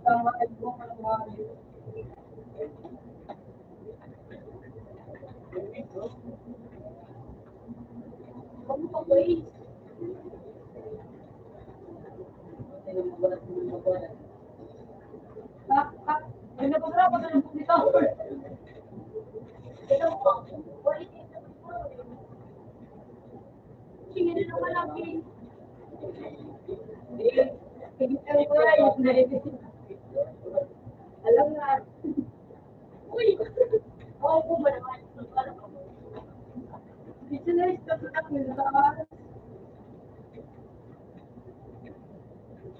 Tama, ay, buwan ka ng mga yun. Alam na. Uy! Oo po ba naman? Dito na yung sa taas.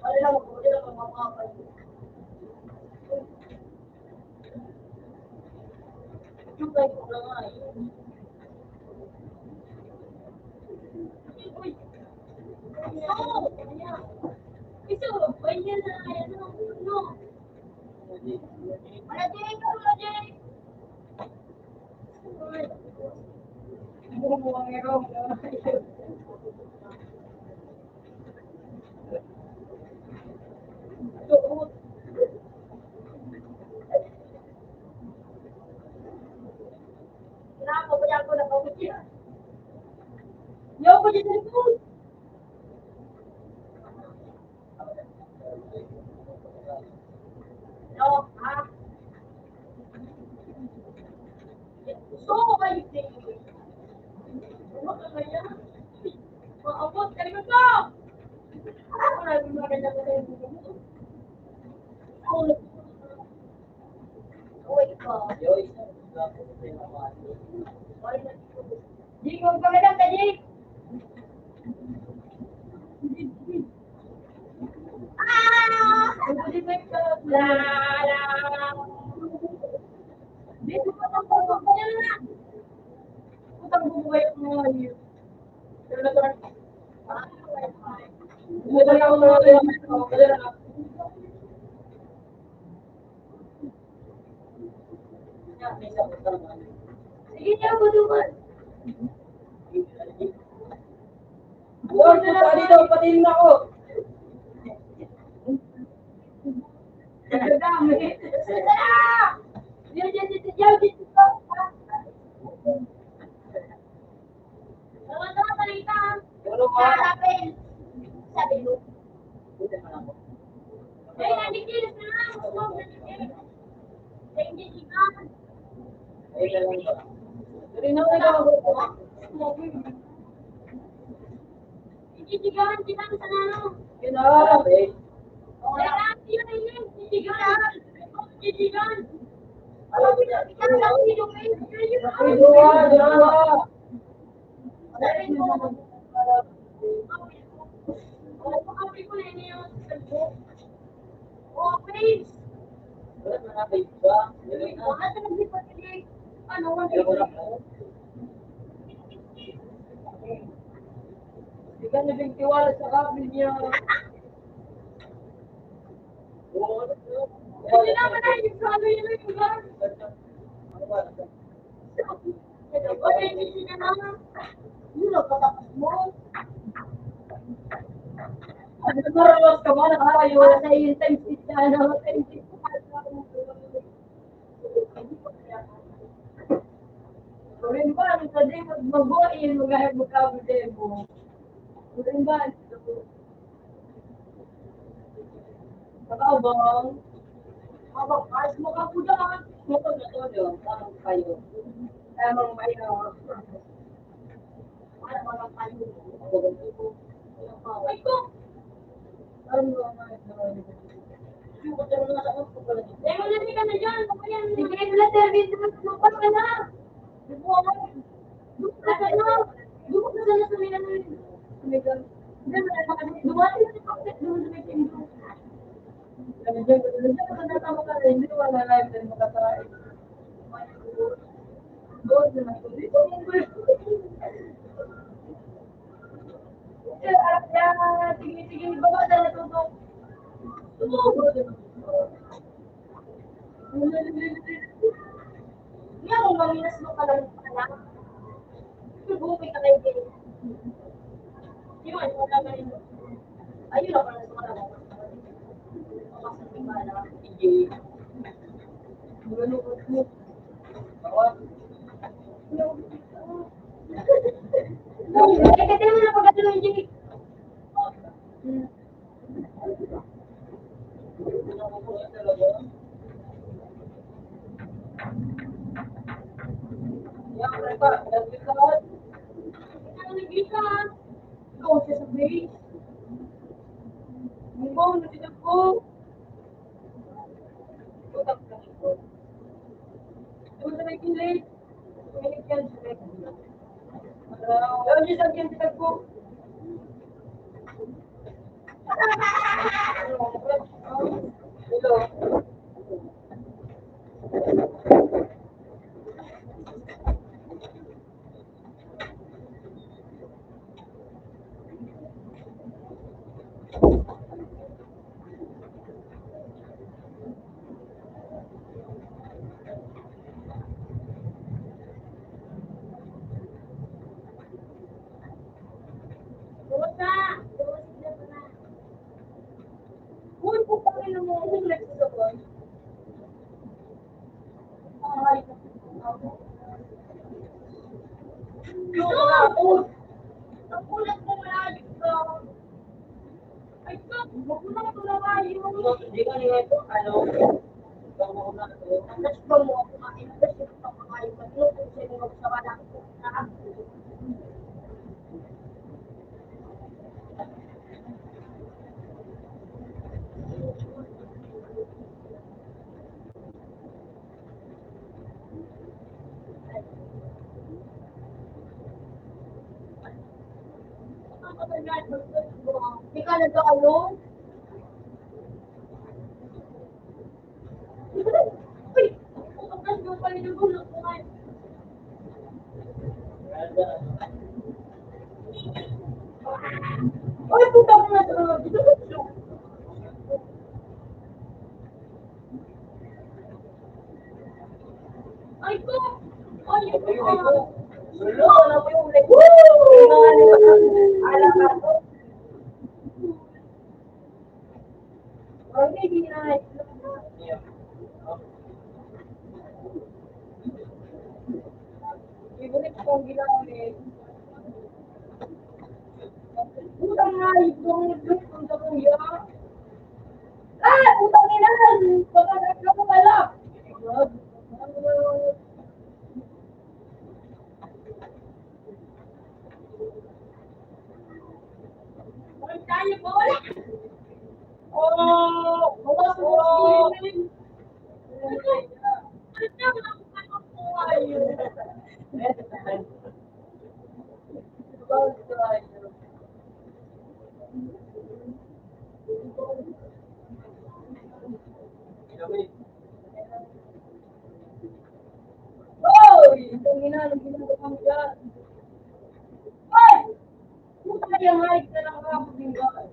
Wala lang, wala lang, mamamatay. Yung tayo ko na nga, eh. Uy! Oo! Ayan. Ito, ayan na, ayan na, no? Wala, Jay, ikaw, wala, Jay. Yaw ko dyan, cellphone. No, ha? Gusto ko kayo din. Ano ka kaya? Maabot kayo na! Ako na yung maganda ko sa'yo. Uy, ikaw. Di ko pa lang, Taji. Ah! La, la. Di ko pa lang, utang bubuhay ko ngayon. Sige niya, buduman. Lord, pati daw, pati na ako. Ang dami. Yan, yan, yan, yan, yan, yan. Sabi mo. Ay, nanikilis na lang. Thank you, Ivan. Dali na, wala ako. Thank you, Ivan. Kita ko sa nano. Yun na. Wala, yun, yun, yun. Thank you, Ivan. Thank you, Ivan. Alam mo na, ikaw lang, sino kayo? Ay, duwa, duwa. Hindi ka naging tiwala sa kapatid niya. Hindi naman na yung sabi niya yung lugar. Ay, hindi ka na. Yun ang patapos mo. Ano, marawas ka ba? Nakakayo. Sa iyo, times eight ka, ano? Times eight ka. Rin ba, ano sa di, mag-, magbuhay yun, mag-, magkabuhay mo. Rin ba, ano? Makaabang. Mabakal, makapuda. Makapuda, no? Tamang kayo. Tamang kayo. Para mga kayo. Ay, ko! Ano nga, ano nga, ano nga. Pero hindi ka na dyan. Sige, wala, Tervin. Lupa ka na. Lupa ka na. Lupa ka na. Lupa ka na sa may ano yun. Sa may gan-, hindi, wala pa kasi. Dumating na yung pangkat doon sa may pinto. Ano dyan, ano dyan, ano dyan, tama ka na, hindi, wala na, hindi makatae. Doon na lang, dito, dito. Sige, sige, baba na lang, tutok. Tutok. Nga mo, maminas mo ka lang pala. Bumalik ka kay Jay. Yun, wala na rin. Ayun, ako na sa mga. Sige. Ano ko po? Eh, kasi mo na pag-, ano, Jay? Uy, putangin mo, ulit sa sabon. Ay, naku. Nagulat ko, malalim ka. Ay, ka, nagulat ko, malalim. Hindi ka nila ito, ano? Ang gusto mo, kumain ka, sino pa kumain ka? Sino kung sino magsawa na ako? Ikaw na to, ano? Ay, puta mo na ito. Ay, ko! Ay, ko! Woo! Alam mo. Favorite kong ginamit. Putang nga, itong, itong, itong, itong, ah, putang ina! Baka nagkakapala! Hoy! Itong ina, anong ginagawa mo dyan? Hoy! Puta, yung mic na lang ako, tingnan.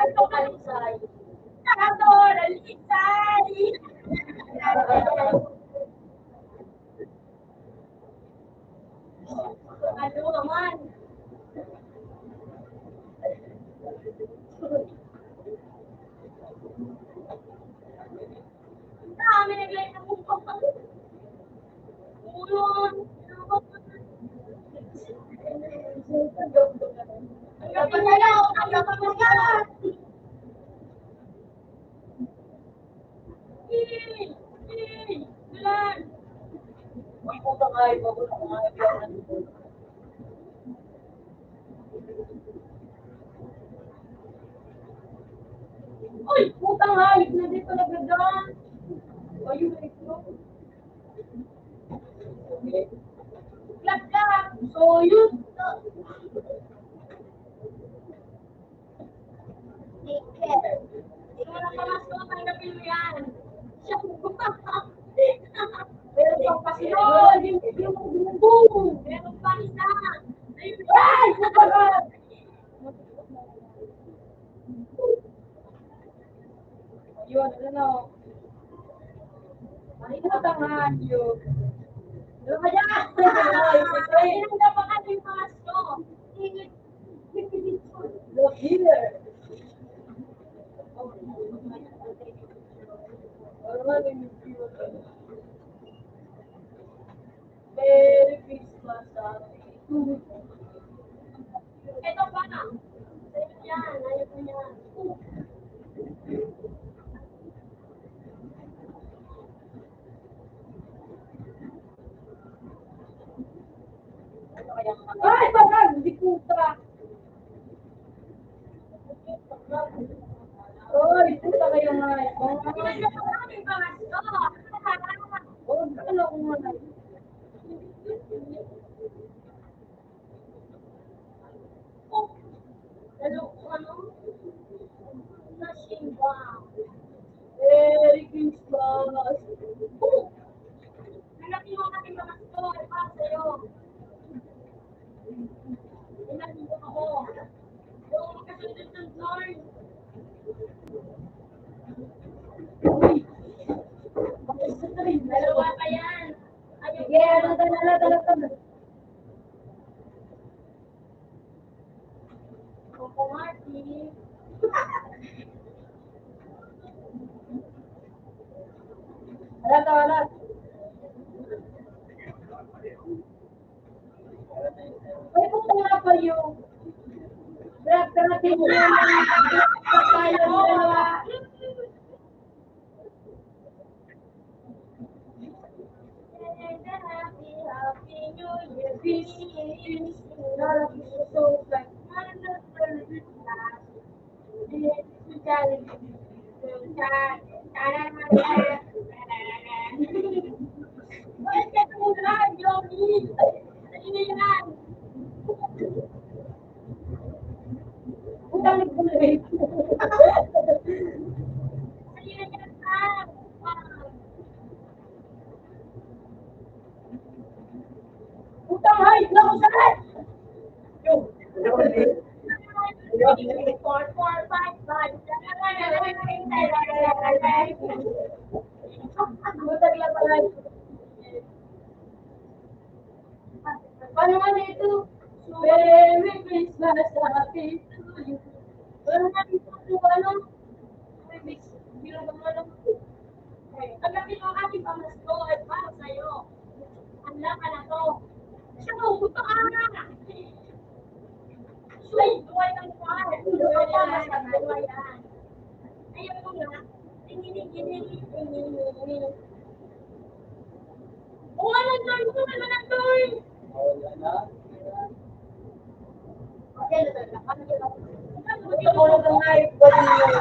Pastor Alisay. Pastor Alisay! Ano naman? Dami nag-like ng mukha. Uy, ang kapatid na, ang kapatid na. Hey! Hey! Ulan! Uy, puta nga, ikaw, puta nga, ikaw. Uy, putang hayop na dito nagdadaan. Ayun, ito. Clap, clap. So, yun. Take care. Ikaw na, Pamas, ko, tanggapin mo yan. Siya. Meron pang pasunod. Yung, yung, yung, yung. Meron pa isa. Ayun. Ay! Yun, ano? Ay, natangahan yun. Ano ba yan? Ay, natangahan yung Pamas, ko. Look here. Merry Christmas, Happy. Ito pa. Sa'yo yan. Ayaw ko yan. Ay, bakal! Hindi puta! Oy, puta kayo nga. Oh, ano ko nga? Ano, ano? Nasimba. Merry Christmas! Malaki yung aking mga store para sa'yo. Ilan dito ako? Yung kasunod ng Lord. Dalawa pa yan. Ayun. Sige, ano, tara, tara, tara, tara. Coco Martin. Wala ka, wala. Uy, kung wala pa yung grab ka na din yun. Kaya dalawa. Utang na buhay. Utang, hay! Naku, sakit! Four, four, five, five. Utang lang pala. Paano nga na ito? Merry Christmas, Happy to you. Paano nga dito? Ano? Merry Christmas. Bilang ba nga lang? Okay. Ang gabi ng ating pamasko ay para sa'yo. Ang laka na to. Siya ko, gusto ka nga. Shuy, duway ng kwan. Duway ng kwan. Duway yan. Ayun ko nga. Tininiginig, tininiginig. O, ano, ano, ano, ano, ano, ano? Tulog na nga, eh, pwede yun.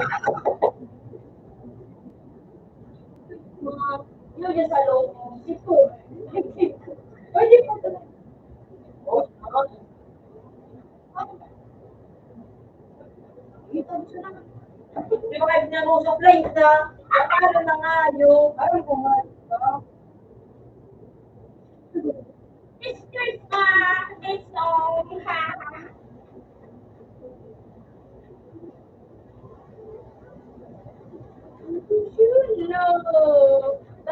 Mga, yun yung sa loob. Ito. Pwede po. Oh, Di ba kayo pinamusuklay na? Ano na nga yun? Ano ko nga, di ba? It's Christmas! It's all!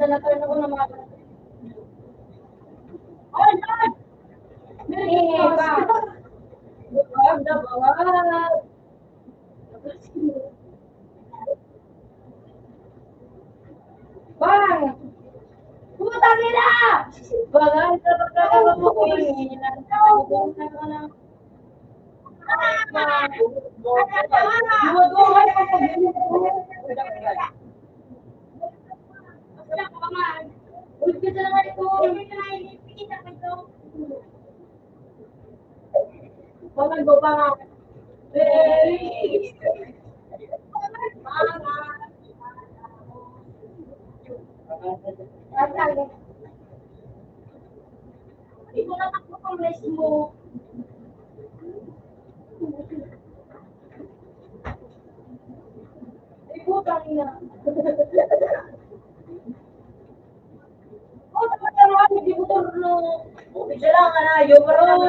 sa latar na ko na mga... Ay, ay! Merry Christmas! Bawag na bawag! Bang! Putang ina! Bawag na bawag! Ikaw na takbo ka mismo. Ay, putang ina. Oh, talaga, hindi ko turno. Oh, picture lang, ano, yung parang...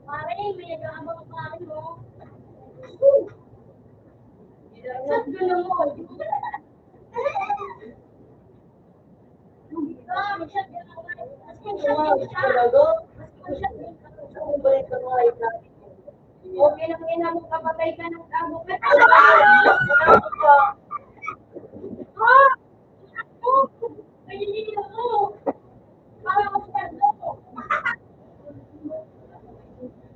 Pare, may nag-aabang pa ako. Shot ko na mo. Grabe, shot ko na mo. As in, shot ko na. As in, shot ko na. Okay lang, ina mo, kapatay ka ng tao. Ah!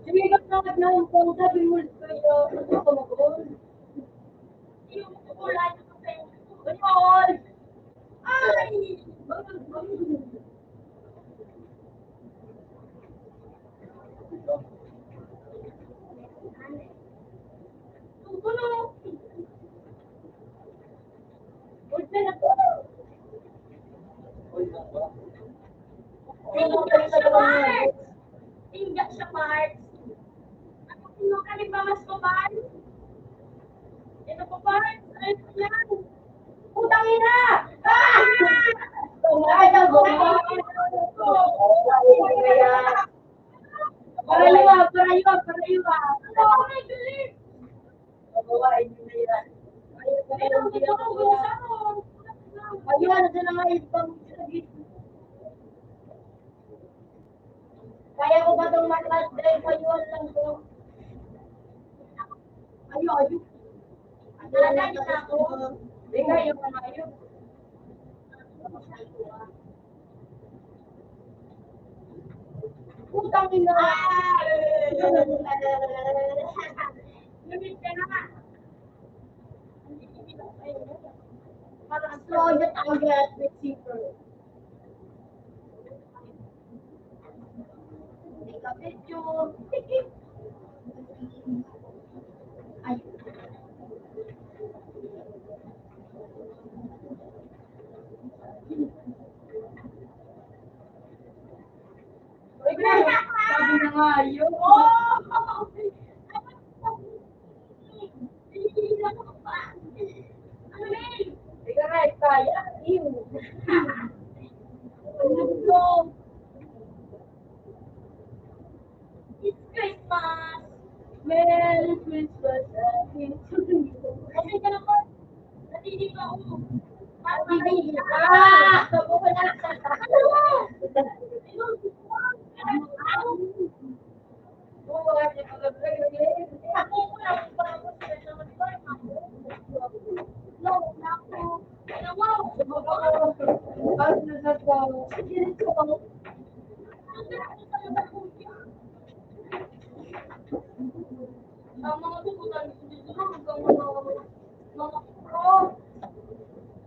Sumikat na nga ang pangkat, yung ulit ko yun. Ano ka mag-on? Yung ulit ko yun. Ay! Ingat siya, Mark. Ano, sino ka ni Bamas ko, Mark? Ito po, Mark. Ano yan? Putang ina! Ah! Ay, ang gumamit. Parayuwa, parayuwa, parayuwa. Ano, ay, galing. Ayun, ito na nga yung pang-, kaya ko ba itong matras? Dahil payuhan lang ko. Ayun, ayun. Ang lalaki na ako. Hindi, yung mga yun. Putang ina. Lumit ka na. Para ang slow the target with zipper. May kapityo. Ay. Sabi na nga yun. Ikaw na, kaya. Ew. Ano to? It's Christmas. Merry Christmas and Happy New Year. Okay ka na po? Natinig ako. Natinig ka. Ah! Ang mga tututan, mga, mga pro.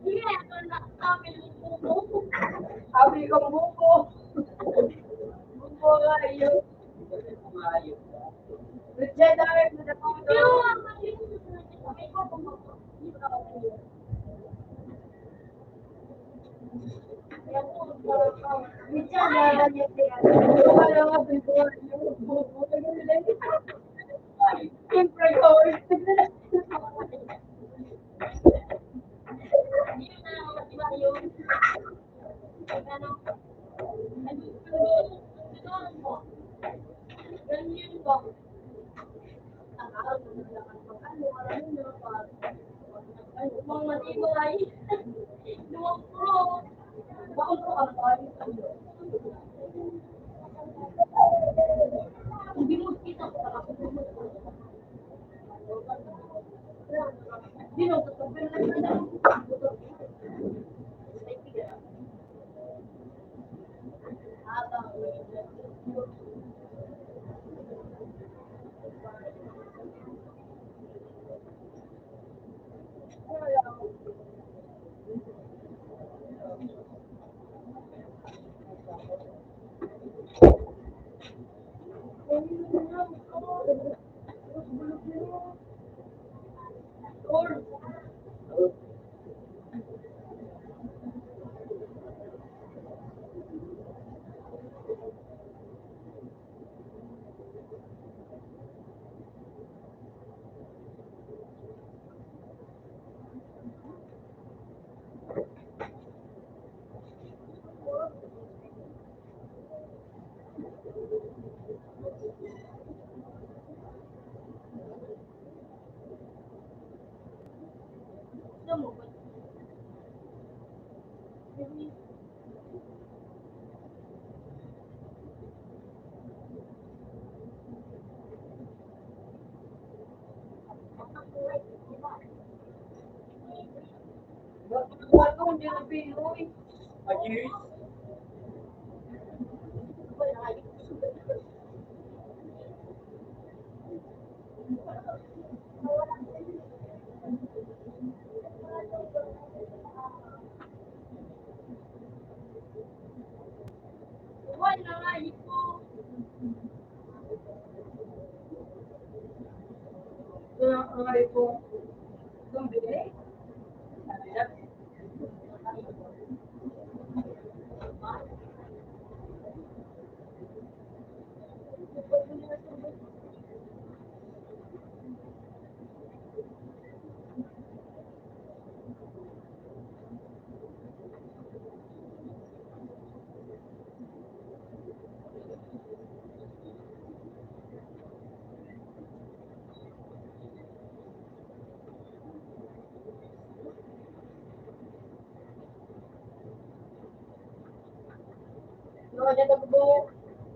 Hindi na ito na kami ng buko. Sabi ko, buko. Buko, ayun. Good job, Alex. Mga dyan, nagbubuo.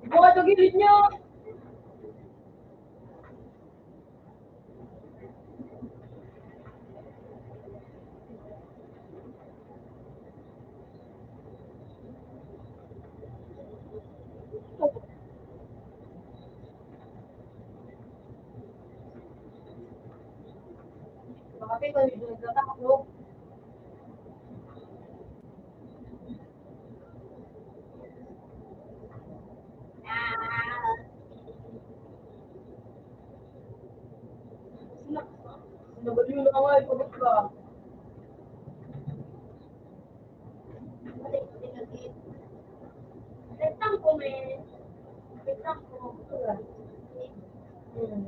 Buo ito, gilid nyo. Bakit kayo dyan sa takbo? Nabaliw na ka nga, ipabot ka. Letang ko, men. Letang ko. Hmm.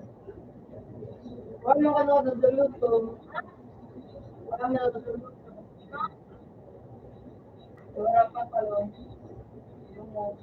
Wala ka na, nagluto. Wala na, nagluto. Wala pa pala. Yung mo.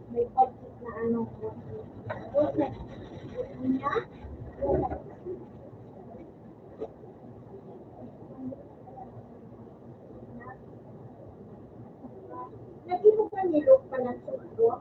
May budget na ano po. Lagi mo pa nilog pala sa buwak.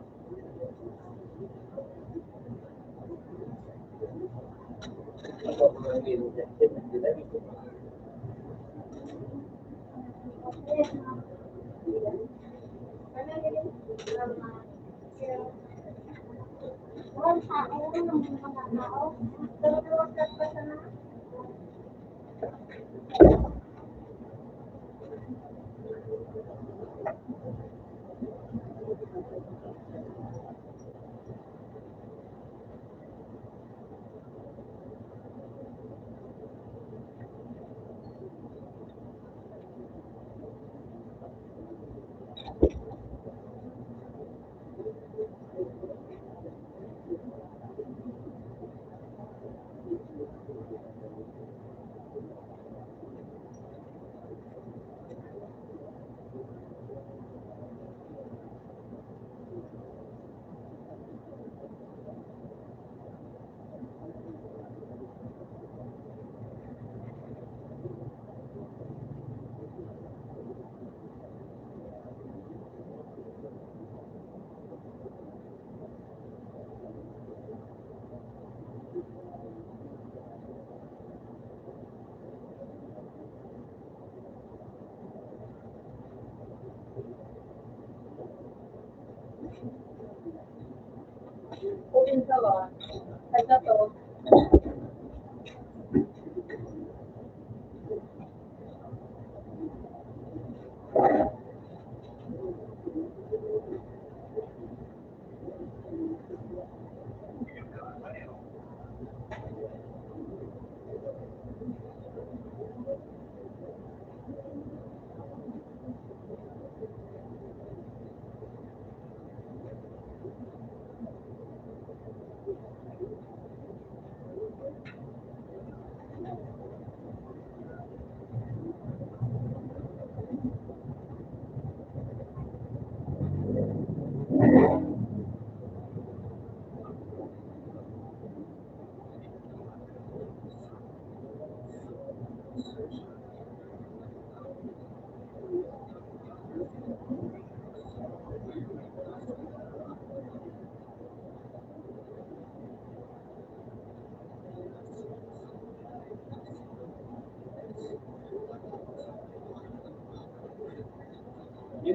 Yung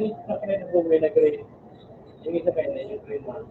isa pa yun, yung may nag-green. Yung isa pa yun, yung green one.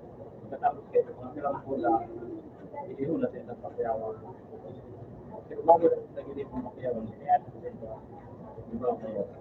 Pagkatapos kayo, mga pirang pula, ihihon natin sa pakiyawan. Pero bago natin sa gilid ng pakiyawan, kaya natin sa iba, iba ang pakiyawan.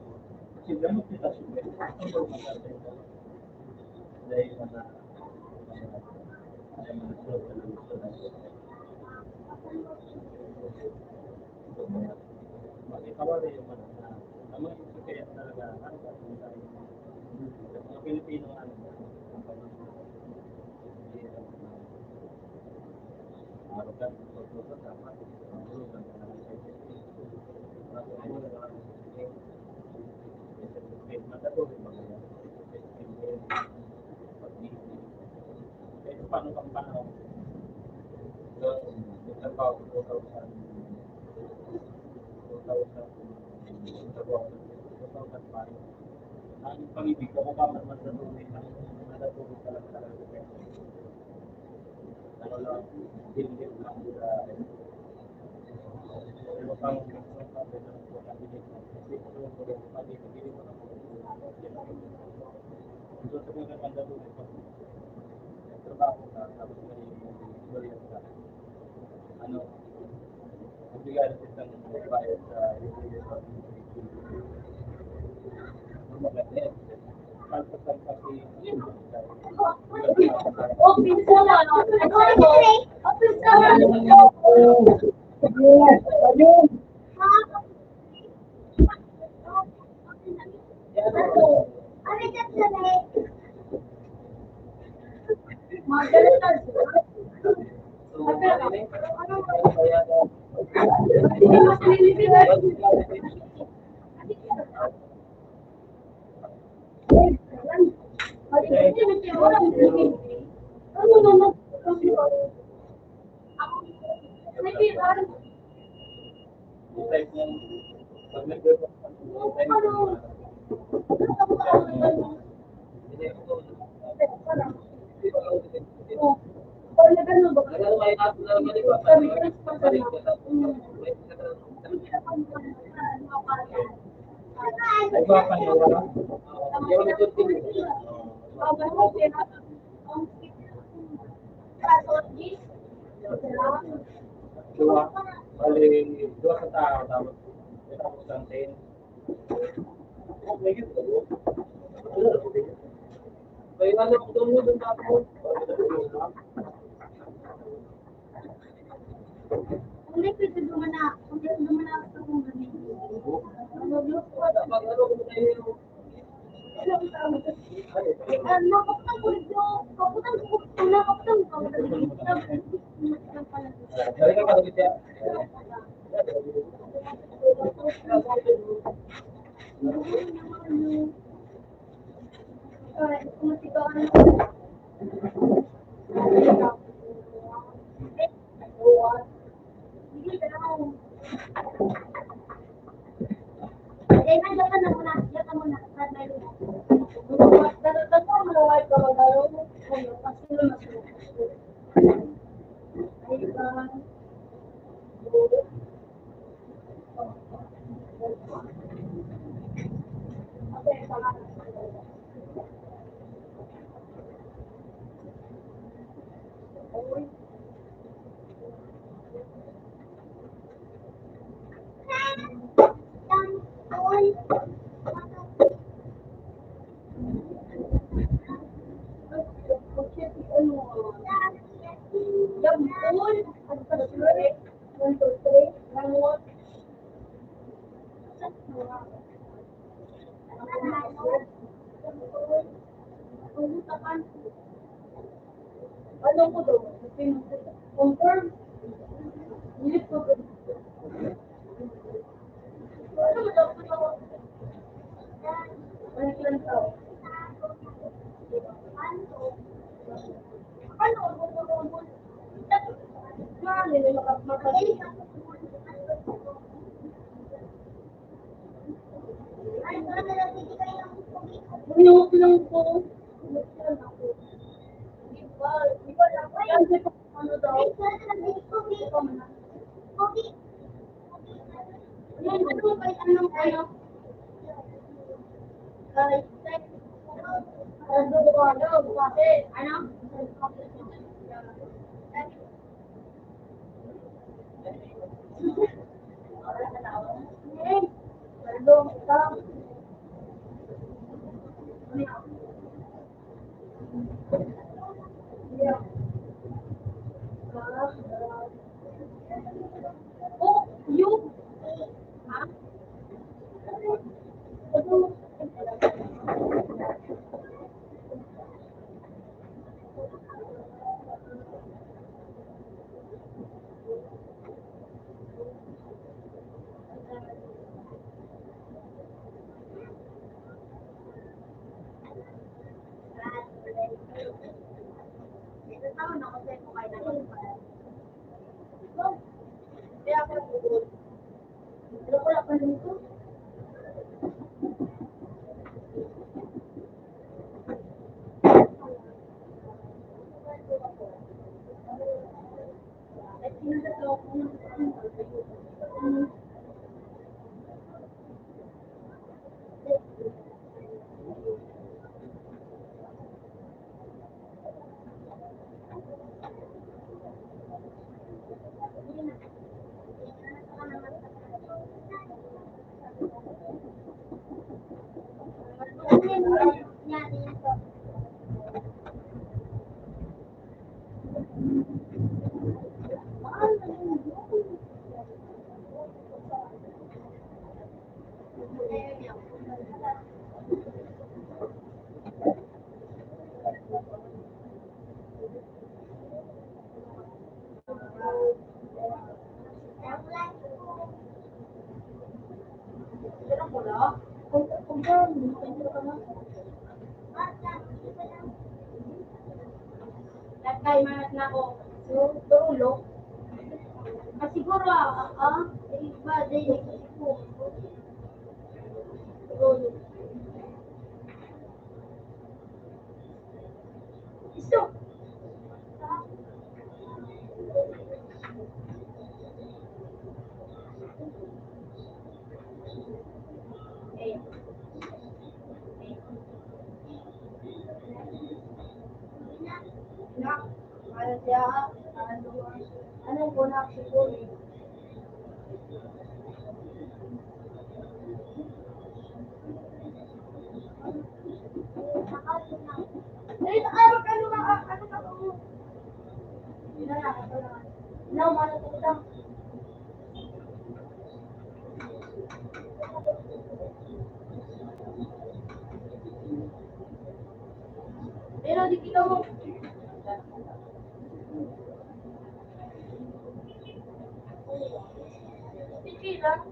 Duwa. Bali, duwa sa tao, tapos, tapos ang ten. Kaya ano, kung doon mo, doon tapos. Hindi pwede dumana. Hindi dumana sa kung ganito. Ano, ano, ano, ano, ano, Ano ko daw? Confirm. Hindi ko daw. Ano daw? Ano daw? Ano daw? Ano lang po? Nagkaimanat na ako. So, tulo. Ah, siguro, ah, ah, ah, iba, dahil ko. Tulo. Isto. Pero di kita mo. Sige lang.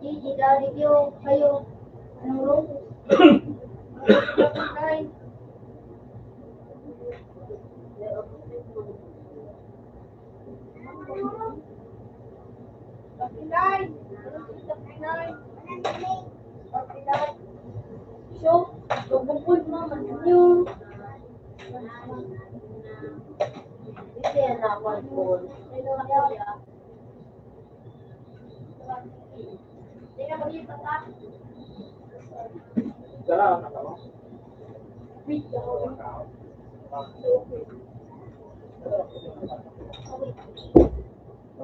Gigi, dari kayo, kayo. Anong roses? Ay. Pagpilay. Pagpilay. Pagpilay. So, pagpupul mo, ano yun? Hindi yan ako ang phone. Salamat ako. Wait, ako.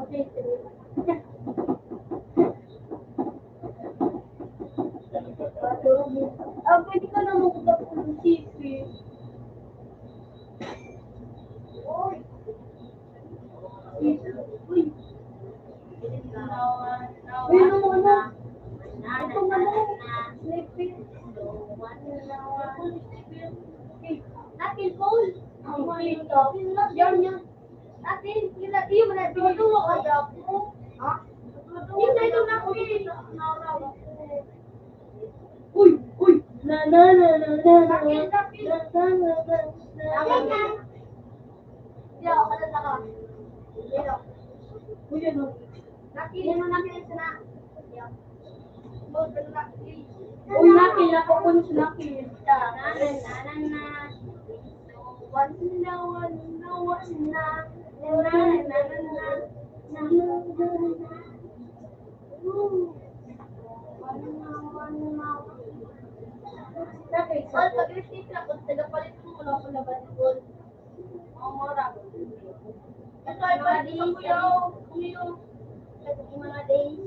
Okay. Ah, pwede ka na magdapol ng sipit. Uy. Uy. Uy, ano, ano? Itong ano? Sipit. Akin, Paul. Ang mga ito. Yan, yan. Akin, yun na, yun na, tinuturo ka daw. Ha? Yun na, yun na, uy. Uy, uy. Na, na, na, na, na, na. Akin, akin. Na, na, na, na, na. Akin, akin. Hindi ako, kalala ka. Hindi ako. Uy, ano? Akin, ano na, akin, isa na. Hindi ako. Uy, Naki, nakukulit si Naki. Naki, sa pag-receive na, kung tagapalit mo, wala ko na ba? Ito ay mga days, kuya. Kuya. Ito yung mga days.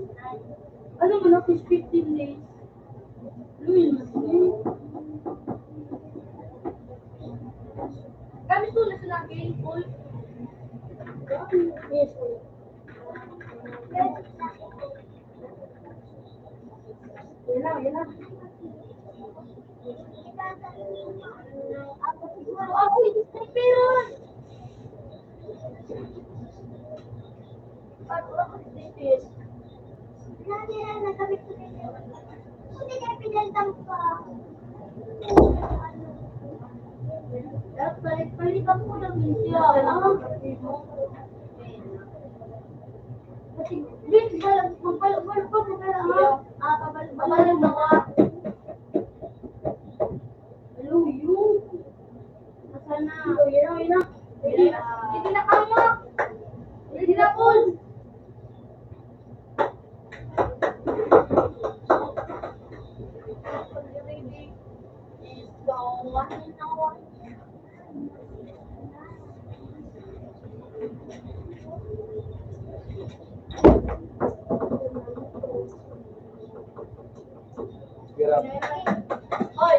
Ano mo na, fifteen days? Luis. Kami po na sila, game boy. Yes, kuya. Yan na, yan na. Ako siguro, ako yung sniper. Ako, ako yung sniper. Dati na, nagamit ko din yun. Hindi na pinaltang pa. Palit-palitan ko lang yun siya. Kasi, Bin, bal-, magbalik-balik pa, magbalik, ha? Ah, pabalik-balik na ka. Hello, you. Nasaan na? Ito, yun na, yun na. Ready na. Ready na, kamo. Ready na, Paul. Ready. Let's go. One hour. Grabe. Hoy!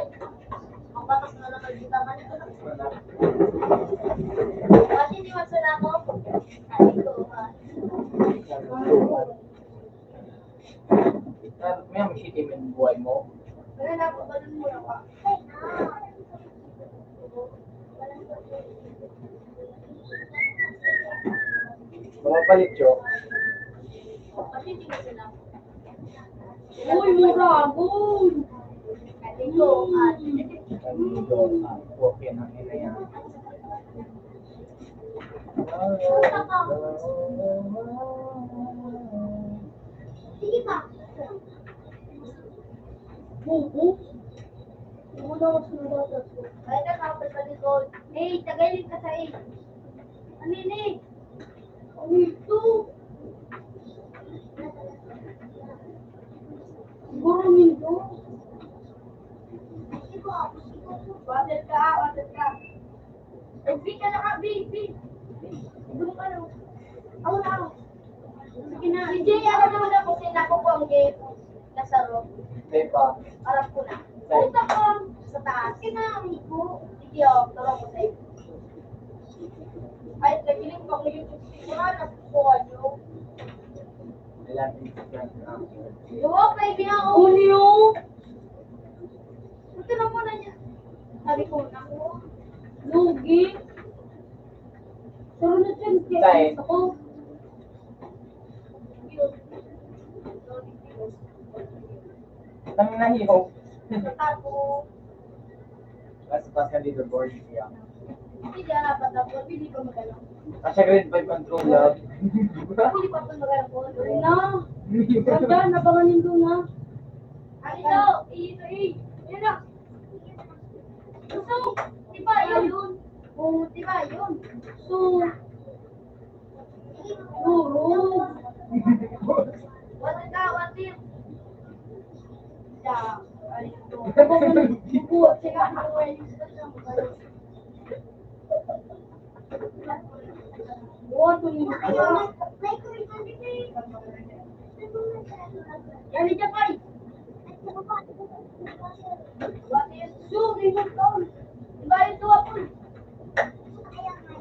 Mabakas na naman kita man. Kasi di magsuna ko. Sabi ko, ha? May ang shitty man buhay mo. Wala na po, ganun mo lang pa. Mapapalit, Cho. Uy, mura, boy! Ano ito? Ah, okay na, okay na yan. Sige pa. Bubo? Bubo na mas mura. Ay, nakapal pa ni Gold. Hey, tagay ka sa eh. Ano yun eh? Ano ito? Siguro nindo. Water ka, ah, water ka. Eh, B ka na ka, B, B. Doon ka na. Ako na, ako. Sige na. Si Jay, ako naman ako, kasi nakukuha ang game. Lazaro. Pepa. Aram ko na. Pepa. Sa taas. Kinain ko. Sige, oh, turo ko sa'yo. Ay, nagiling pa ako YouTube. Wala, nakukuha nyo. Wala, nakukuha nyo. Yo, baby, ako. Julio! Ito na muna niya. Sabi ko, naku. Lugi. Pero na-change kaya ako. Ang nahihaw. Mas, mas ka leaderboard siya. Hindi ka dapat ako, hindi pa magalang. Kasi grade five controller. Hindi pa ako magalang po. Na. Ganda, nabangan yung doon, ha? Ay, ito, ito, eh. Yan na. So, di ba yun? Oo, di ba yun? So, Guro. What is that? What is? Yan, ito, Pai. What is so, ito, Pai? Iba yung tuwa ko.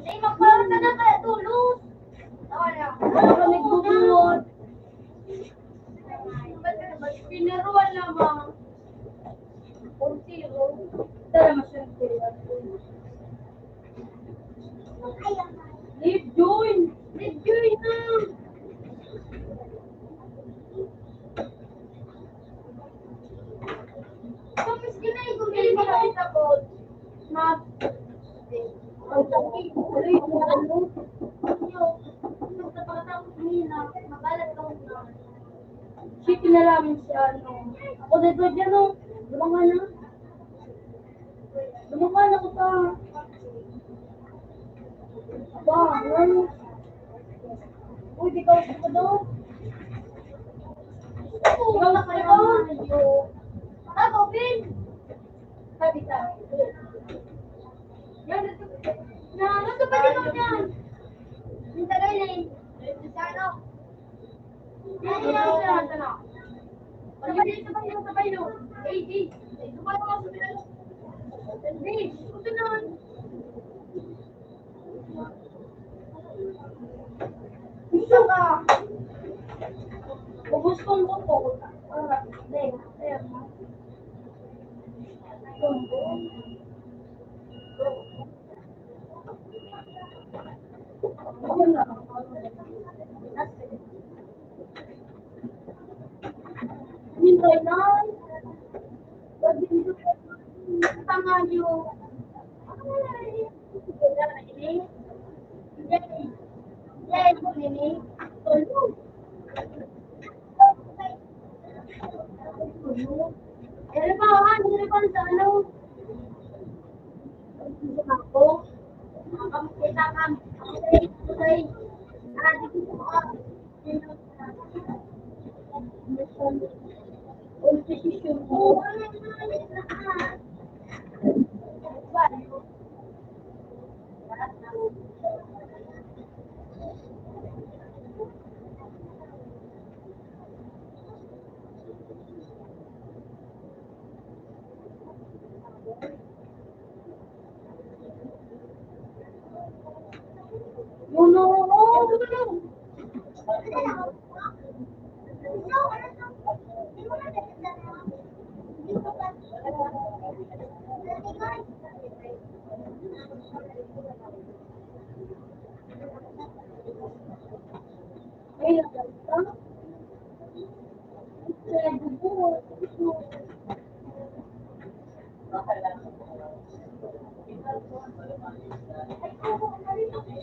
Ay, magparang ka na kaya tulos. Wala ka nagbubuhat. Pinaruan lamang. Four zero. Tara, masyadong zero. Leave join. Leave join na. Tapos ginay ko, may mga tapos. Mag- Ang sakit. Ano yung ano? Yung, yung sa pagkatapos nila, magalat ka muna. Sige na lang siya, no? Ako na ito dyan, no? Lumangan na. Lumangan ako pa. Aba, ano? Uy, di ka gusto doon. Ikaw na kayo. Ako, Pin. Sabi ka. Yan, na, nasa pa din ako yan. Yung tagay na yun. Sa ano? Yan, yan, yan, yan, yan. Sabay, sabay, sabay, no? A D. Sabay, sabay, sabay, no? Hindi, gusto naman. Isa ka. Ubus kong buko. Ah, hindi. Ayan, ha? Hintay na. Pangayo. Ano ba, ano ba sa ano? Ako? Ang kita ka. Ako sa ito sa ito. Ah, di ko pa.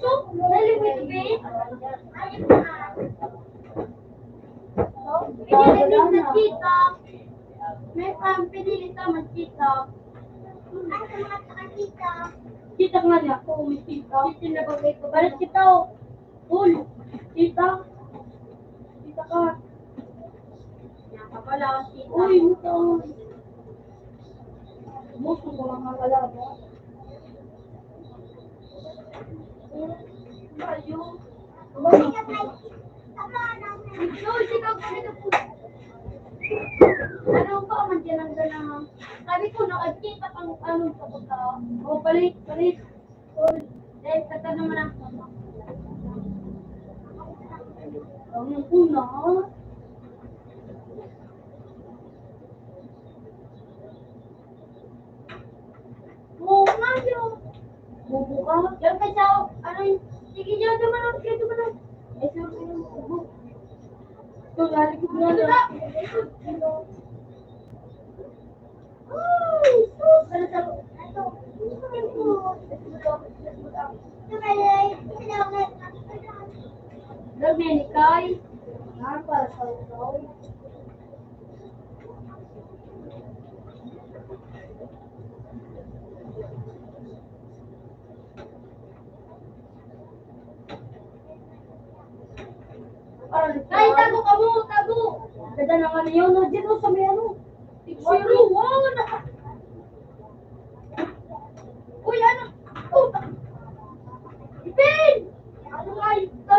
So, naliwit, babe. Ayun na. Pinili na kita. May pang pinili ka, magkita. Ay, salamat sa kakita. Kita nga niya ako, may kita. Kita na ba kayo? Balik kita, oh. Uy, kita. Kita ka. Yan ka pala, kita. Uy, ito. Gusto ko lang ang alaga. Bayo. Bayo. Ikaw, ikaw, ikaw. Ano pa man dyan ang ganang? Sabi ko, nakakita kang ano, pagka, oh, palit, palit. Dahil sa tanong mo lang. Ang una. Oo nga yun. Bubo ka. Yan ka siya, ano yun? Sige niya, dumanan, sige, dumanan. Ay, sure, sure, sure. Ito, lalikod na lang. Dominicay. Yan, para sa ikaw. Ay, tago ka mo, tago! Ganda na nga niyo, no? Diyan, no, sa may ano? Picture. Wow, naka-, uy, ano? Oh, ta-, Ipin! Ano nga ito?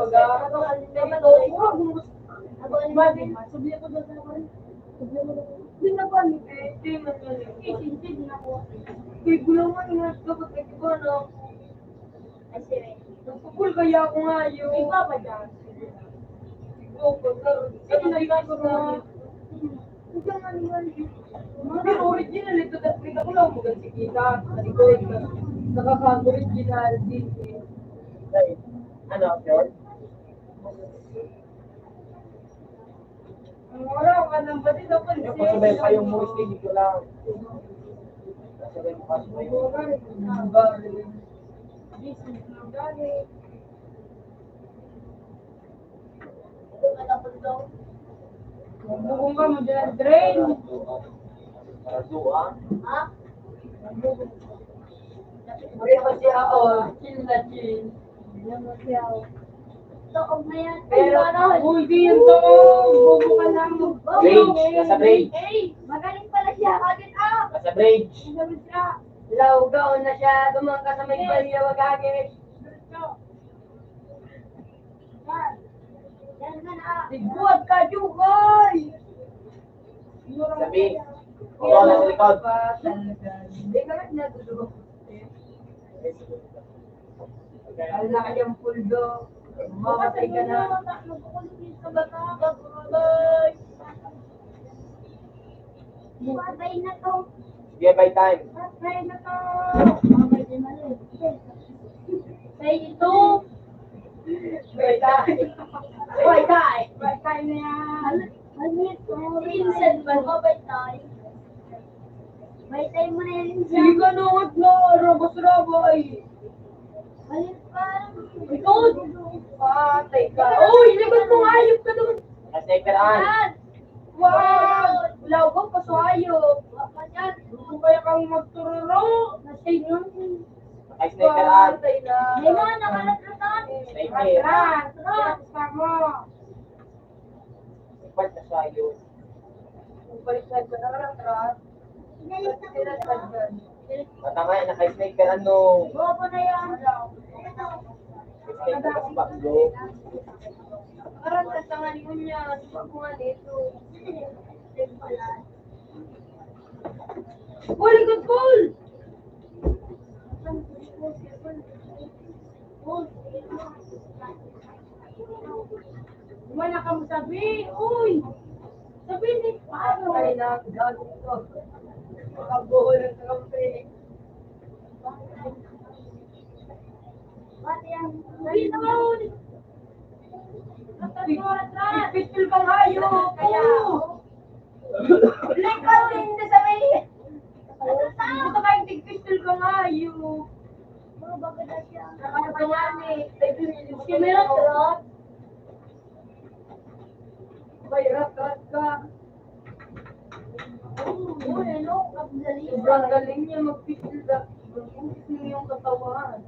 baga. Kaya ito, kurang gusto. Imagine, sabi ko doon sa mga, sabi ko doon, "Di na ba ni Pete, man yan, eh, hindi na ako." Kaya gulo mo nga, dapat nag-iba na ako. Ay, sige. Nagpupul kaya ako ngayon. Ikaw ba dyan? Ikaw ba, sir? Sige, nagkakaroon na. Pero original ito, tas kita ko lang, maganda kita. Sa likod, nakaka-original din, eh. Ano, George? Ang wala ka nang batid ako, Yung pasabay pa yung Moris, hindi ko lang. Pasabay mo pa yung Ang bukong ka mo dyan, drain. Para doon. Ha? Pare pa siya, oh, chill na chill. Yan mo siya, oh. Toog na yan. Pero, Ay, wala. Uy, di yun to. Bubo ka lang. Bridge, nasa bridge. Hey, magaling pala siya. Agad, ah. Nasa bridge. Ang galing siya. Lawgaw na siya. Dumaan ka sa may Yes. baliya, wag agi. Diretso. Yan. Yan na, ah. Tigbuhat ka, Jukay! Sabi, ikaw na sa likod. Hindi ka na natutuwa. Ang laki ang puldo. Mamatay ka na. Patay na to. Sige, by time. Patay na to. Patay ito. By time. By time. By time na yan. Minsan ba, by time? By time mo na yan, minsan. Sige ka na, wag na. Rabas-rabay. Ikaw! Patay ka. Uy, labas mo, hayop ka doon. Naka-sniper an. Wow! Lawag pa sa hayop. Gusto kaya kang magtururo? Nasay yun. Naka-sniper an. Patay na. May mga nakalatratan. Sniper. Tara, tara. Gusto mo. Ipat na sayo. Balik na ito, nakaratrat. Pinatagyan. Patangay, naka-sniper, ano? Bobo na yan. Sniper, kasi baklo. Parang tatangan mo niya. Sumakuha nito. Uy, good goal! Wala ka mo sabi, uy! Sabi ni, paano? Ay, nagagalit ko. Makabuhol ang kampi. Pati ang Pinoy! Picture kang hayop! Kaya, Likaw, hindi sa may, ano sa? Ito kayong tigpistol ka nga, you. Ano ba ganda siya? Ano ba yan eh? Ay, si Mira, sarap. May rat-rat ka. Oh, hello, ang galing. Sobrang galing niya magpistol. Ang boses ng iyong katawan.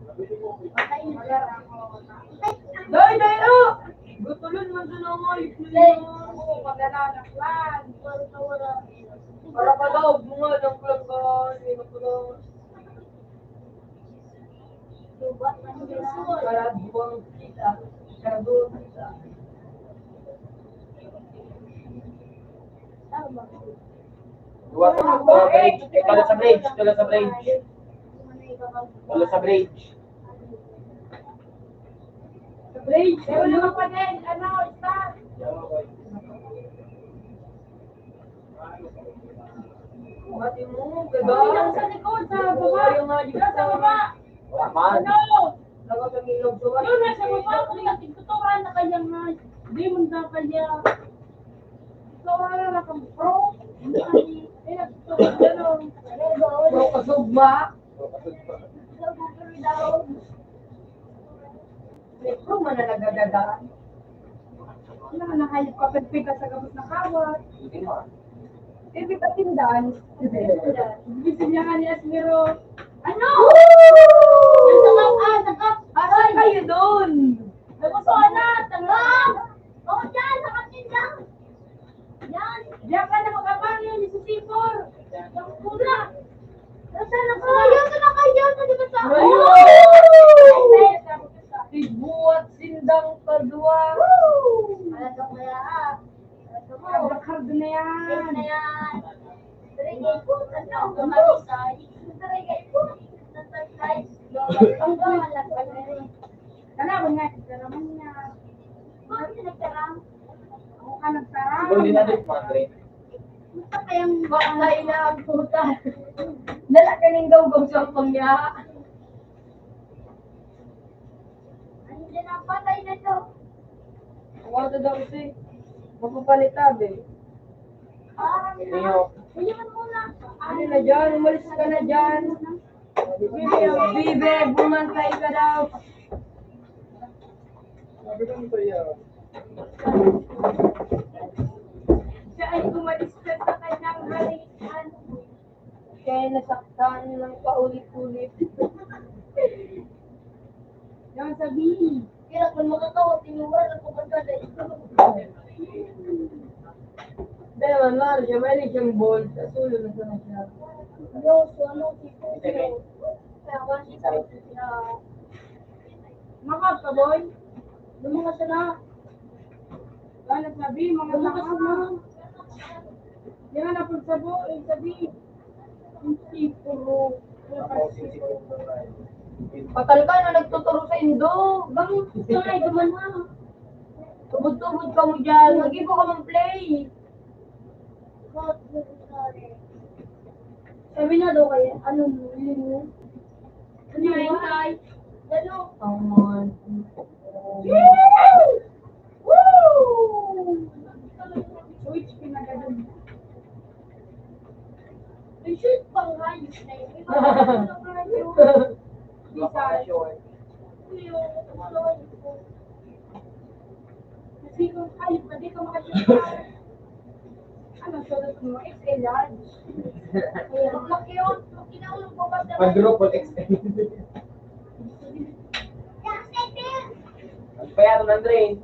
Patay na. Day, day, oh! Gutulon man sa nangayip mo yun. Oo, maglalakad lang. Para padaog mo nga ng plaka, hindi na pala. Para buwang kita. Para buwang kita. Duwa, duwa, bridge. Ito lang sa bridge. Ito lang sa bridge. Ito lang sa bridge. Sa bridge. Pero naman pa din. Ano, isa. Pati mo, ganda. Ay, nasa likod, sa baba. Ayaw nga, di Sa baba. Wala man. Ano? Dapat ang ilog sa Yun, nasa baba. Kung natigtuturan na kaya nga. Hindi mo na kaya. Ikaw, wala na kang pro. Hindi, hindi nagtuturan, ano. Pro kasugma. Pro kasugma. May pro man na nagagagaan. Wala na, hayop ka, pagpiga sa gabos na kawat. Hindi mo. Hindi ka tindahan. Gusto niya nga ni Asmiro. Ano? Woo! Yung tangak, ah, tangak. Asan kayo doon? Nagustuhan na, tangak. Ako dyan, sa katindahan. Yan. Diyan ka na mag-abang yun, si Sipor. Yung pula. Nasaan na kayo? Ito na kayo, ito di ba sa Ayun! Tigbuwat sindang padua. Woo! Alam ko kaya, ah. Alam ko. Abrakado na yan. Safe na yan. Three K po, ano? Kung ano, sa three K po. Ang Tanawan nga, tigaraman niya. Bakit nagtaram? Ako ka nagtaram. Ikaw din natin, Padre. Puta kayang baka na inaagputan. Dala ka ning gawgaw sa pangya. Ano din ang patay na to? Ang auto daw kasi, mapapalit tabi. Ah, Iyo. Kuya, muna. Ano na dyan? Umalis ka na dyan. Bibe, bumantay ka daw. Siya ay umalis ka sa kanyang harian. Kaya nasaktan ng paulit-ulit. Yan sabihin. Kaya kung makakawa, tinuwaran ko pagkada ito. Dahil man, Mario, may siyang ball, sa sulo na sana siya. Yo, so ano, si Kuya? Kaya ba si Kuya? Makat ka, boy? Lumungas ka na. Wala sabi, mga Lumungas ka na. Yan ang pagsabo, eh, sabi. Ang sipuro. Patal ka na nagtuturo sa indo. Gamit ka nga, duman na. Tubod-tubod ka mo dyan. Mag-ibo ka mong play. Sabi na daw kayo, ano mo, yun mo? Ano yun? Ay, ay. Ano? Ang mga... Which pinagano'n? Ay, shoot, pang hayop na yun. May mga ano na yun. Baka short. Kasi kung hayop ka, di ka makashoot. Ano, sulat mo? X L large. Ayan, laki yun. Pag kinaulog ko, basta Quadruple X L. Kaya ito, Andre.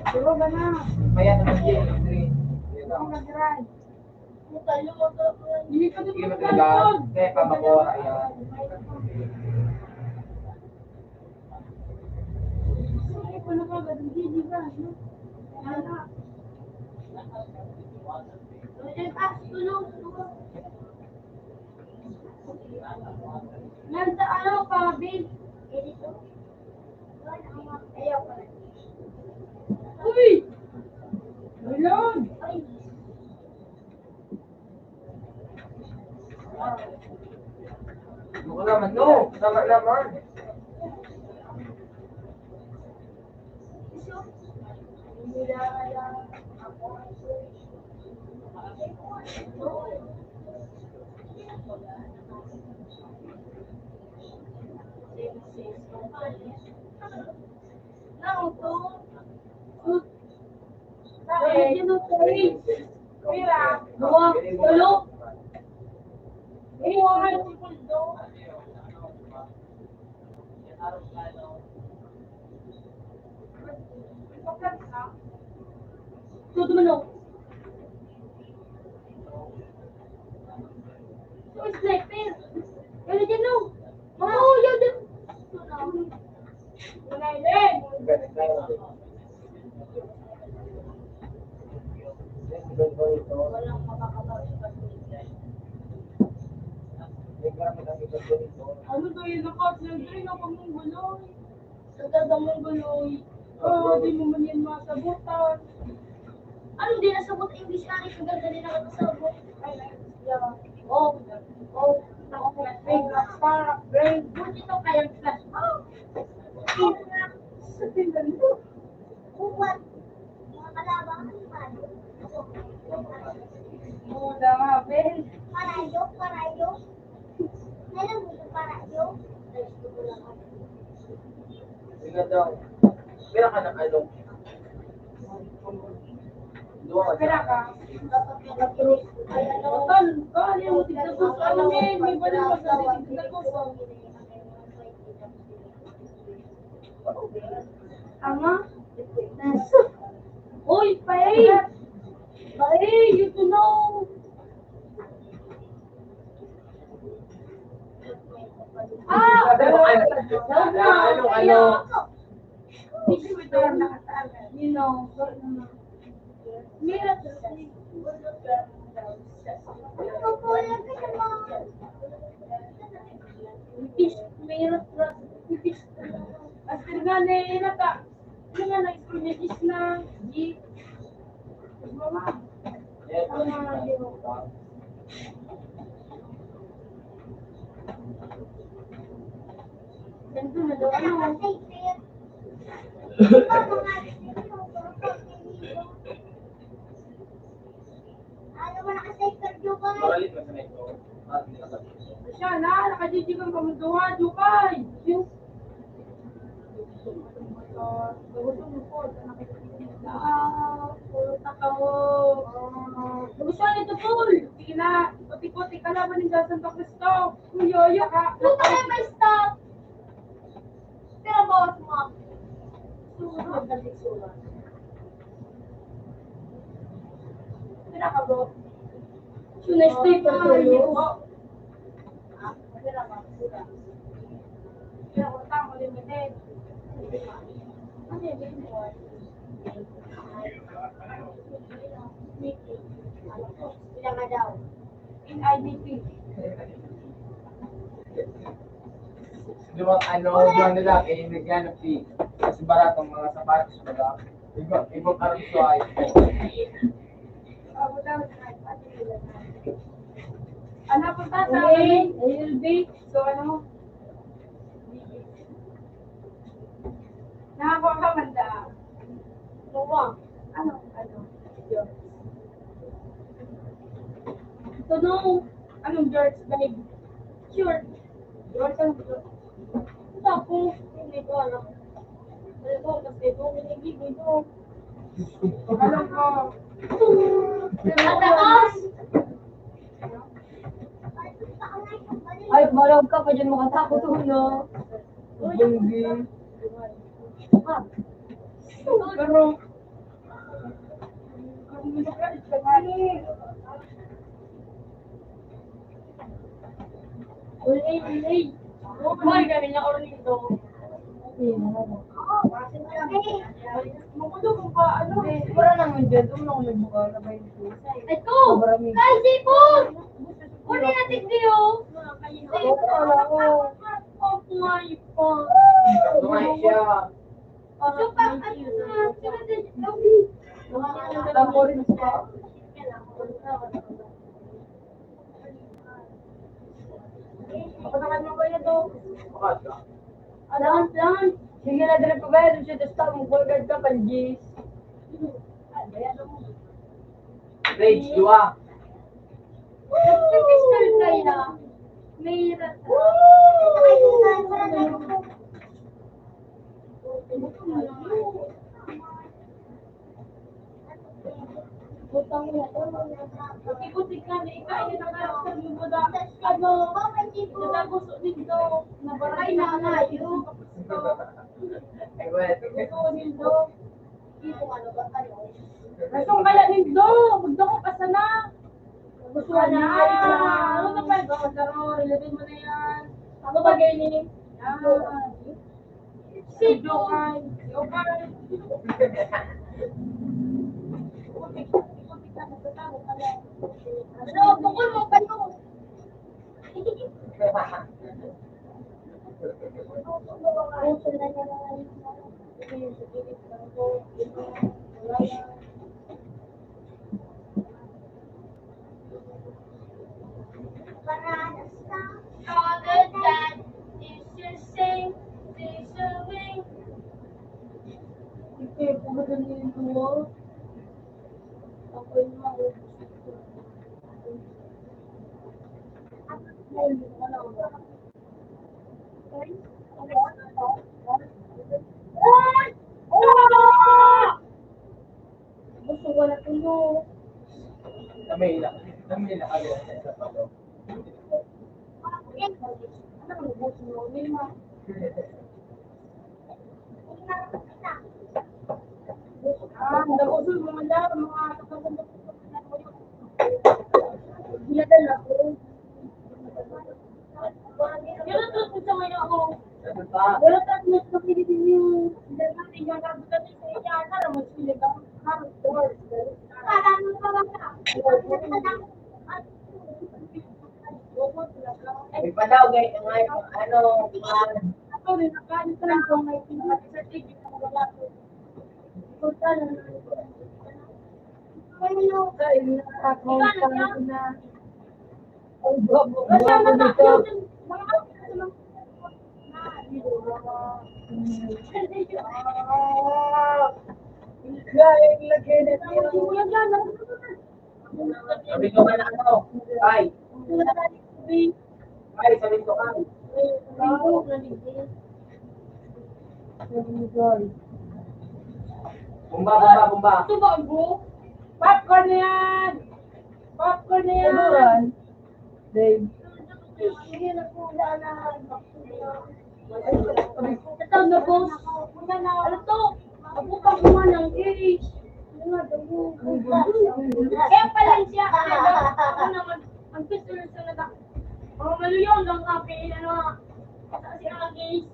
Pero ba na? Kaya ito, Andre. Ang nag-ride. Hindi pa Sige, dito matagal. Kaya pa makuha yan. Ay, pa na ka, ganun, di, di ba, no? Wala. Wala pa, tulog, tulog. Nasa ano, Pabi? Ayaw pa. Uy! Ayun! Ay. Ano ka naman, no? Tama naman. Nautong. Sa akin, yun ang tuloy. Pira. Dua, tulo. Iwan. Todo manok. Uy, sniper! Ano dyan, no? Mama, oh, yan dyan! Walang makakapag-iwan. Ano ba yun? Nakat lang rin ang pamungguloy. Ang ganda mong guloy. Oh, di mo man yan masabutan. Ano di nasabot English, Ari? Ang ganda din nakakasabot. Ay, ay, yeah. Oh, oh, ako, big rockstar, brave. Buti to kayang flash. Oh! Sa tingnan mo. Kuwan. Mga kalaban, ano ba? Oo, tama, Ben. Parayo, parayo. Alam mo yung parayo? Sino daw? Pira ka ng alok? Duha ka. Pira ka? Ay, ano? Ton, ton, yung tigdagos. Ano, men? May ba naman sa tigdagos? Ama? Nasa? Uy, pae! Pae, you to know! Ah! Ano, ano, ano? You know, Mira, Mira, Mira, Pastor nga na, ano nga, nag-promise na, di, mama. Ang mga yun. Ganito na daw, ano? Ano mo naka-save ka, Jukay? Siya na, naka-G G kang kamunduhan, Jukay. Ah, puro takaw. Gusto nito, Paul. Sige na, ikot-ikot, ikalaban ng Santo Cristo. Uy, yoyo, ha? Puta na may stop. Pero bawas mo ako. Sumunod na bitsura. Pira ka, bro? Yun na, stay pa, bro. Ah, pira ka, bro? Pira ka, tamo, limited. Ano yun? Pila ka daw? In I D P. Di ba, ano, yung lalaki, yung naghanap eh. Kasi baratong mga sapatos, di ba? Iba, iba parang suway. Ano po sa L B? So, ano? Nakakuha ka man da. Kuha. Ano? Ano? Yun. Ito no. Anong George, babe? Sure. George, ano George? Ito ako. Hindi ko alam. Ano ko? Kasi ito, hindi ko. Alam ko. Mataas! Ay, marag ka pa dyan makatakot, oh, no? Banggi. Pero, Ulay, ulay. Buhay kami na Orlando. Makulo kung pa, ano, eh, wala naman dyan. Doon ako nagbuka na ba yun? Ito! Sobrang Kay Sipon! Kunin natin kayo! Ito, wala ko. Oh my God! Kumain siya. Supak at mga sunod na Tapos rin sa Patakan mo ba yan, oh? Alangan, alangan. Sige na, dire pa ba yan? Siya, tas tao, mag-forward ka, panjis. Rage, dua. Nagpipistol kayo na. May rat-, Iputik na ni ika, ini na karakter mo ba da? Ano? Nataguso nindo. Nabaray na nga, yun. Gusto nindo. Gusto kaya nindo. Magdako ka sana. Gusto na. Ano na pa? Ikaw, Taro, related mo na yan. Ako ba, Gayni? Yan. Sino? Ano, bukol mo pa yun. Father, that is the same, is the way. Ito yung pagkakalimutan mo. Ako yung mga Gusto ko na tuyo. Kami na, kami na kami sa palo. Ah, ang daguson mo man daw, mga Gila talaga. Pero to, sa ngayon ako. Pero to, mas mapili din yung, hindi natin yung nagbutan sa iya, na, mas pili ka, harus, harus. Parang, parang, Ipadaw, guys, ang ano, ano, mga Ako rin, nakalit lang kung may pinapati sa T V na wala ko. Punta na lang. Kain na ako, kain na. Ang buhok-buhok ko dito. Kain, lagyan na. Sabi ko nga na ano, ay. Ay, sabi ko nga. Bomba, bomba, bomba. Ito ba, bro? Popcorn na yan! Popcorn na yan! Ano yan? Babe. Sige na po, wala na. Ito na, boss. Ano to? Ako pa kumuha ng case. Kaya pala siya. Ako naman, ang pistol sa nata. Mga maluyaw lang nga, pili na nga. Sa siya ang case.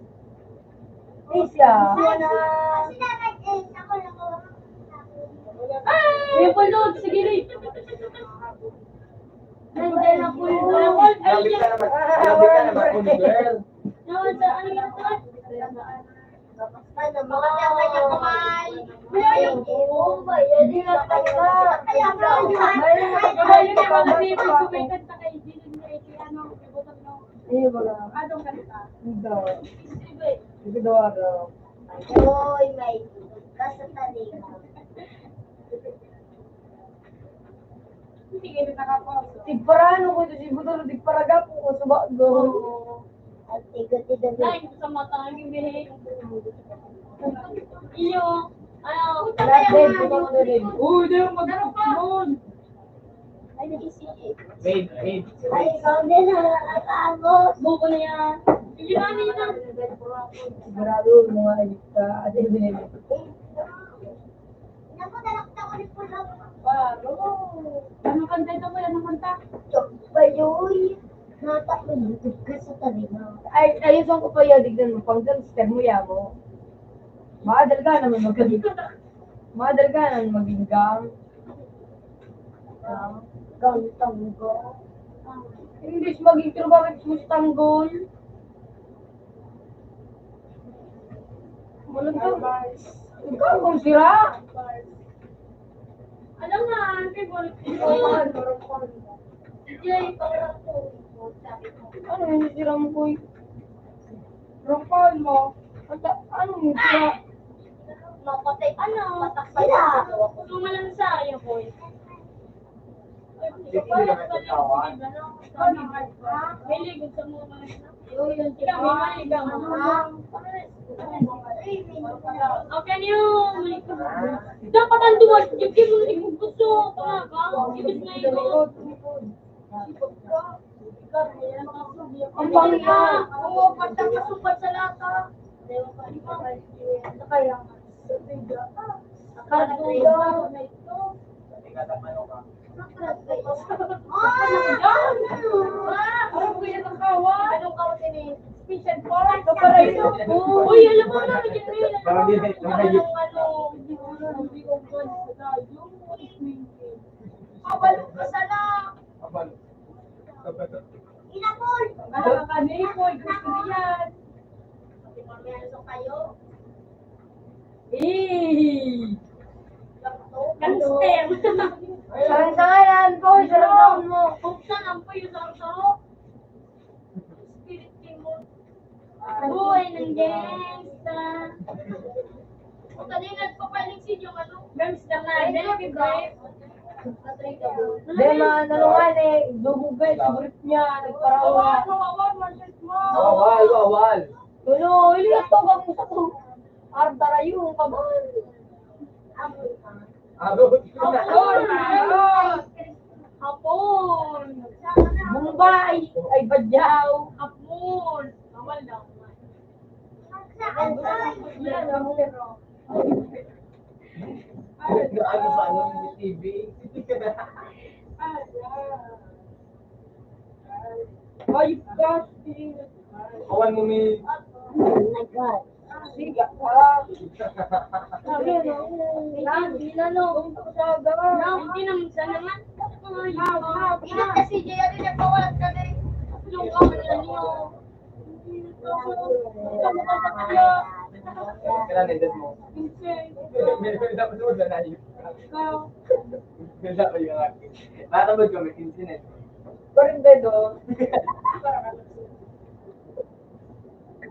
Case siya. Gusto na. May pulot, sige, Lee. Nandiyan na po yung Grabe ka naman. Grabe ka naman, girl. Nawala, ano yun? Ano, mga tama niya kamay. Hindi na talaga. Kaya nga, yun. Kaya yun, yung mga sipon, sumikat na kay Jean, kay ano, kay Butang, no? Iyo, wala. Anong kanta? Hindi. Sige, daw, ano. Oy, may ka sa talinga. Hindi kayo nakapasok. Tigparano ko ito si Butang, tigparagapo ko sa bago. Oo. At tigot-tigot. Lain ko sa mata, ang gimihin. Iyo. Ano? Lahat din, Butang na rin. Uy, di yung magkakaroon. Ay, nag-isip. Babe, babe. Ay, ikaw din ang nakakagos. Buko na yan. Hindi na, hindi na. Sigurado, mga ayos ka. Ate, hindi. Naku, dalakta ko ni Pulot. Baro. Anong kanta ito, Kuya? Anong kanta? Bayoy. Nata ko dito ka sa tabi mo. Ay, ayun, saan ko pa yan? Tignan mo, pang gangster mo, yamo. Madal ka naman magkakita. Madal ka naman maging gang. Gang, gang, tanggol. English, maging true, bakit gusto tanggol? Walang tanggol. Ikaw, kung sira. Alam nga, ang favorite ko. Ito, parang ko. Sige, parang ko. Sabi ko. Ano yung sira mo, boy? Rokon mo. Ano, ano yung sira? Mapatay. Ano? Patak sila. Kung malang sa iyo, boy. Ay, hindi ka pala nagkatawa. May ligod sa mga. Ikaw, may malig ka, mama. How can you? Dapat ang duwag, hindi mo rin gusto. Tama ka? Ibig na ito. Ang bangya. Oo, pagka kasumbat sa lata. Kaya, sa tiga. Karduda. Parang kuya ng kawa. Anong kawa ni Special Force? Uy, alam mo na, may ganyan. Parang di, parang di. Anong ano? Hindi ko pwede sa tayo. Kabalo ka sana. Kabalo. Inapol! Baka kami, Paul, gusto niyan. Pati mamaya sa kayo. Eh! Gangster! Sarang-sarangan, Paul, sarang-sarangan mo. Buksan ang puyo, sarang-sarang. Spirit team mo. Buhay ng gangsta. O, kanina nagpapaligsid yung ano. Gangsta na, Ay, dahil grabe ka. Patay ka. Di, ma-, ano nga, eh, dugog ka, eh, sa brief niya, nagparawa. Bawal, bawal, man, shit mo. Bawal, bawal. Tulo, hindi na to, wag mo sa to. Artara yung kabal. Abot. Hapon! Hapon! Bombay! Ay, Badyaw! Hapon! Bawal daw. Ano sa ano, T V? Ay, gosh, Kawan mo, may Oh my God. Siga ka. Sabi, ano, Hindi naman sana man. Ina kasi, Jay, ano, nagpawalat ka na eh. Yung kawan na niyo. Kailan edad mo? Dapat mo na yun. Dapat yung akin. Nakatambad kami, kinse na yun. Parang gano'n.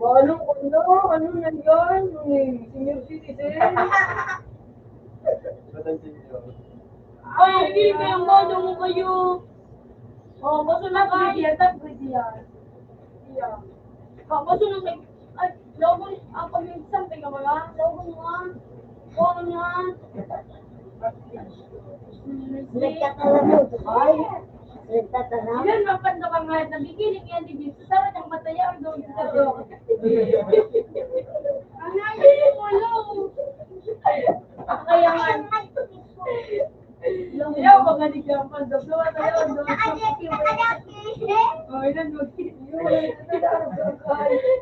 Ano, ano, ano na yan? Ano eh, senior citizen? Batang senior. Ay, hindi kayang bado mo kayo. Oh, kaso na kayo. Top grade yan, top grade yan. Yeah. Ka-, kaso na kayo. Ay, laban, ah, pag-exam, teka mo lang. Laban mo, ah. Laban mo, ah. Nagtatala mo, ay. Nagtatala. Yan, mapanda ka nga, nagigiling yan, di dito. Sarap ang mataya, ang doon sa doon. Ang ayaw mo, lo. Kaya nga. Ayaw, mga di ka, pag doon, doon, doon, doon. Oh, yun, mag-,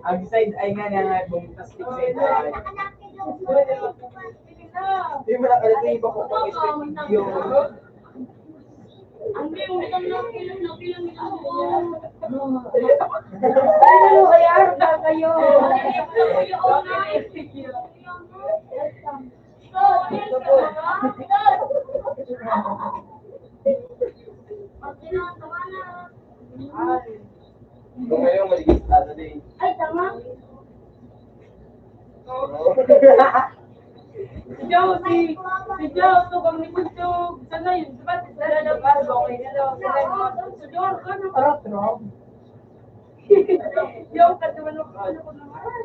Ang side eye nga niya nga, bumitas yung side eye. Hindi mo na pala ito iba ko pang video. Ang biyo, ang biyo, ang biyo, ang biyo. Ano, kaya ano ba kayo? Ay. Kung kayo, maligis na, dali. Ay, tama. Oo. Si Joe, si, si Joe, to, kami kung Joe. Sana yun, di ba? Sana na, para ba, okay na daw. Sana yun, mga, si Joe, ano? Arap, no? Joe, kasi ano, ano ko naman.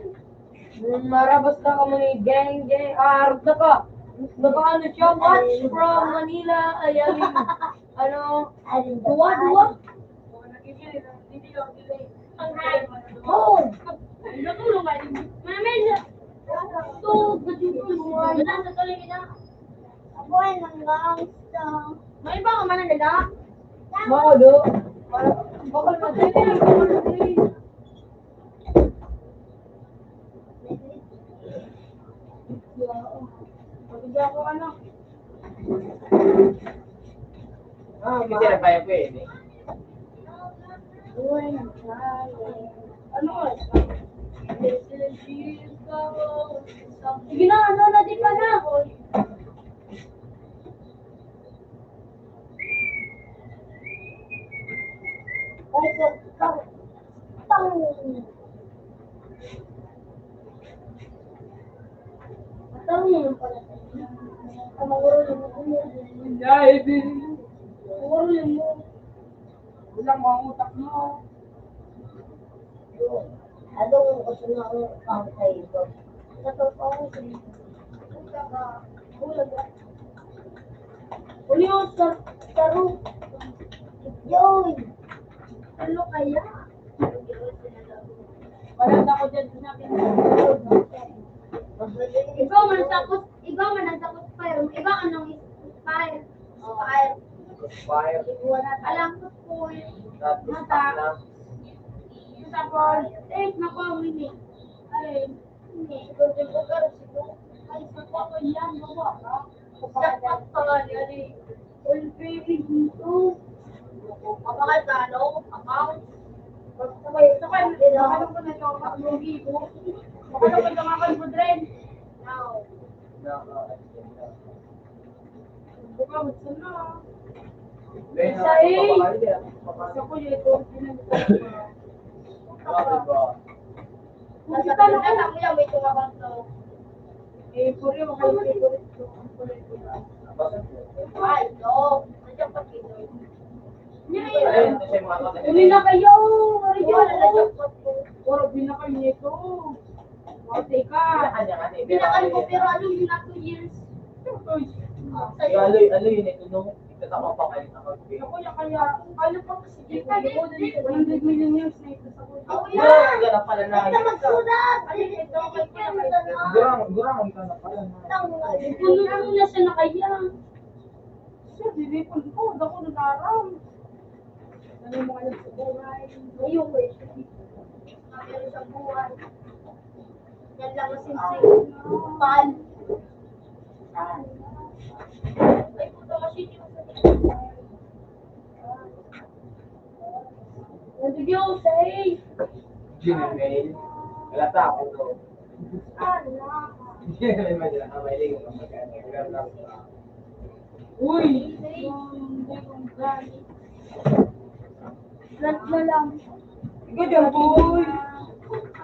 Mm, marabas na kamo ni Geng Geng. Ah, arap na ka. Naka-ano siya, watch from Manila. Ay, I mean, ano, duwa, duwa. Oo. Natulog ka din. Mami, ito, natutulog ka. Wala sa tuloy ka na. Ako ay nangangsta. May iba ka man ang dala? Mao, do. Bakal na din. Bakal na din. Pag-ibig ako, ano? Ah, kasi na kaya ko eh. Ano? Sige na, ano na, di pa na. Ay, sa, sa, tang. Matang mo yung pala. Ang mga ulo mo, Ay, di. Ang ulo mo. Walang mga utak mo. Yun. Ano ang gusto na ang pangkaiba? Sa pagpapahuli. Ang saka, bulag, ah. Uli mo sa, sa ru-, Yoy! Ano kaya? Wala na ako dyan, sinabi mo. Ikaw man takot, ikaw man ang takot fire. Ikaw anong fire? Fire. Fire. Alam ko po yun. Tapos Mata. Tapos, eh, nakuha mo yun eh. Ay, hindi. Ikaw din po, pero siguro, ay, sa pa ko yan, nakuha ka. Sa pa ko yan, eh. All baby dito. Kapakal ka, ano? Kapakal? Sabay, sabay, ano ko na ito? Kapag lugi ko. Kapag ako ito, kapag budren. Now. Isa eh. Isa ko yun, ito, pinagsasabi ko. Nasa pinagsasabi ko yan, may tumabang to. Eh, puri, wala yung favorite ko. Ang kulay ko na. Ay, no. Nandiyan pa, Pinoy. Yan, yan. Uli na kayo. Uli na kayo. Puro binakal nito. Ate ka. Binakan ko, pero ano yun na two years? Uy. Ah, sa'yo. Yung aloy, aloy yun ito, no? Ito, tama pa kayo, tama pa. Ako yung kaya, ano pa kasi, one hundred million years na ito sa Ako Yan, yan. Yan na pala na. Ito magsulat. Ano yun? Ito, ito, ito, ito. Gurang, gurang, ito na pala na. Puno-puno na siya na kaya. Siya, dili ko, ako, ako nanaram. Ano yung mga nagsabuhay? Ngayon, eh. Pero sa buhay. Yan lang ang simple. Pan. Ay, puta, kasi hindi ko sa Ano yun, say? Gmail. Wala pa ako to. Ano? Hindi na may madala ka, may ligaw ka magkano. Wala pa ako. Uy! Flat na lang. Ikaw dyan, boy.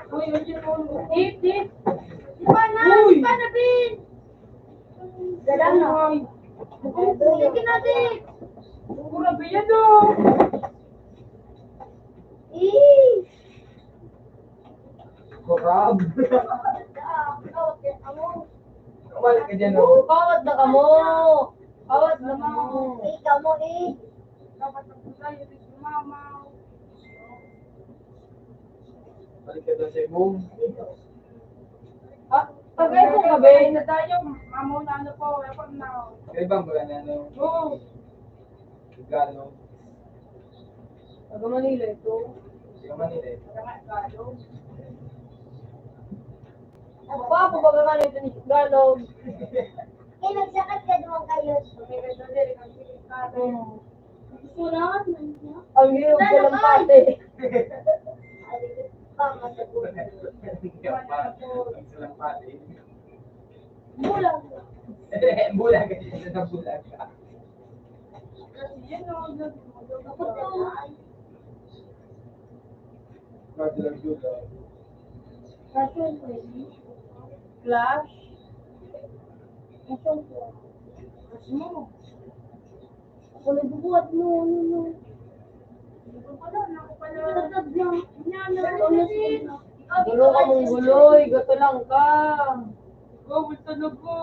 Uy, ano yun? Dip, dip. Di pa na, Uy! Di pa na, Bin. Dala na. Uy! Sige na, Bin. Grabe yan, oh. Eh. Kurab. Kawat ka dyan, oh. Kawat na kamo. Kawat na kamo. Ikaw mo, eh. Dapat nagpunta yung mama. Balik ka doon sa imong. Ah, pag-iPhone ka, be? Sa tayo, mama, na ano po, iPhone na. Kaya ba, wala na, ano? Oo. Regalo. Taga Manila ito. Taga Manila ito. Taga Tagalog. Ako pa, ako baga ka nito ni Tagalog. Eh, nagsakat ka naman kayo. Okay, nagsakat ka naman kayo. Ang hirap sa lampate. Bulag. Bulag. Bulag. Clash. Ito po. Ano? Ako nagbubuhat mo, ano, no? Nagtag na. Gulo ka mong guloy, gato lang ka. Ikaw, gusto na ko.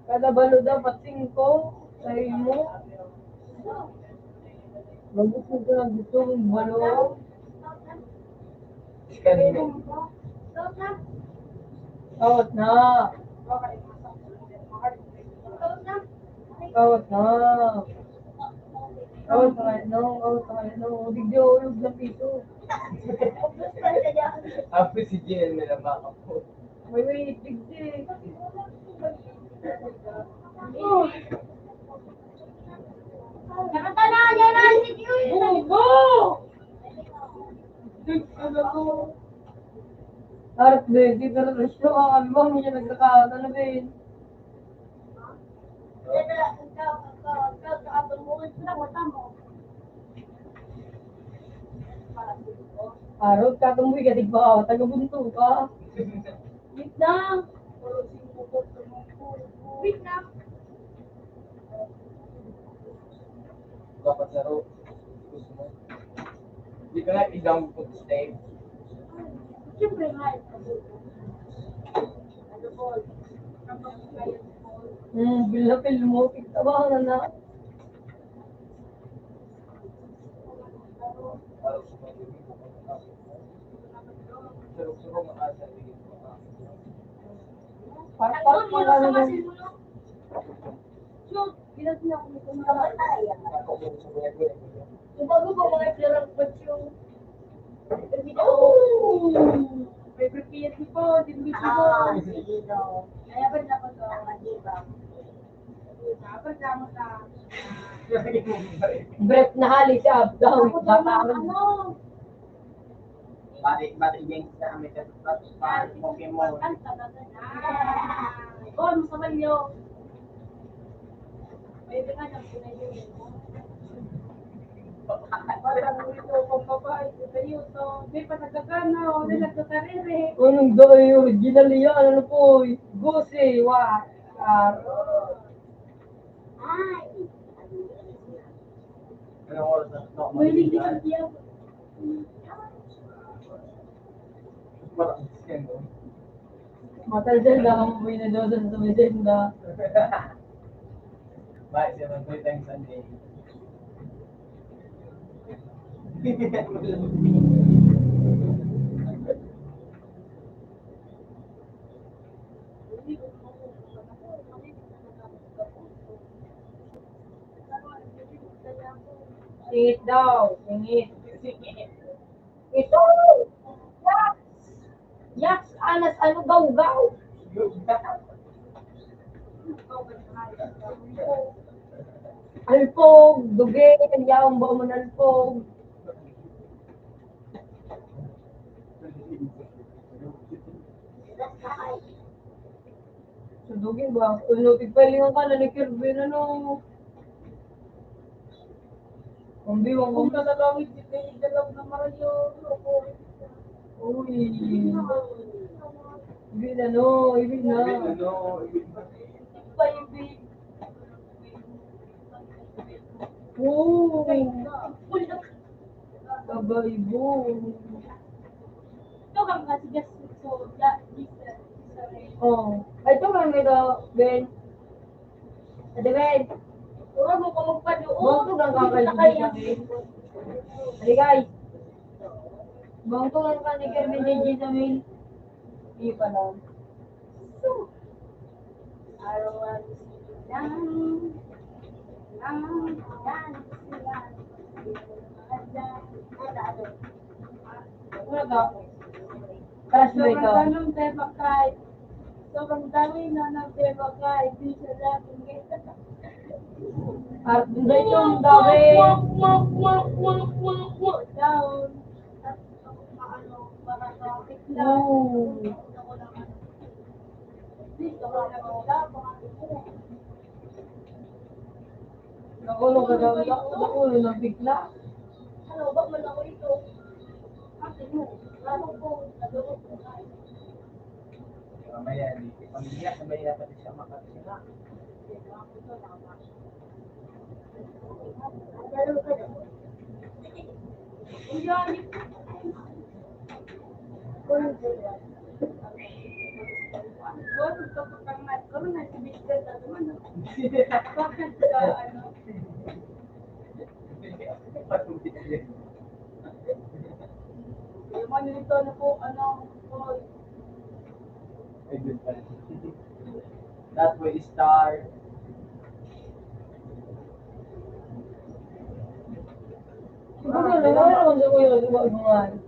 Kada balo dapat singko, sa imo. Magusto ko na gusto mong balo. Out na. Out na. Out na, no? Out na, no? Digdi ulog na piso. Apo si Jen, may lamaka po. May, may, digdi. Oh. Nakatanaw niya na si Jen. Bubo! Nagkano ko? Art, babe, di na rin siya. Ang album niya nagkakata na, babe. Arot ka, tumboy ka, di ba? Taga-bunto ka. Wait lang. Wait lang. Dapat laro. Gusto mo? Di ka nga idang pag stay. Siyempre nga, ano po, Hmm, bilapil mo, pigtabangan na. Parang, parang, parang, Shoot! Ginag na ako nito, mga. Bago pa mga clarang patsyo. Oh! May prepared ko po, din dito po. Ah, sige, no. Kaya ba na po to? Di ba? Dapat tama ka. Breath na hali siya, down. Ako daw na, ano? Bati, bati, gang sa amin, sa, sa, sa Pokemon. Bon, sa balyo. Pwede ka nang pinayon. Parang ito, pambabae, seryoso. Di pa nagkakana, o di nagkakarere. Anong daw yung original yan? Ano po? Gusi, wa? Ar- Ay. Anong oras na? Mahilig ka sa tiyan. Matal dyan lang ang pinadosan sa merienda. Bakit siya mag-three times a day? Singit daw, singit. Ito! Yaks! Yaks, anas, ano, gawgaw! Alpog, duge, yaon ba man alpog? Sundogin ba? Uy, no, tigpahilingan ka na ni Kirby, ano? Ang biwang ko. Kung nalawid, di kayo dalag na marayo. Uy. Ibi na, no? Ibi na. Ibi na, no? Ibi na. Ibi. Oo. Babae, bo. Ito kang kasi just so, yeah, this, uh, this, uh, Oh. Ay, ito man, may daw, Ben. Ate Ben. Huwag mo ko magpaduo. Bangko lang ka kay Ate Ben. Ate, guys. Bangko lang ka ni Kerwin, J J, sa mail. Hindi pa lang. So, arawan lang, lang, lang sila. Ano ba? Crush mo ikaw? Sobrang tanong, Beba, kay, sobrang dami na ng Beba, kay, di siya lagi. At dito ang dami. Down. Ano, para sa bigla. Oo. Dito, wala na bigla, pangalan mo. Nakulong ka daw, nakulong na bigla. Ano, ba man ako ito? Ate mo, ano po, nagawa ko na. Mamaya, di, pamilya, sabay na pati siya makatira. Manito na po, ano, po. That way, star. Siguro, ano, ano, ano, ano, ano, ano.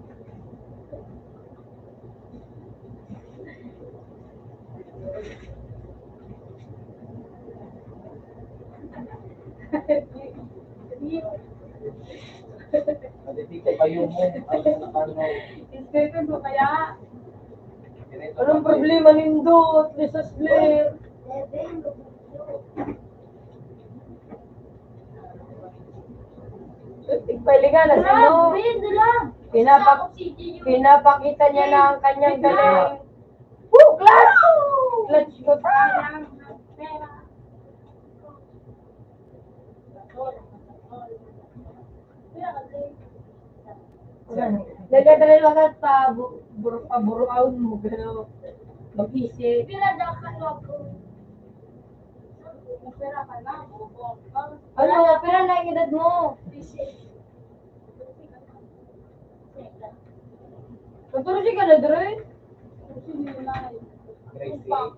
Hindi ko kayo mo. Ano, ano? Inspector ko kaya? Anong problema nindo? At least as player. Tigpailingan na sa inyo. Pinapak-, pinapakita niya na ang kanyang galing. Woo! Clutch! Clutch ko ta! Nagdadala ka pa bu-, bur-, paburuaon mo, gano, mag-isip. Pira dapat mo ako? Pira ka na, bubuang ka. Ano, pira na ang edad mo? Katorse ka na, Dre? Grade eight. Mas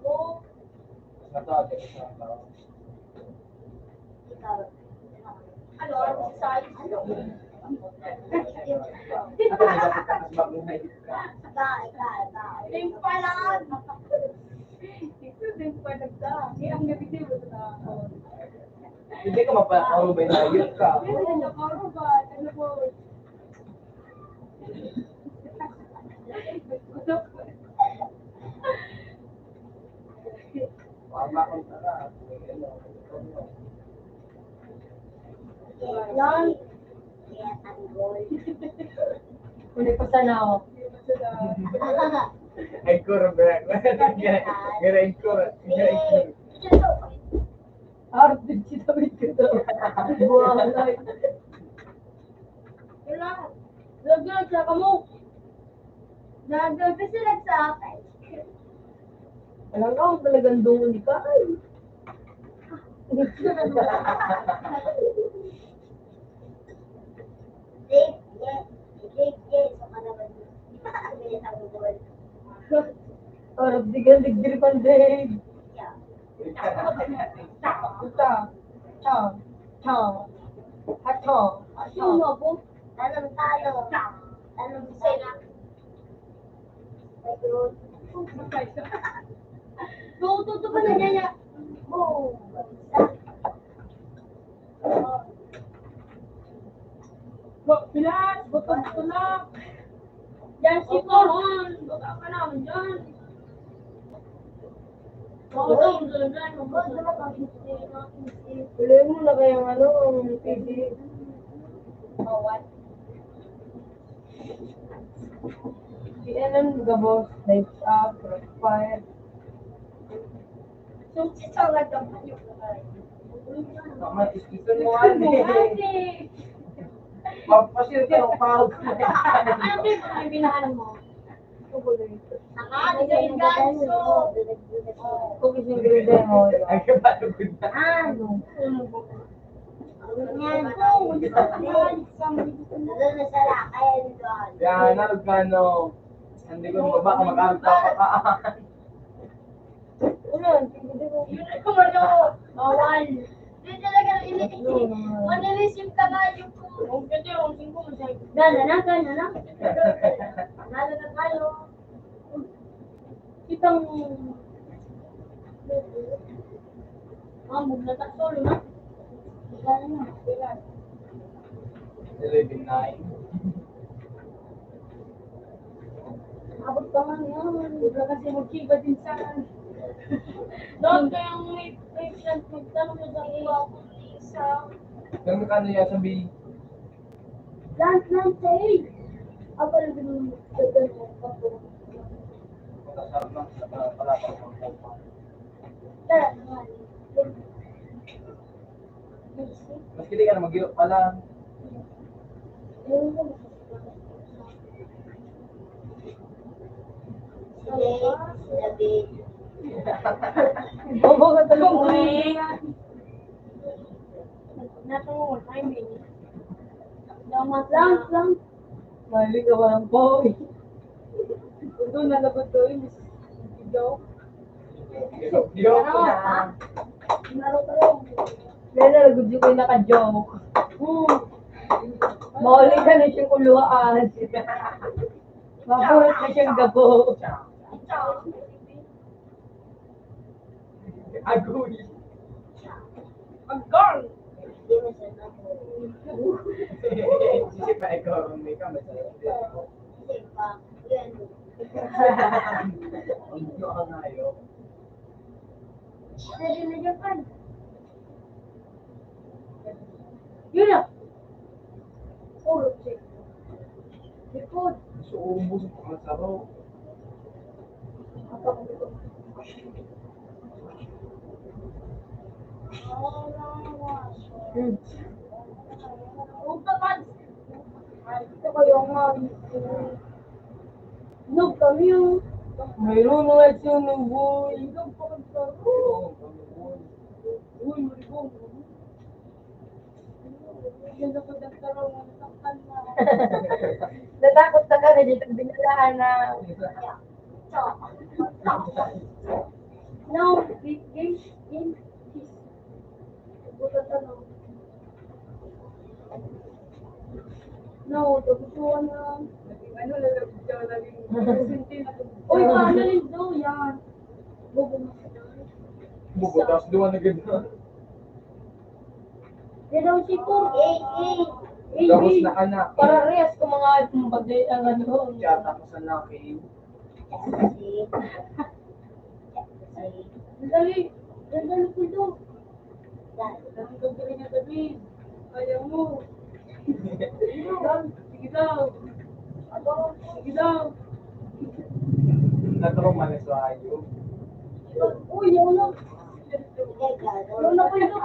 mataas ka sa tao. Ano, ano, size? Ito, may dapat ka, mas bagong height ka. Ito, ito, ito. Yung pala. Ito, yung pala ka. Eh, ang gabi din mo sa tao. Hindi ka mapakarubay na hayop ka. Hindi ka mapakarubay. Ano po? Mama, kung tara. Yan. Huli pa sana ako. Ay, kurang ba? Gara, gara, gara, gara. Arte si David ka daw. Buhay. Wala. Nagdala siya kamo. Nagdala siya sa akin. Alam ka, ang talagang dungon ni Kai. Dave, yes. Dave, yes. Sa kanaman mo. Sabi niya sa Google. Parang digan, digdiri pang Dave. Yeah. Ito. Cha, cha, ato, ato. Sino po? Tanong talo. Tanong sila. Tututo pa na niya. Boom. Bo-, pilas, butong tulak. Yan si Paul. Baka ka naman dyan. Tuloy mo na kaya ang ano, ang P D. Bawat. Si Ellen Gabos, Lights Up, Fire. Tama, iskita mo, ate. Magpasir ka ng pao. Ano yung pinahan mo? Chocolate. Saka, bigay yung ganso. Cookies and cream mo. Ay, kapatid na. Ano? Yan. Yan, ano, gano? Hindi ko baka mag-aral pa pa. Ulan, tigil mo. Yun ang kumano. Bawal. Yun talaga, ini-, ini-, manalis yung kabayo ko. Ang ganda, ang singko mo siya. Gana na, gana na. Gana na tayo. Kitang, ah, muna ta, solo na. Eleven nine. Abot pa man yan. Huwag ka kasi magkiba din sa... Doon kayang may, may plant, may tanong na dyan, eh. Sa... Pero magkano yan, sabi? Plant lang siya, eh. Ang talagang gagawin mo pa po. Tara, man. Mas kili ka na mag-iyo pala. Sige, David. Bobo ka talaga. Naku, timing. Damat lang, lang. Mali ka, walang boy. Ito, nalagod ko yun. Ikaw. Ikaw. Ikaw. Naro kayo. Lala, lagod yung kayo naka-joke. Hmm. Mauli ka na siyang kuluhaan. Mabuhat na siyang gabo. Agoy. Agoy. Sisi pa ikaw, may ka, masaya. Ang ito ka ngayon. Pwede na dyan, Pan. Yun na. Puro check. Likod. Gusto ko ubos ang pangasaraw. Hmm. Ito kayo nga. Inog kami, oh. Mayroon mga sinuboy. Inog pa kami sa... Uy, maribong. Yan ako nagkaroon, nasaktan na. Natakot na ka na dito, binalahan na. No, game, game, game. Buta tanong. No, tagusuan na. Naging ano, lalabog siya, naging presente na. Uy, mga ano rin daw yan. Bobo na siya. Bobo, tapos duwa na ganda. Yan daw si Kurt. Eh, eh. Eh, Tapos eh. na, anak. Parehas ko mga bagay ang ano. Siya, tapos na, okay. Dali, dali, dali, Kuldo. Dali, dali, dali, dali. Kaya mo. Sige daw. Sige daw. Natrauma na sa ayo. Uy, yun na. Yun na, Kuldo.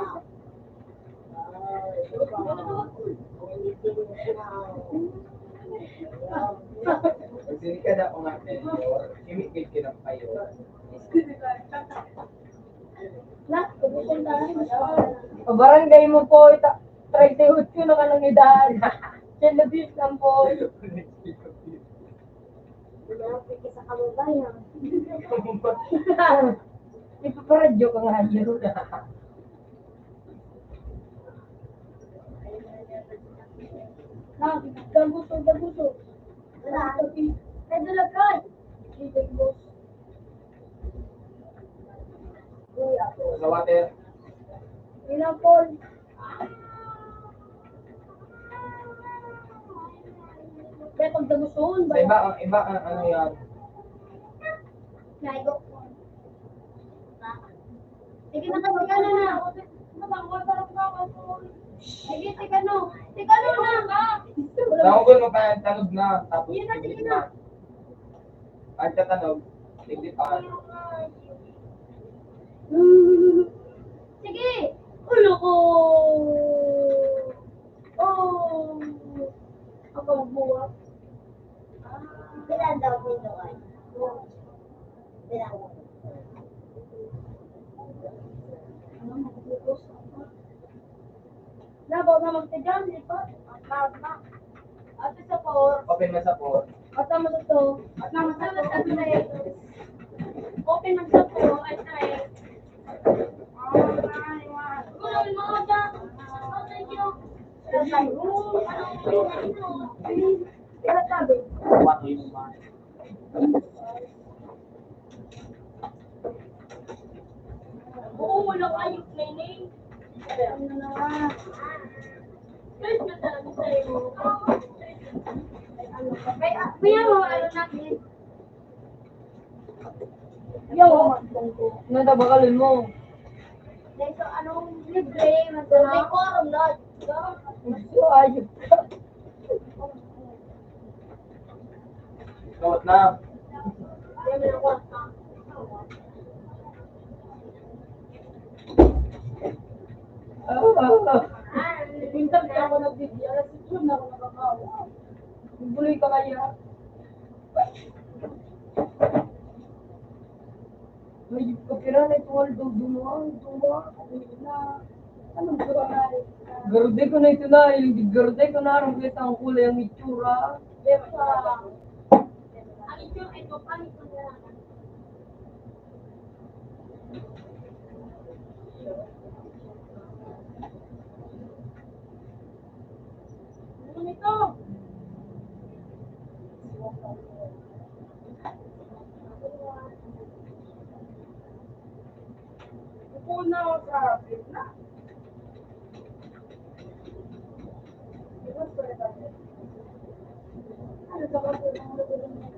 Sige ka na, mga mayor. Kimikit ka ng payo. Sa barangay mo po, ita-, treinta y ocho na ka ng edad. Celebrate lang po. Malapit ka sa kababayan. Ipaparadyo ka nga, yun. Na, daguso, daguso. Wala. Ay, dalagay. Sige, boss. Kuya. Sa water. Pinapol. Kaya pag daguson, Sa iba, ang iba, ang ano yan. Naigo. Sige na, sige na na. Sige, sige na. Sige na na. Tangon mo pa yan, tanog na. Tapos Yun na, sige na. Pagkatanog, hindi pa. Sige! Ulo ko! Oh! Ako magbuhat. Bilang daw, Pinoy. Bilang daw. Labaw na magtigan, di ba? Ang magma. Ato sa four. Open mo sa four. At naman sa two. At naman sa two. Open man sa four. Ay, three. Ay, one. Kulang mo dyan. Oh, thank you. Ano, ano, ano, ano? What is mine? Oo, wala kayo training. Ano na nga? Kaya, kaya mo, ano natin? Yo, natabakalon mo. Dahil sa anong libre, man sa may quorum, Lord. Gusto, ayun. Kawat na. Ah, minsan di ako nagbibigay, alas sitwin na ako nakakawa. Buloy ka kaya? May kapira na ito, Aldo, dumaan, dumaan, na, anong dumaan? Garde ko na ito na, yung garde ko na, aram ko ito ang kulay, ang itsura. Ang itsura ito, pangit na. Ano ito? Upo na ako sa gitna. Ano sa kasi ng lugar mo?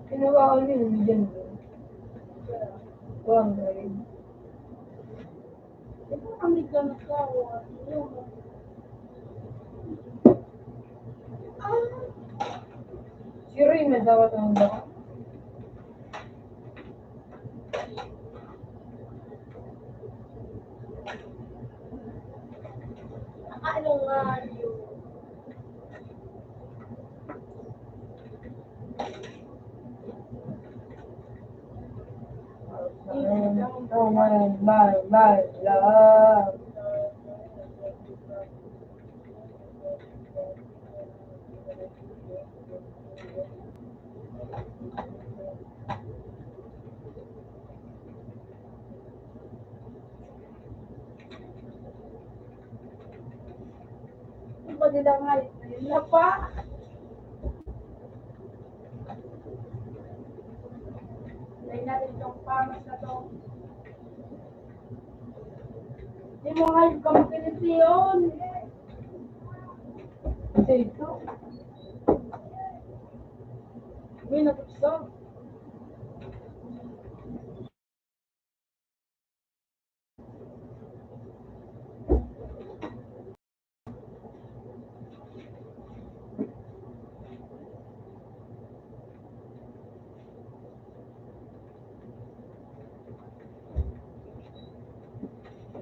Kinuha ko yun, dyan. Kuha ang gawin. Si Ray, may dawat ang baka. Ano nga yun? Oh my, my, my love. Ang pagdadangay, ayun na pa. Lagyan natin itong panos na to. Di mo nga yung kamagkilitiyon. Ito. Uy, nabukso.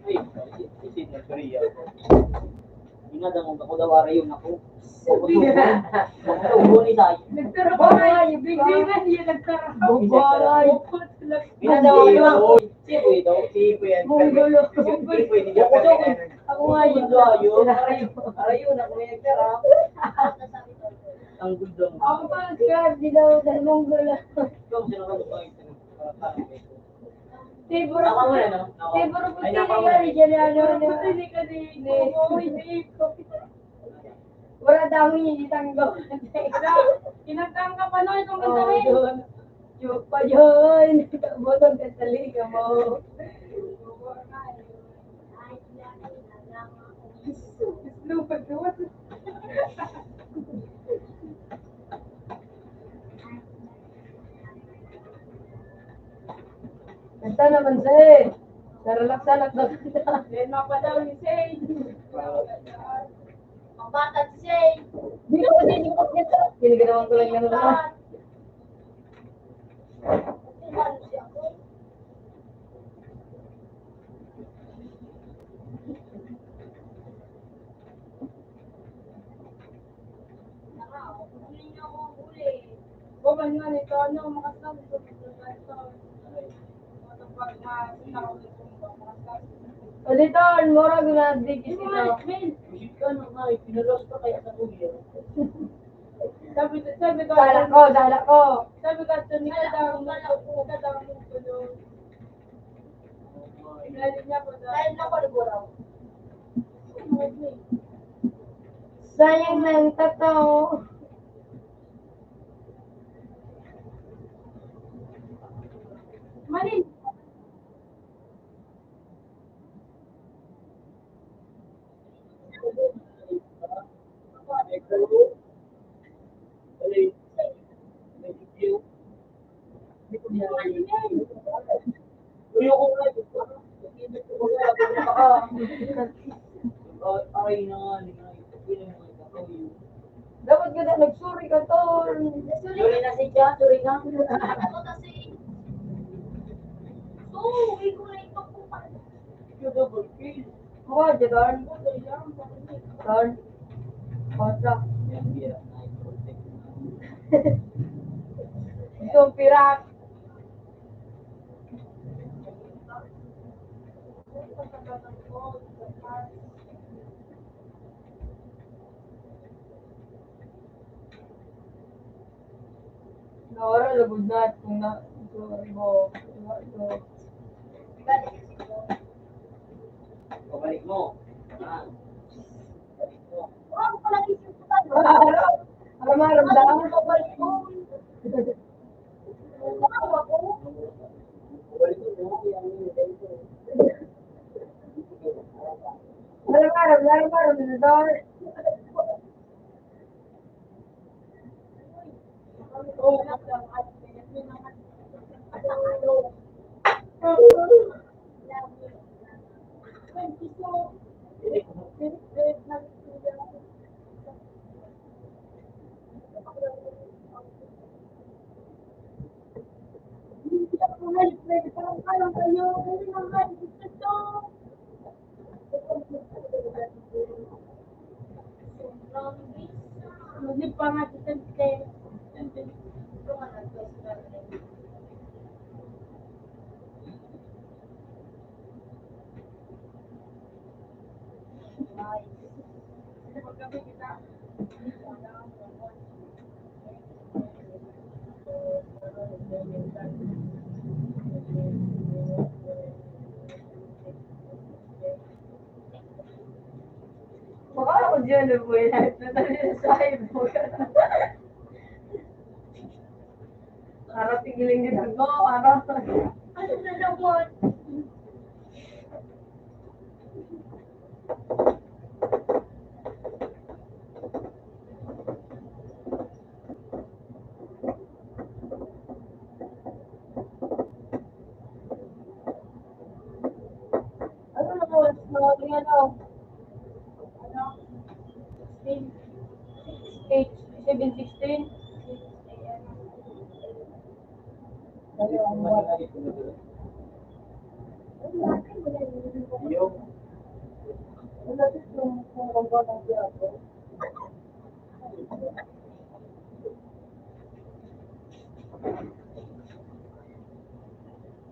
Ay, si, si Senior Korea. Inadangog ako daw, arayon ako. Magtubo. Magtubo ni Day. Nagtarabaho. Babae, big women, yun, nagtarabaho. Babae. Inadangog ako. Siya po ito. Siya po yan. Monggol ako. Siya po yan. Ako, ako nga yun. Arayon, arayon ako may nagtara. Ang gudong. Ako pa, kaya dilaw na monggol ako. Ikaw, sino ka ba? Tiburo. Ako muna, no? Ako. Tiburo puti na yan, dyan, ano, ano. Puti ni kanina. Oo, hindi ko. Wala daw, hindi tanggo. Kinagtangka pa, no, itong kanta, eh. Yun. Yung pa yun. Botong kataliga mo. Slow pa doon. Kanta naman siya eh. Naralaksan at nagkanta. Then, mapadaw ni Shay. Mapatag si Shay. Di ko kasi, di ko kasi. Ginaganawan ko lang yan. O, dito, mura ginagdigis ito. Sabi, sabi ko, sala ko, sala ko. Sabi ko, ito ni Kadang, Kadang, Sayang na ang tataw. Manin. Ay, ay, na nga, ni nga, yun ang mga tao yun. Dapat ka na nag-sorry ka, tol. Sorry na si John, sorry na. Ako kasi. So, ikaw na ito kung paano. Ikaw dapat, Phil. Ako, di ba? Ako, di ba? Tol. Kota. Yan, yan. Itong pirak. Nawara lagod na kung na, sorry mo. Pabalik mo. Ah. Aram, aram, aram, aram. Aram, aram, aram, aram, aram. Baka ako diyan, eh, boy. Live na tayo sa side mo. Para pigiling din ako, para. Ano na naman? Ano na po, ano, ano, sixteen, six, eight, seven sixteen. Yung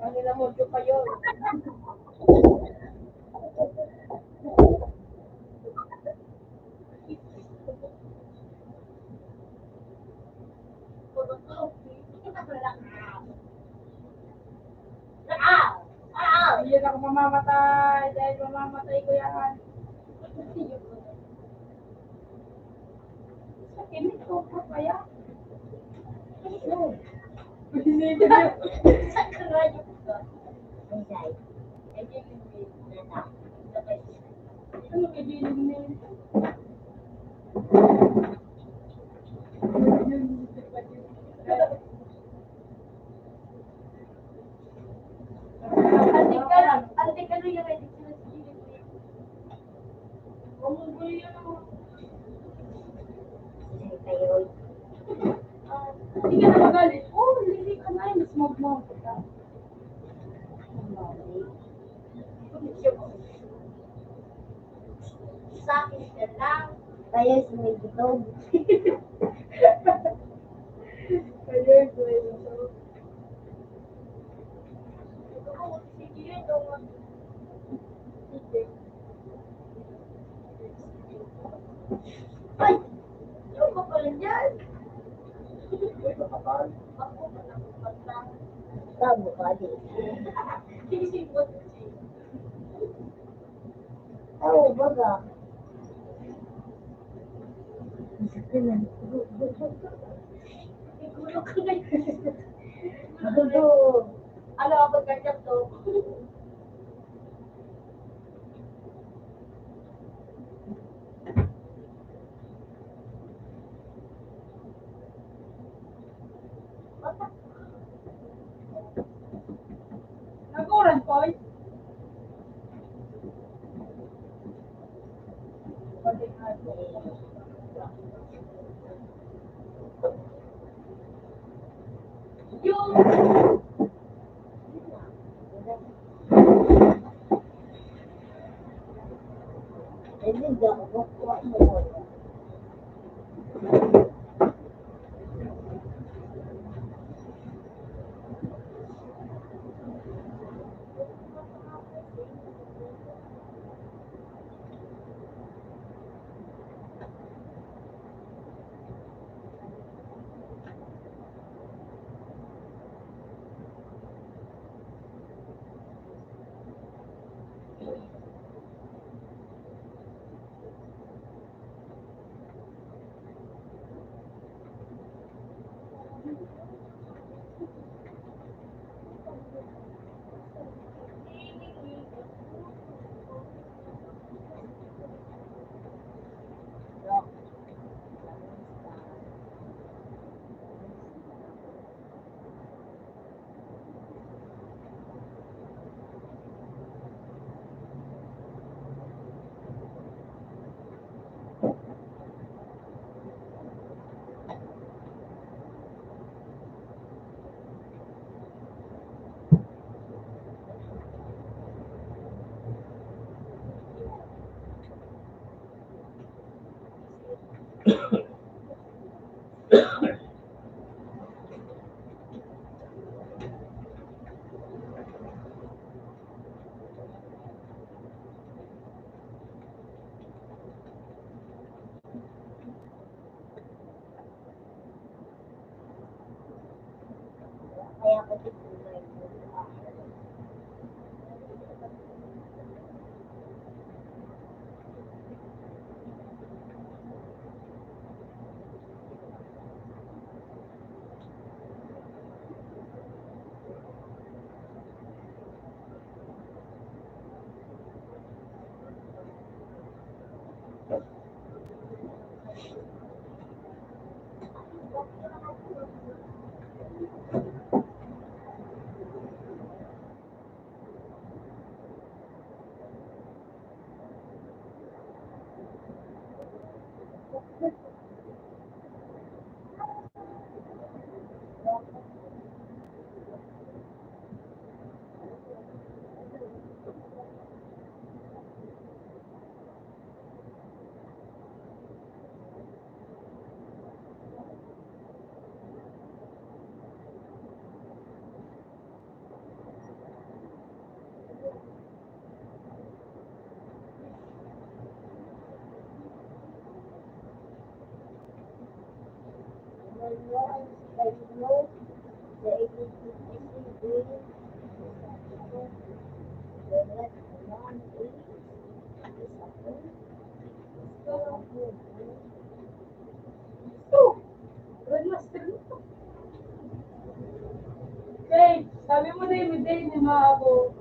Ang ina mo, Diyo kayo. Hindi na ako mamamatay dahil mamamatay ko yan. Sa kimit ko pa kaya? Sa karayo ko. Ano kay Jilin ni? Antik ka lang. Antik ka lang yung edit sila sa Jilin ni. Ang gulo yan. Hindi ka na magalit. Oh, hindi ka na. Mas magmahal ka. Sa akin ka lang. Tayo sa may gutom. Tayo sa may gutom. Ay! Ano ka pala dyan? Tama ka, di. Sinisipot ko siya. Tao, baga. Siguro ka na. Ano, abot ka dyan to? Naguran, Koy. Hey, sabi mo na yung midday ni Mabo.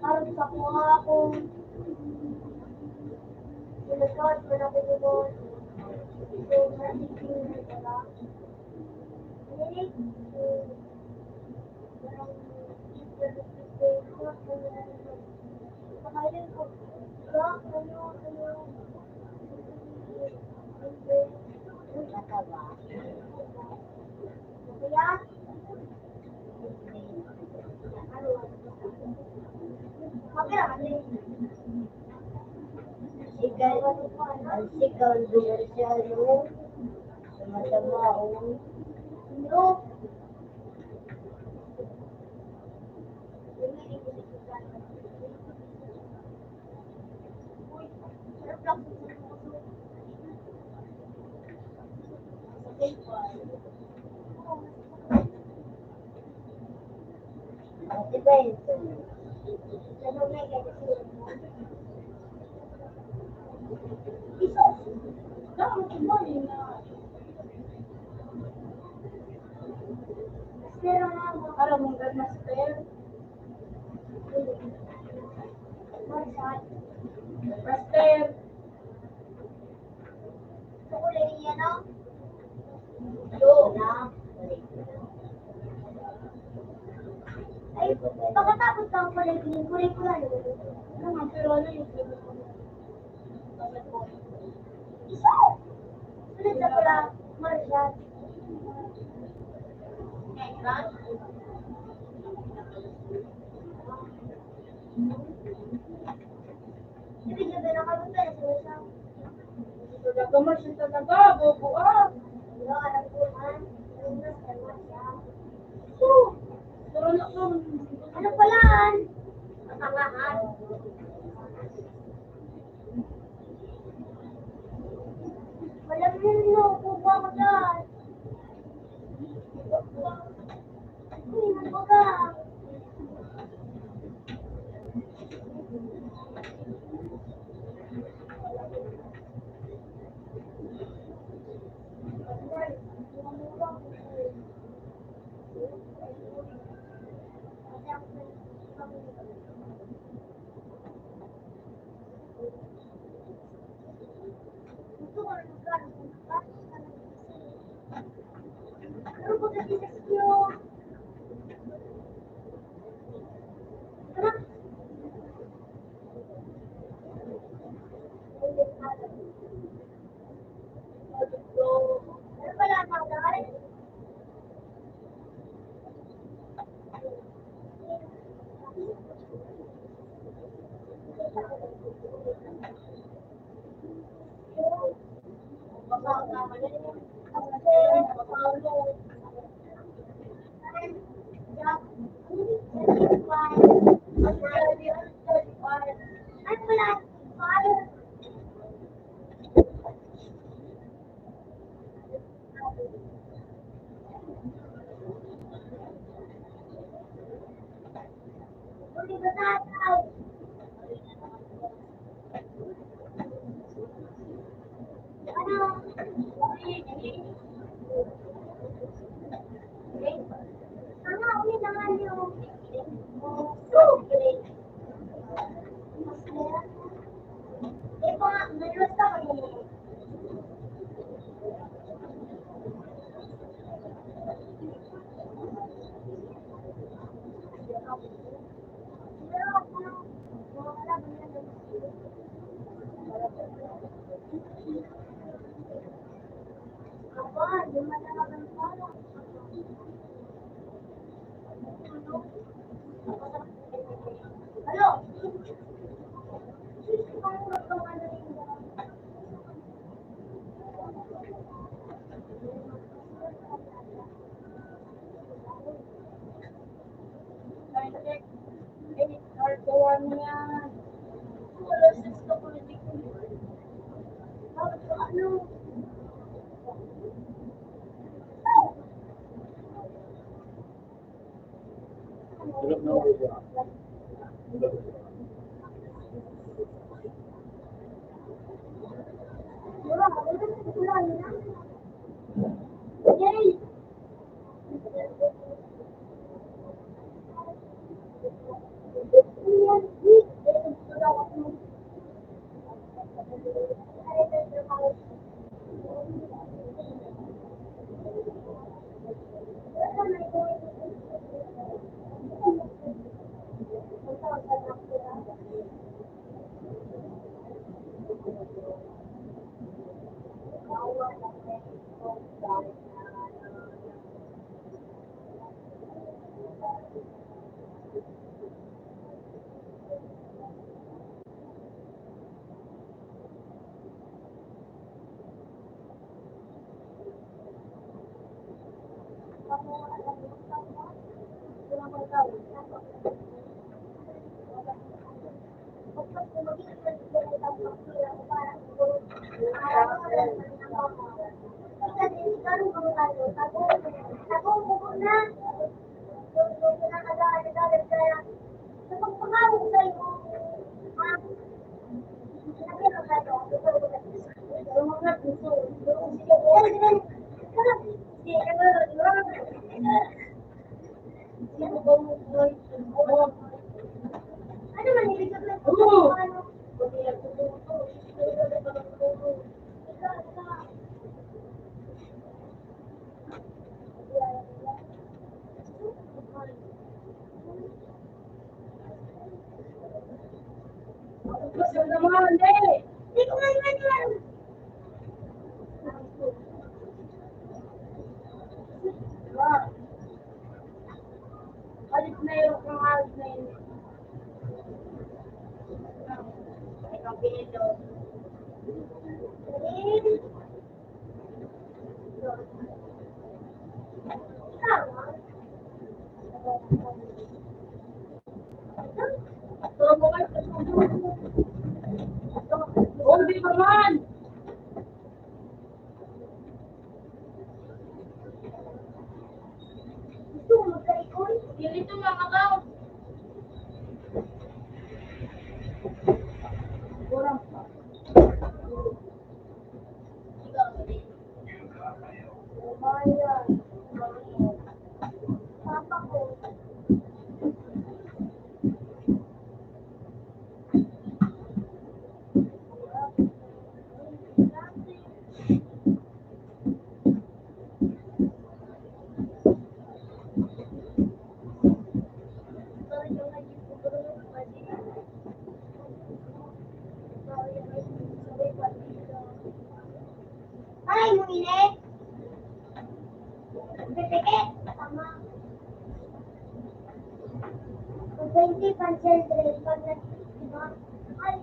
Parang sa mga akong sinasawat ko na pinipon. So, nagiging wala. Narinig ko, parang, Sigaw, ang sigaw, ang binarsihan mo. Masama, oh. No. Para mong master. Master. Sa kulay niya, no? Yo. Ay, pagkatapos ng kulay green, kulay pula, no? Ano nga, pero ano yung isa? Sunod na pula, Marshall. Talaga, Marshall, talaga, bobo, ah. So, pero na, ano pala, ah? Matangahan. Wala mo yun, no? Kukuha ko dyan. Uy, ano ka?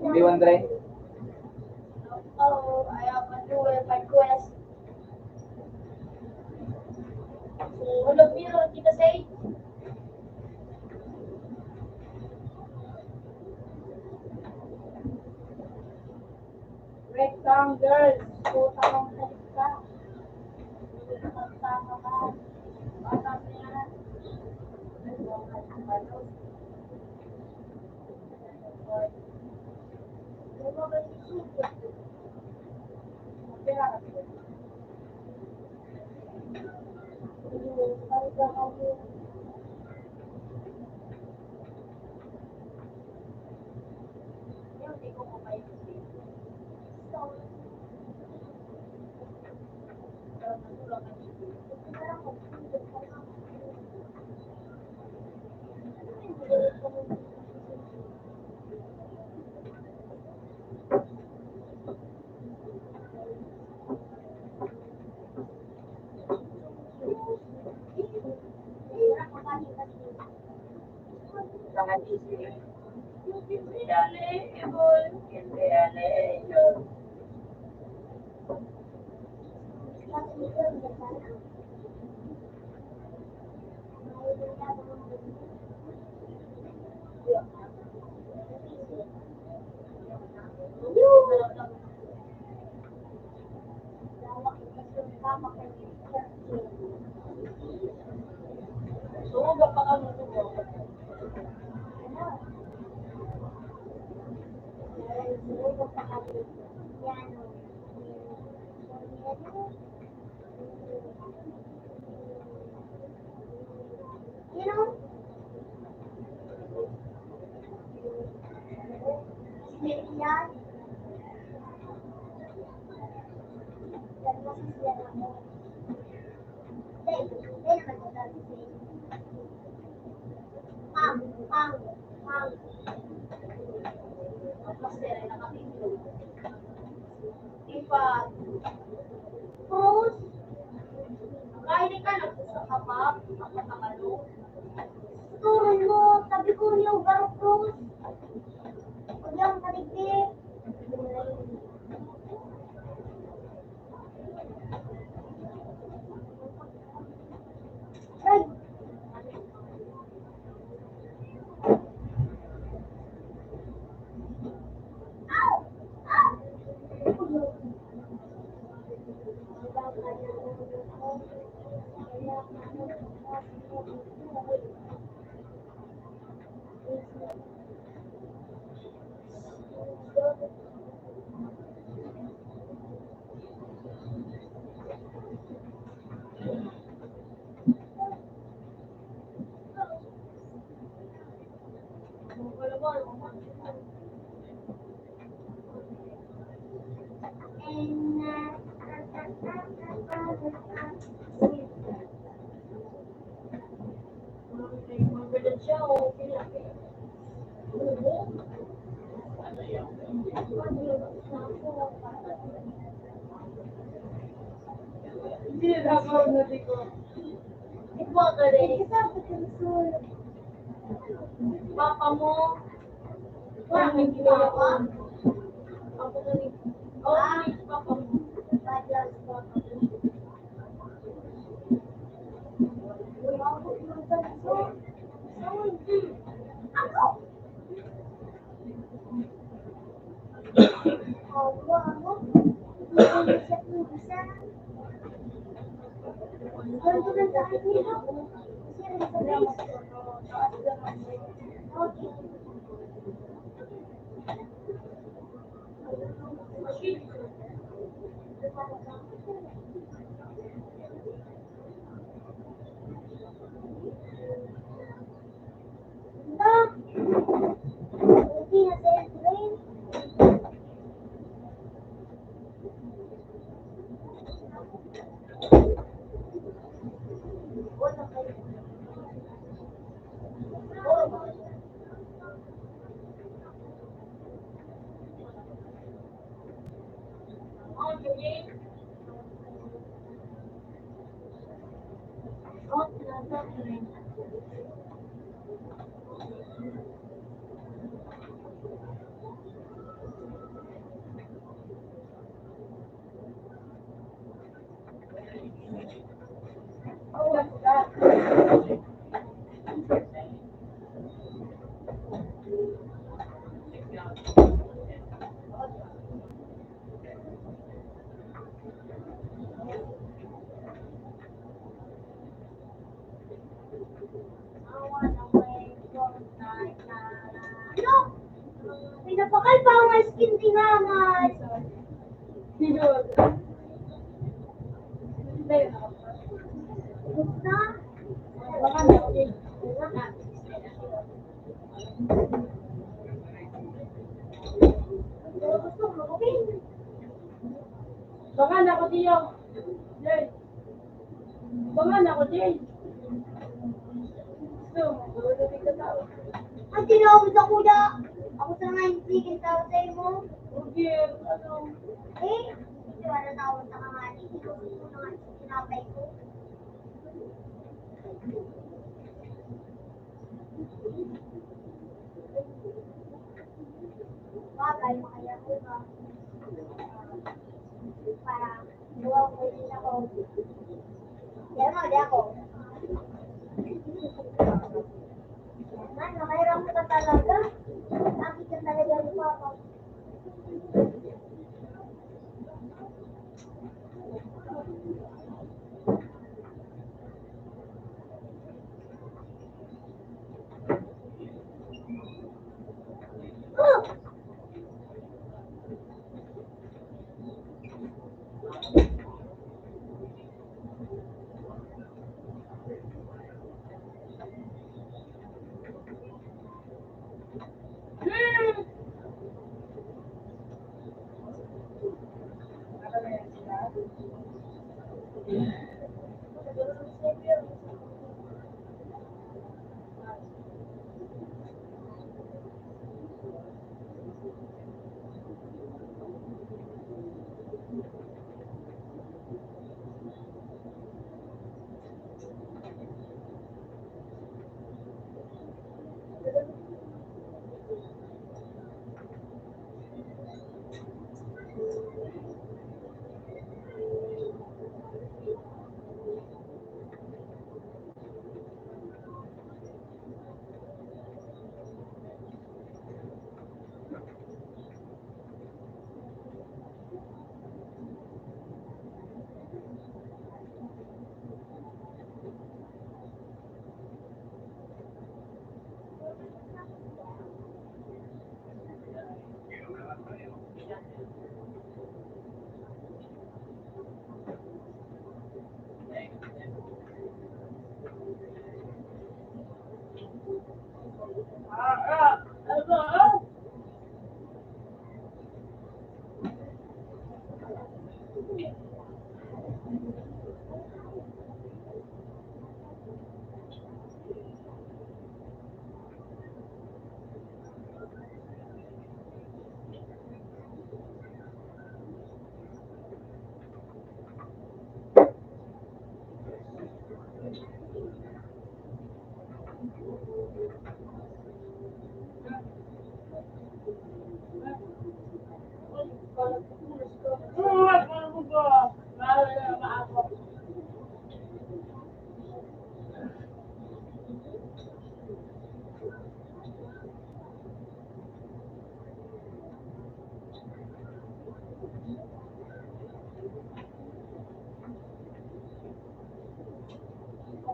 Hindi, Andre. I have a new request. So, hello, mirror, kita say? Rectangles. So, tamang balik ka. Tamang tama ka. Bata mo yan. Ipa, Cruz, kaini ka nagpusa ka pa, ang mga manok. Turun mo, sabi ko niyo, Garo Cruz. Huwag lang kaligpit. Papa mo? Papa mo? Papa mo? Bangan ako, Tiyo. Jay. Bangan ako, Jay. So, ang tinawag sa kuya. Ako sa nga yung chicken tao sa imo. Okay, ano? Eh, ito na tawag sa kamali. Ito na nga yung tinapay ko. Bagay, makaya ko ba? Para buwan ko din ako. Yan mo, di ako. Man, makairam ka talaga. Bakit ka talaga lumaban?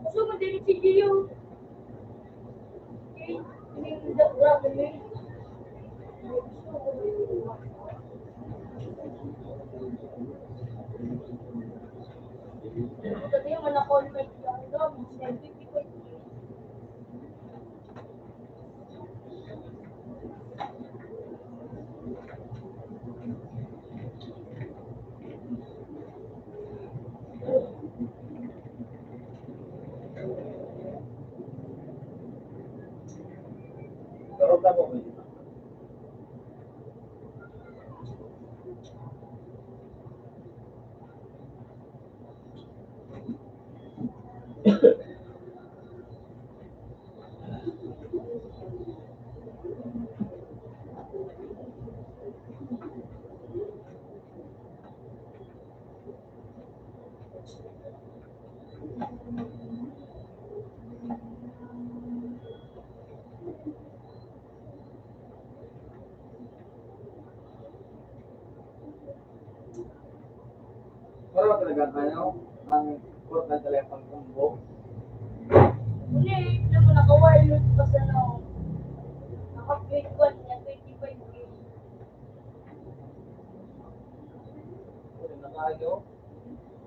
Gusto mo din si Gio? Pero talaga kayo, ang port ng telephone kong buhok. Uli, hindi mo naka-wireless pa sa, ano, naka-grade one, na twenty-five K. Ano?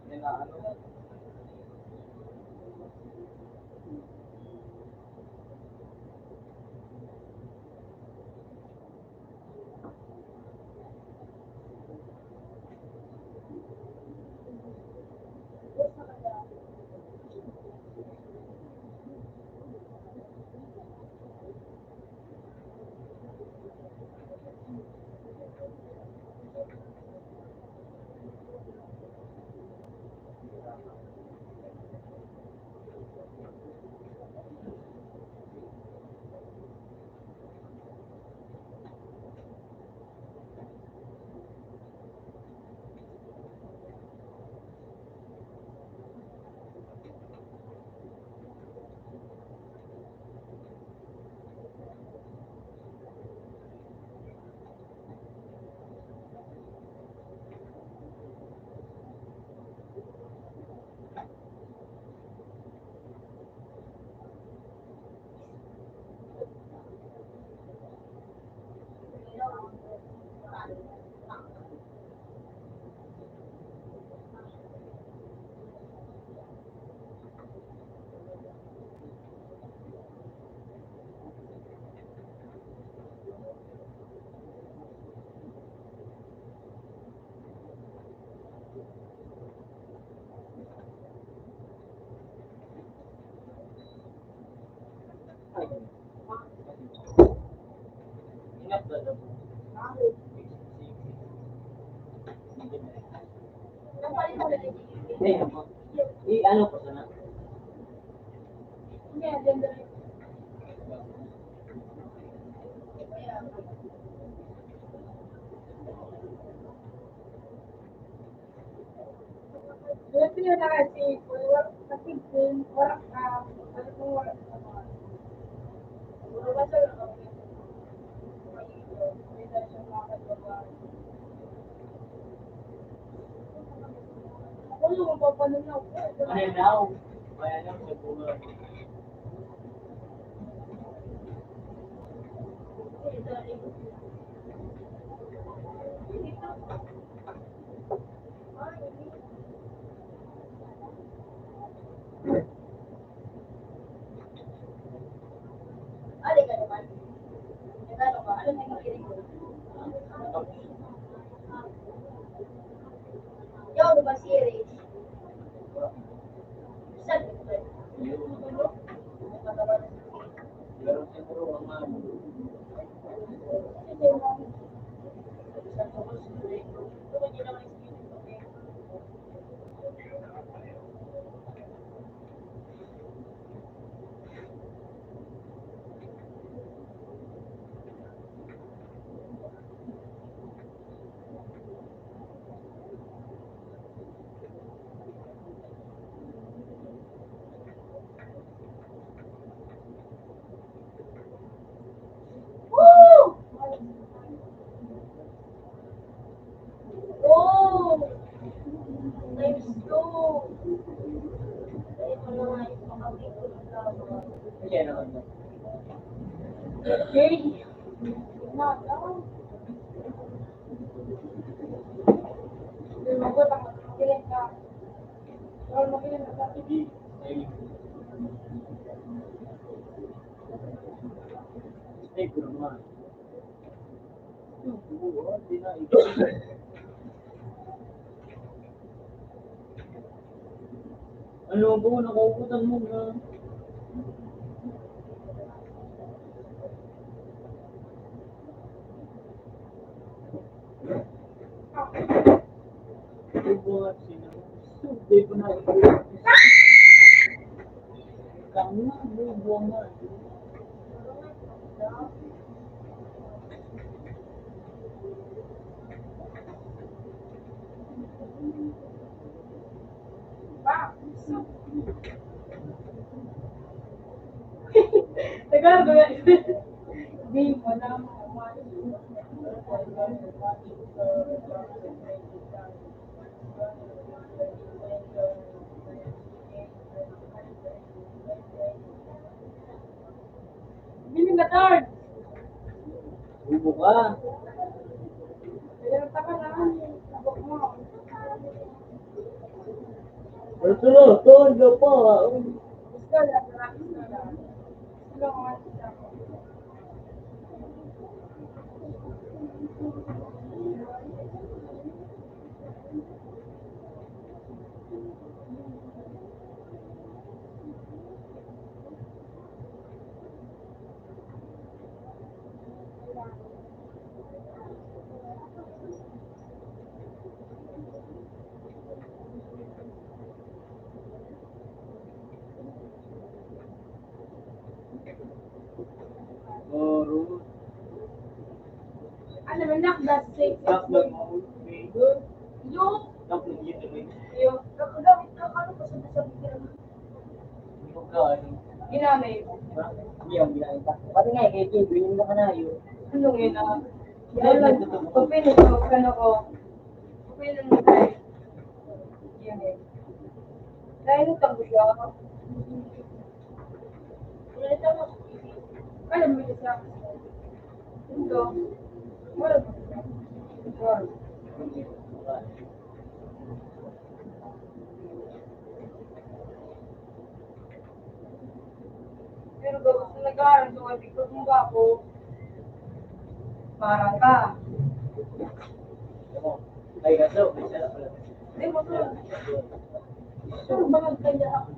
Yan na, ano? I-ano ko sana. Ano daw? Kaya lang sa bunga. Ano ba? Nakauputan mo na. Tagalog ba yan? Di, wala mo. Bili na card. Bubo ka. Kaya taka na, bubo mo. Ito na, ito na pa. Ano man, nak, that's it. Nak, nag-, Yo. Nak, nag-, Yo. Nak, nak, nak, ano pa sa, sa, Ginamit. Hindi yung ginamit. Pati nga, eh, kay Kido, yung nakanayo. Ano yun, ah? Yan lang. Pagpinit ko, ano ko? Pagpinit mo, guys. Yan eh. Dahil nung tanggo siya ako. Alam mo siya. Ito. Wala mo siya. Pero gabos na nag-aaral, so, hindi ko tumba ako. Parang ka. Ay, kaso, may isa lang pala. Hindi mo to. Sure, mahal kaya.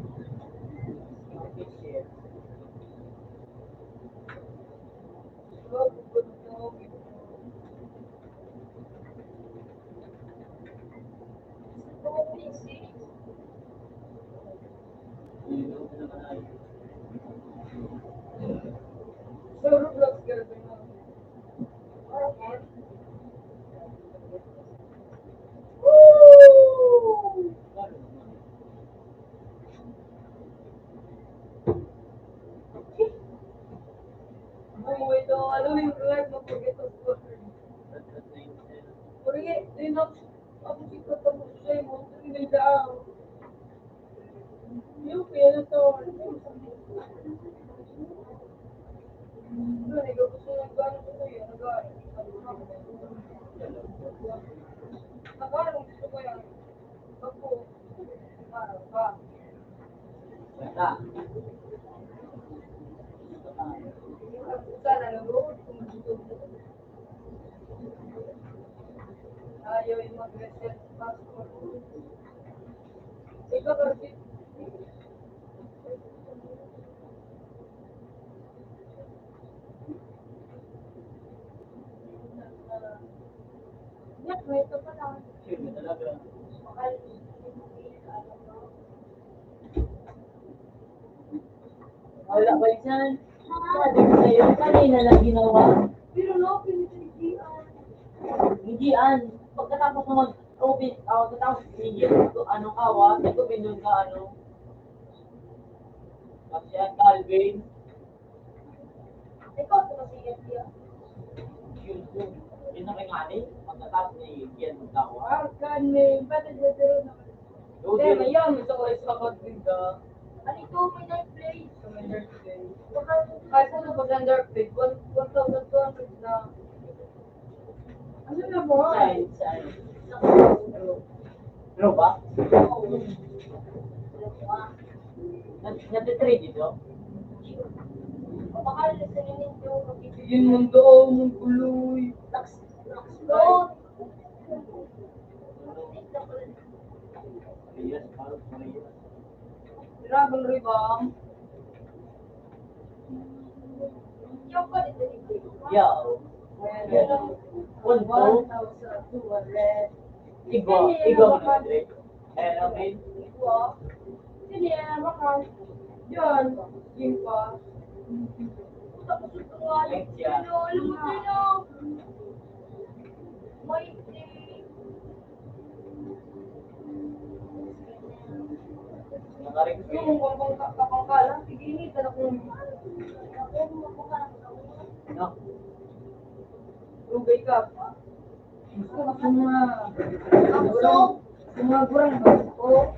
Ayaw yung mag-reset password. Ikaw, Cardi. Yak, may ito pa lang. Yun na talaga. Wala ba dyan? Sabi ko sa'yo, kanina lang ginawa. Pero no, pinitiligian. Hindi, an. Pagkatapos mo mag-open, ah, pagkatapos sige, ano ka, wa? Nag-open doon ka, ano? Kasi yan, Calvin. Ikaw, ito kasi yan, diya. Yun, yun. Yun ang kanyari. Pagkatapos ni Ian magkawa. Ah, kan may batid na zero naman. Hindi, mayaman sa oras kapag din ka. Ano ito? May night play. Sa may night play. Baka, kahit ano, pag under play, one, one thousand two hundred na. Ano na ba? Saan? Saan? Pero ba? Oo. Nag-, nagtitrade ito? Yun, mundo, mungkuloy. Laks, laks, bro. Dragon Rebound. Yeah. Yeah. One, two. Igwa, igwa mo na, Dre. Ayan, okay. Igwa. Sige, makal. Yan. Yung pa. Tapos ito nga, yung ano, alam mo, ano? May Yung kapangka-, kapangkalan, sige, ini, dala ko yung, no? Rugay ka. Gusto ko sa mga, sa mga gurang, gusto ko.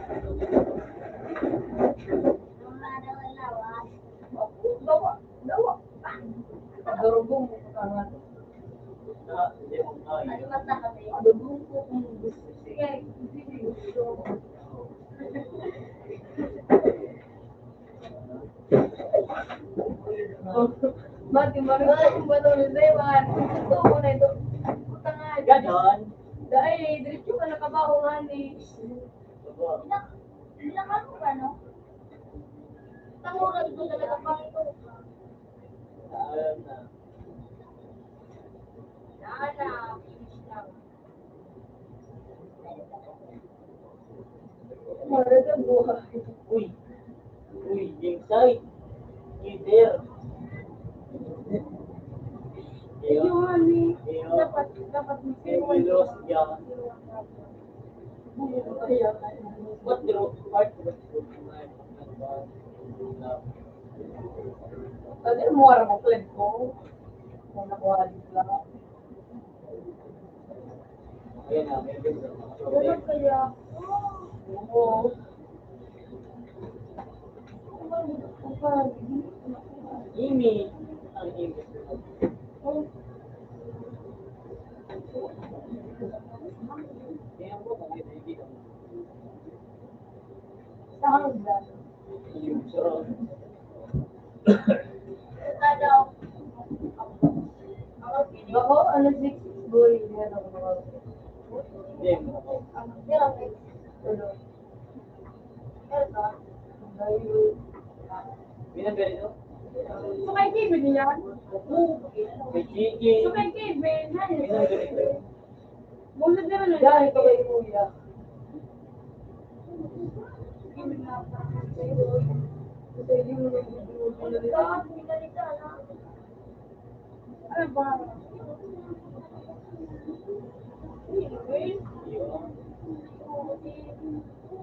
Lawa, lawa. Darugong mo pa nga. Darugong ko kung gusto. Sige, sige, gusto. Mati, marunong akong balon, Lewan. Gusto ko na ito. Puta nga. Ganon. Dahil, diretso ka nakabaho nga ni. Bilang ano ba, no? Tanguran ko talaga pa ito. Alam na. Nana, finish lang. Mahal ang buhay. Uy. Uy, yung side. Either. Yung ano, dapat, dapat may loss yan. What the part was good. Sabi mo, harap ang plan ko. Kung nakuha, di ba? Ganun kaya. Oo. Ini ang ibig. Sa hanggang. Bako, ano, six, boy, meron ko. Hindi, ako. Ano, ano, ano, ano, So, kay Kevin yan? Kay Kiki. So, kay Kevin, yan. Hindi, hindi. Muna na rin. Yan, ito kay Kuya. Kasi yung nag-, Ano ba?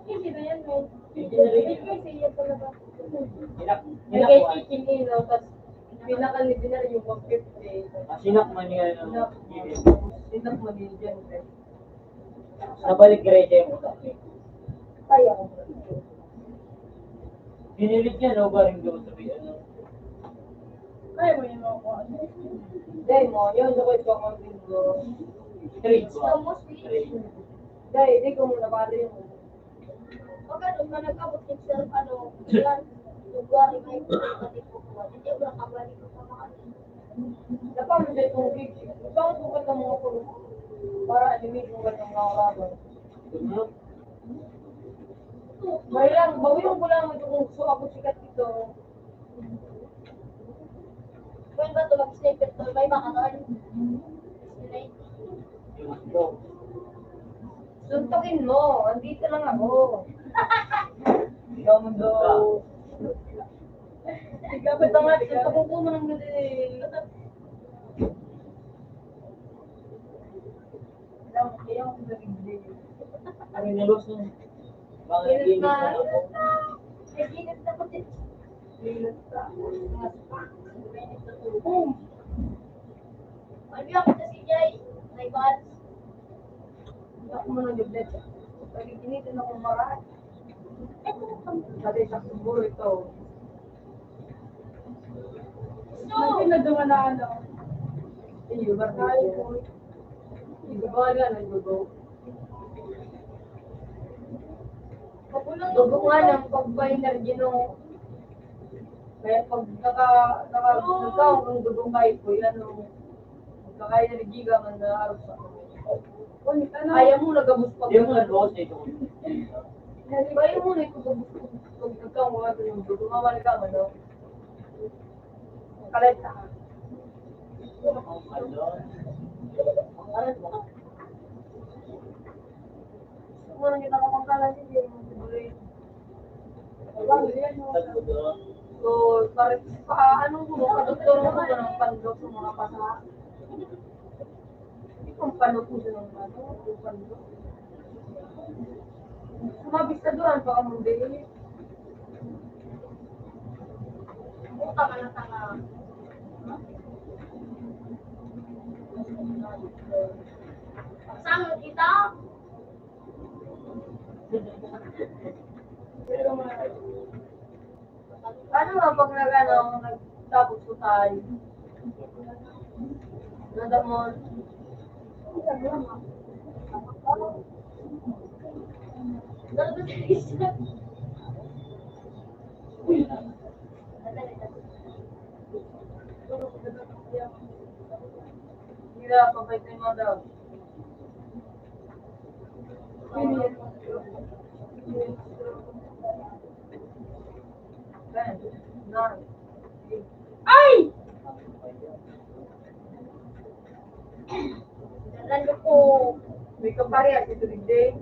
Hindi na yan, eh. Hindi na yan. Kasi yan talaga. Nag-, nag-, Nag-, no? Tas pinaka-legendary yung one fifty. Ah, sinak man yan, no? Sinak. Sinak man yun dyan, eh. Nabalik diretso yung utak. Kaya ko. Dinilit niya, no? Galing doon sa may ano. Kaya mo yun, no? Dahil mo, yun, sa kwento ko, bingo. Trade ba? Trade. Dahil, di ko muna pala yung Pag ano, pag nag-abot yung self, ano, yan, February, may pati po po. Hindi, wala ka balik sa mga ano. Dapat mo siya tubig. Ito ang sukat ng mga puro. Para animate mo ka ng mga orasan. May lang, bawion ko lang ito kung gusto ako sikat ito. Pwede ba ito mag-sniper to? May baka to? Suntukin mo. Andito lang ako. Ikaw, Mundo. Ikaw, ito nga, suntukin ko mo ng galing. Alam mo, kaya akong galing. Ang nilos nun. Mga Init na. Init na. Init na. Init na. Boom! Ano yung kita si Jay? May balls. Hindi ako mananggablet. Pagkikinitin akong marahil. Sabi sa siguro ito. Hindi na duman na ano. Hindi ba tayo? Hindi ba na nagbabaw? Dugo nga ng pagpa-energy nung, kaya pag naka, naka, nagkaon ng dugo kahit po yan, nung nagkaka-energy ka man na araw sa Kaya mo nagabos pag Di mo nagabos ito. Kaya mo nagabos pag nagkaon ka ng dugo, mamali ka man, no? Kaleta. Ang ano? Ang ano? Gusto mo lang kita kapangkalan, hindi mo siguro eh. Wala, hindi yan, no? So, pare, pa, anong gusto ka, doktor mo, anong pandok sa mga pasa? Hindi kong pandok mo sa mga ano, yung pandok. Sumabit sa duran, baka mong dili. Buka ka na tanga. Saan kita? Paano nga pag nag-, ano, nagtapos ko tayo? Nadamon. Uy. Hira, pabay tayo, madam. Ay! Nalalo ko. May kaparehas ito, digdi.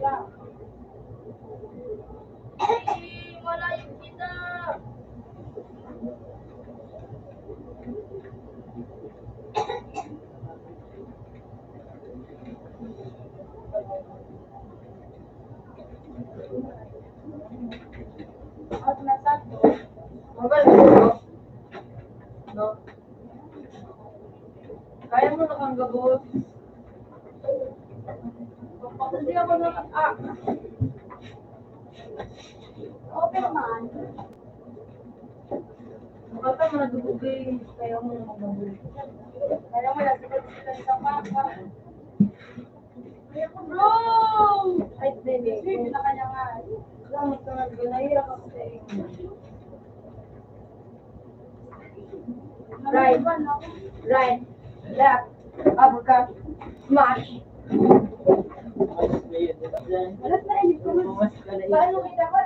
Yeah. Ay, malayo kita. Mabal mo, no? Kaya mo na kang gabos. Hindi ako na, ah. Open man. Baka mo nadugugay, kaya mo na magmabuli. Kaya mo na, sige, sige, sa papa. Bro! Ay, hindi, hindi. Hindi na kanya nga. Salamat ka nga, nahihirap ako sa inyo. Right. Right. Left. Uppercut. Smash. Alas na init ko na. Paano kita ba?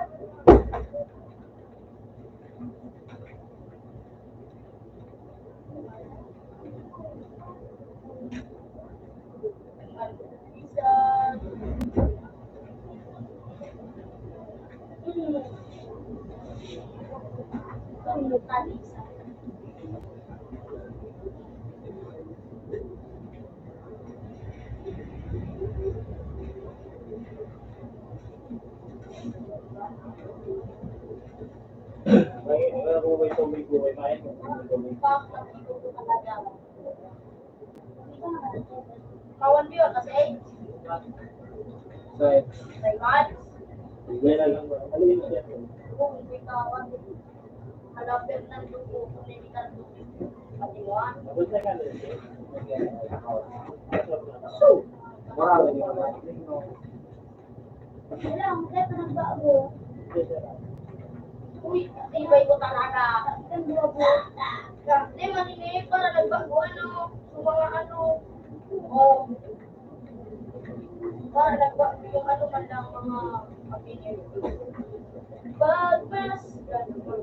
Kawan mo yun, kasi ay. Say. Say what? Sige na lang. Ano yun siya? Kung may kawan, malapit ng dugo, kung may kawan. Pati mo, ah. So, marami naman. Wala, ang kaya nagbago. Uy, tibay ko talaga. Ang bago. Hindi, maninipara, nagbago, ano, sa mga ano. Oh. Para nagbago yung ano man lang mga opinion. Pagpas, ganun.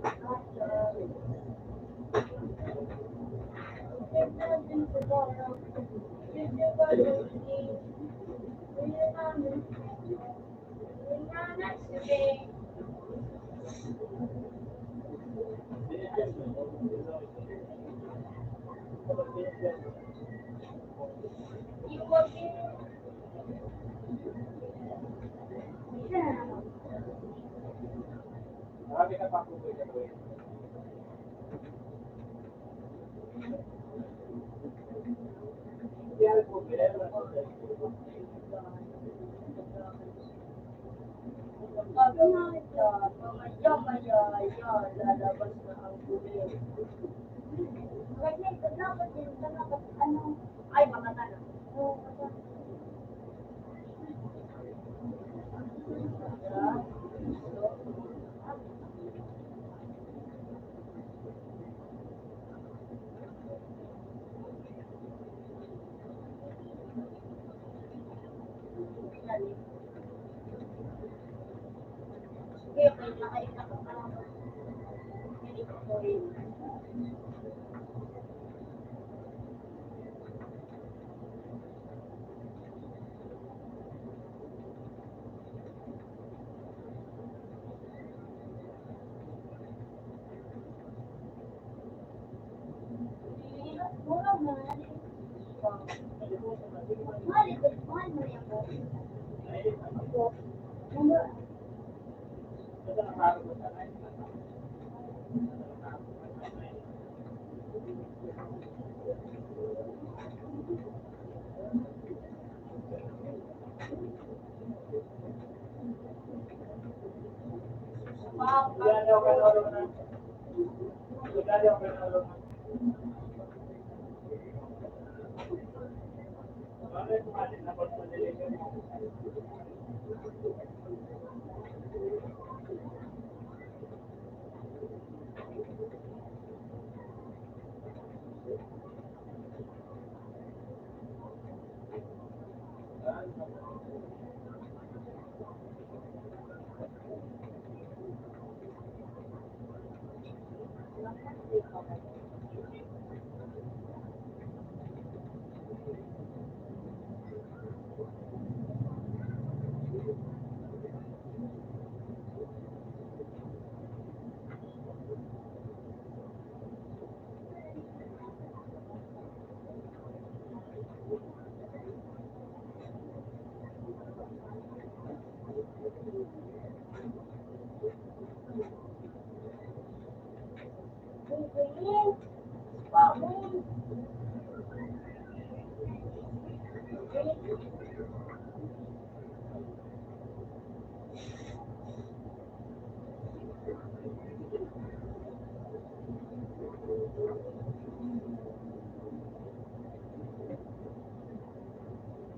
Ay, mga tanong.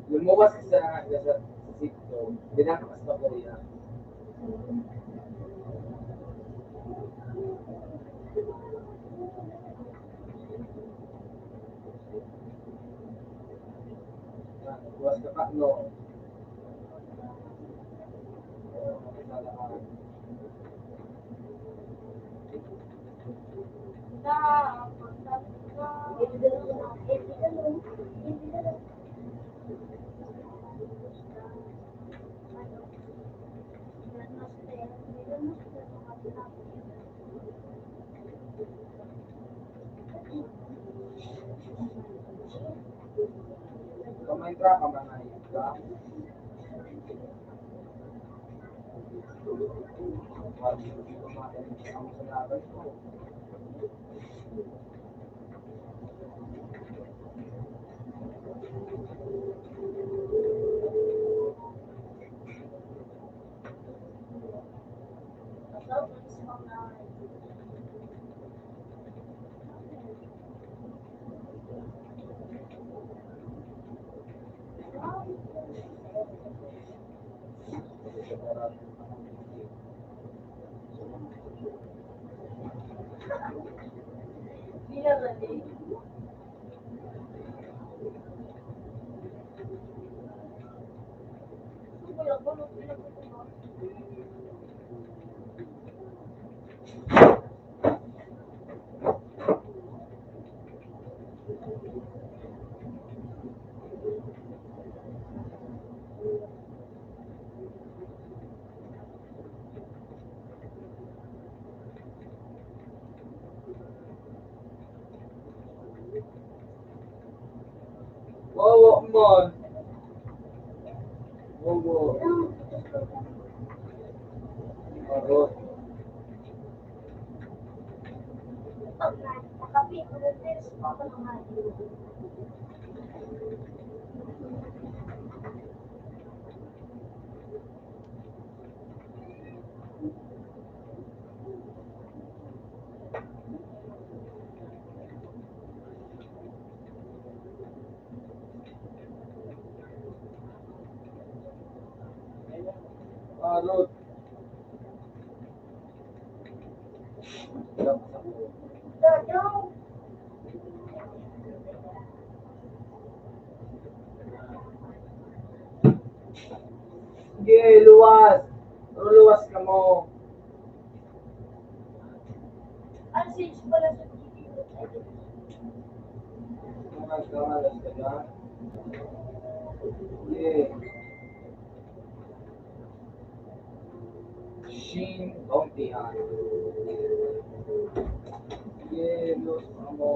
Lumuwas ka sa, sa, sa sitio, dinakpas ka po riyan. Lumuwas ka pa, no? Kamay ka, kamay ka. Wawa man. Wawa. Aro. Parot. Sige, luwas. Pero luwas kamo. Ano si Ichi pala sa T V? Luwas ka, luwas ka dyan. Sige. Shin Dongtian. Sige, luwas kamo.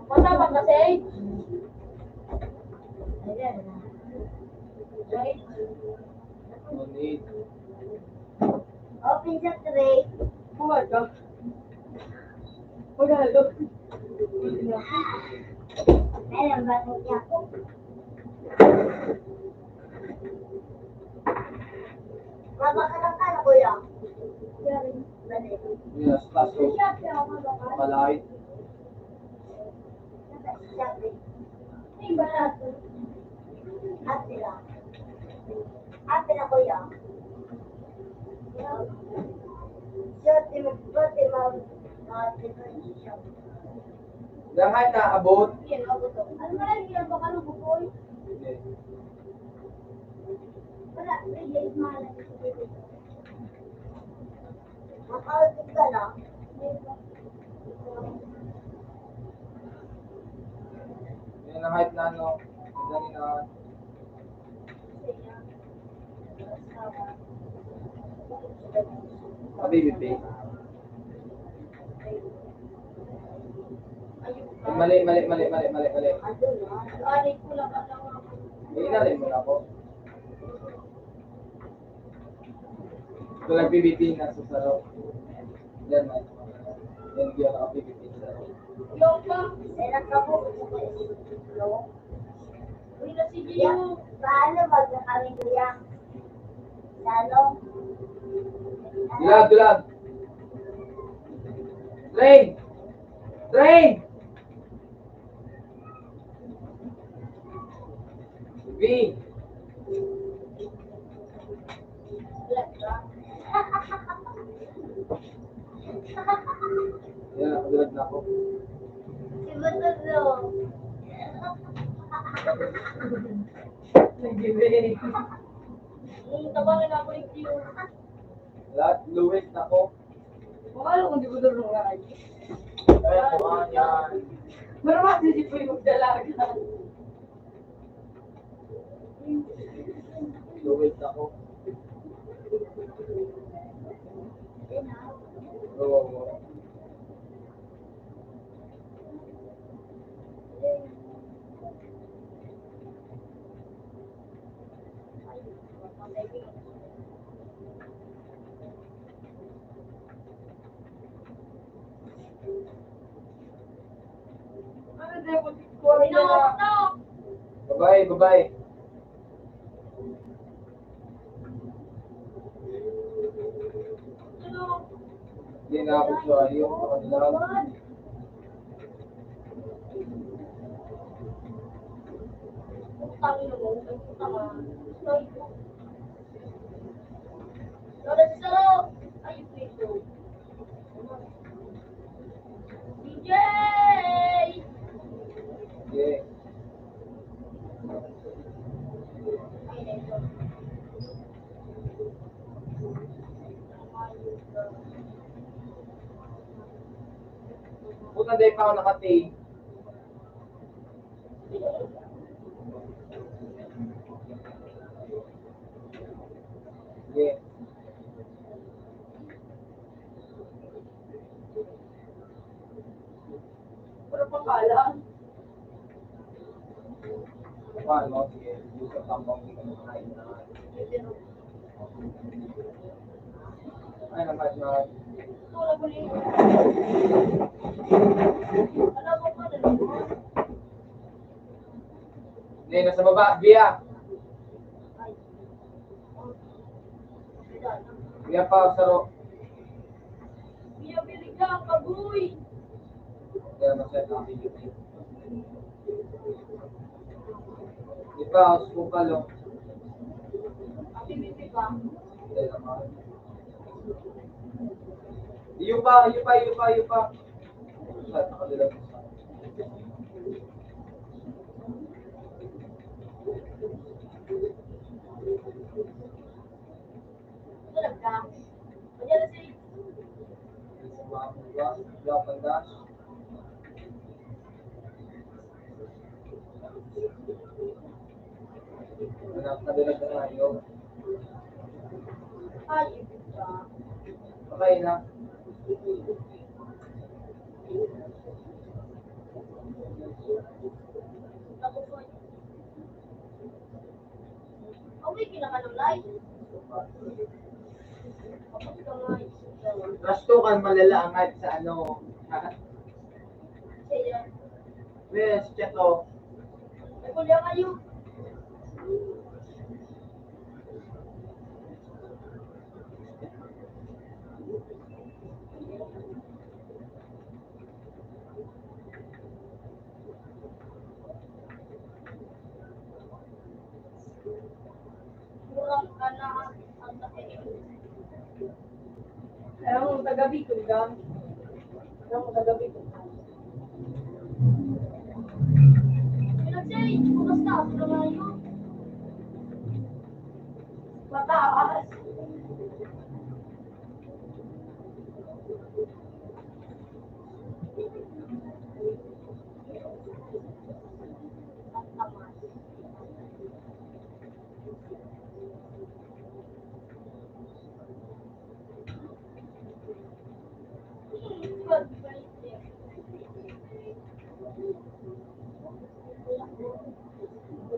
Basta pa kasi. Open sa tray. Buhay ka. Tagalog. Ayan, bakit niya ako? Mabakal ka na, kuya. Yes, kaso, malay. Ate na, kuya. Dahan na abot. Ano ba lang yung baka lubukoy? Wala. Makausap ka lang. Yan ang hype na ano. Ganun na. Sa B B P. Mali, mali, mali, mali, mali, mali. Inalim mo na po. Ito lang P B P na sa sarap. Yan, man. Yan, yan ang P B P sa sarap. Yung pa, sila ka po. Uy, na si Gio. Paano magkakami, kuya? Lalo? Dulag, dulag. Train! Train! B. Yan, nakadulag na ako. Si Bato, no? Nag-ibig. Yung tabangan ako yung view. Lahat, luwit na ako. Baka alam kung di ko doon mga ay. Kaya ko nga yan. Pero bakit hindi po yung magdalaga? Luwit ako. Oo. Babae, babae. Hindi na ako sa iyo, mga dilaw. Lola Cicero! Ay, ito, ito. D J! Yeah. Puta, dahil pa ako nakating. Yeah. Wala pang kalan. Paano? Sige, gusto tambang, hindi ka makain na. Ay, naman, naman. Hindi, nasa baba, Bia. Bia pa, saro. Bia, bili ka, kaboy. Kaya masaya na ang video. Di pa, gusto ko pa, lo. Ang bibili ba? Hindi naman. Iyo pa, iyo pa, iyo pa, iyo pa. Sa, nakalilang isa. Tulog ka? Pwede na si Japan Dash. Anak, nadalag na nga yun. Ay, ito siya. Okay na. Tapos, okay, kinakalulay. Tapos ka nga, isa ka lang. Rastukan, malala ang hype sa ano. Siya yan. Yes, check out. Ay, kuya kayo. Alam mo, taga Bicol ka? Alam mo, taga Bicol ka? Pinagsay, bukas na, ako naman yun. Mataas.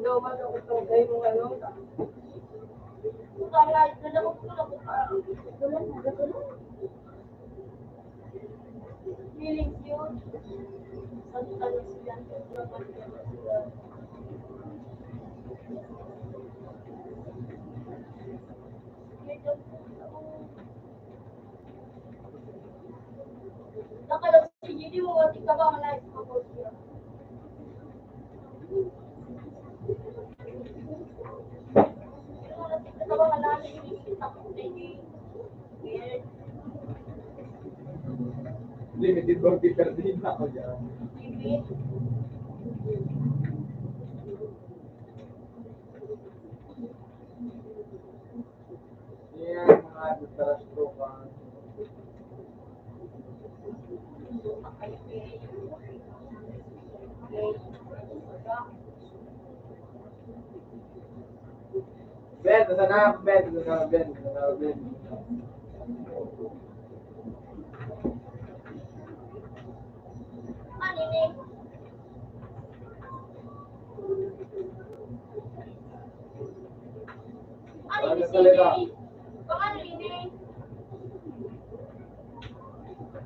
Daw man ako itong kayo mong ano. Feelings yun. Ang tanong sila. Nakalas si Gini mo, di ka ba malay sa pagkosya? Limited forty percent na ako dyan. Yan, mga detrás tropa. Ben, nasa na? Ben, nasa na? Ben, nasa na? Ben. Ano yung salita? Pangalan ini?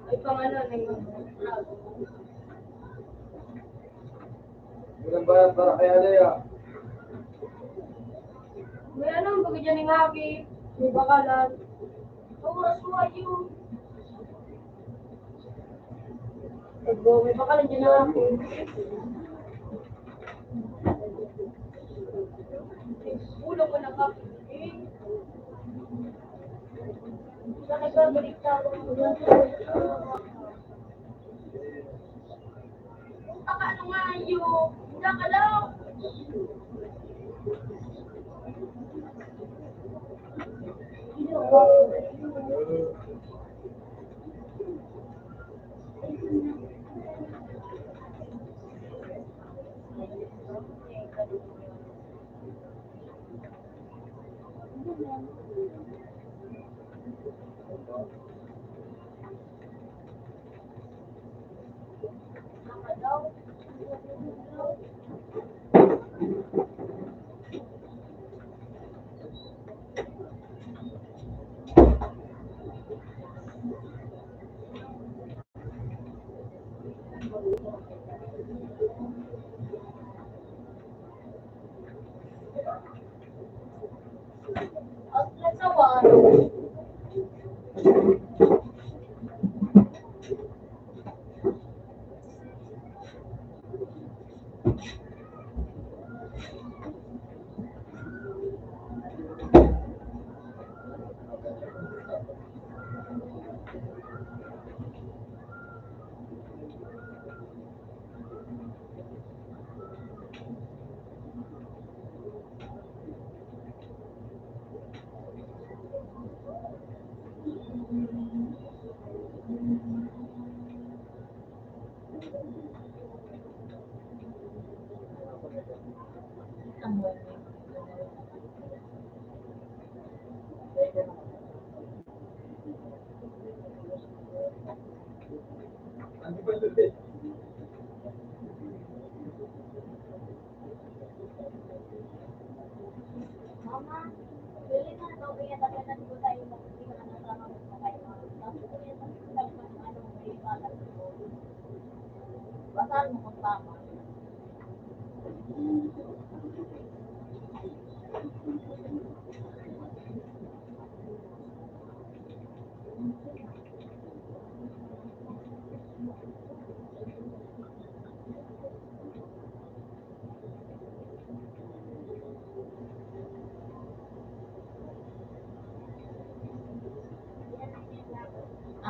Ay, pangalan ng Walang bayad para kay Alea. May ano, pag dyan yung haki, may bakalan. Oras mo, ayun. Ego, may bakalan dyan na ako. Ulo ko na ka. Eh. Sa nagbabalik na ako. Punta ka ano nga, yo. Wala ka daw.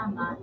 Tama.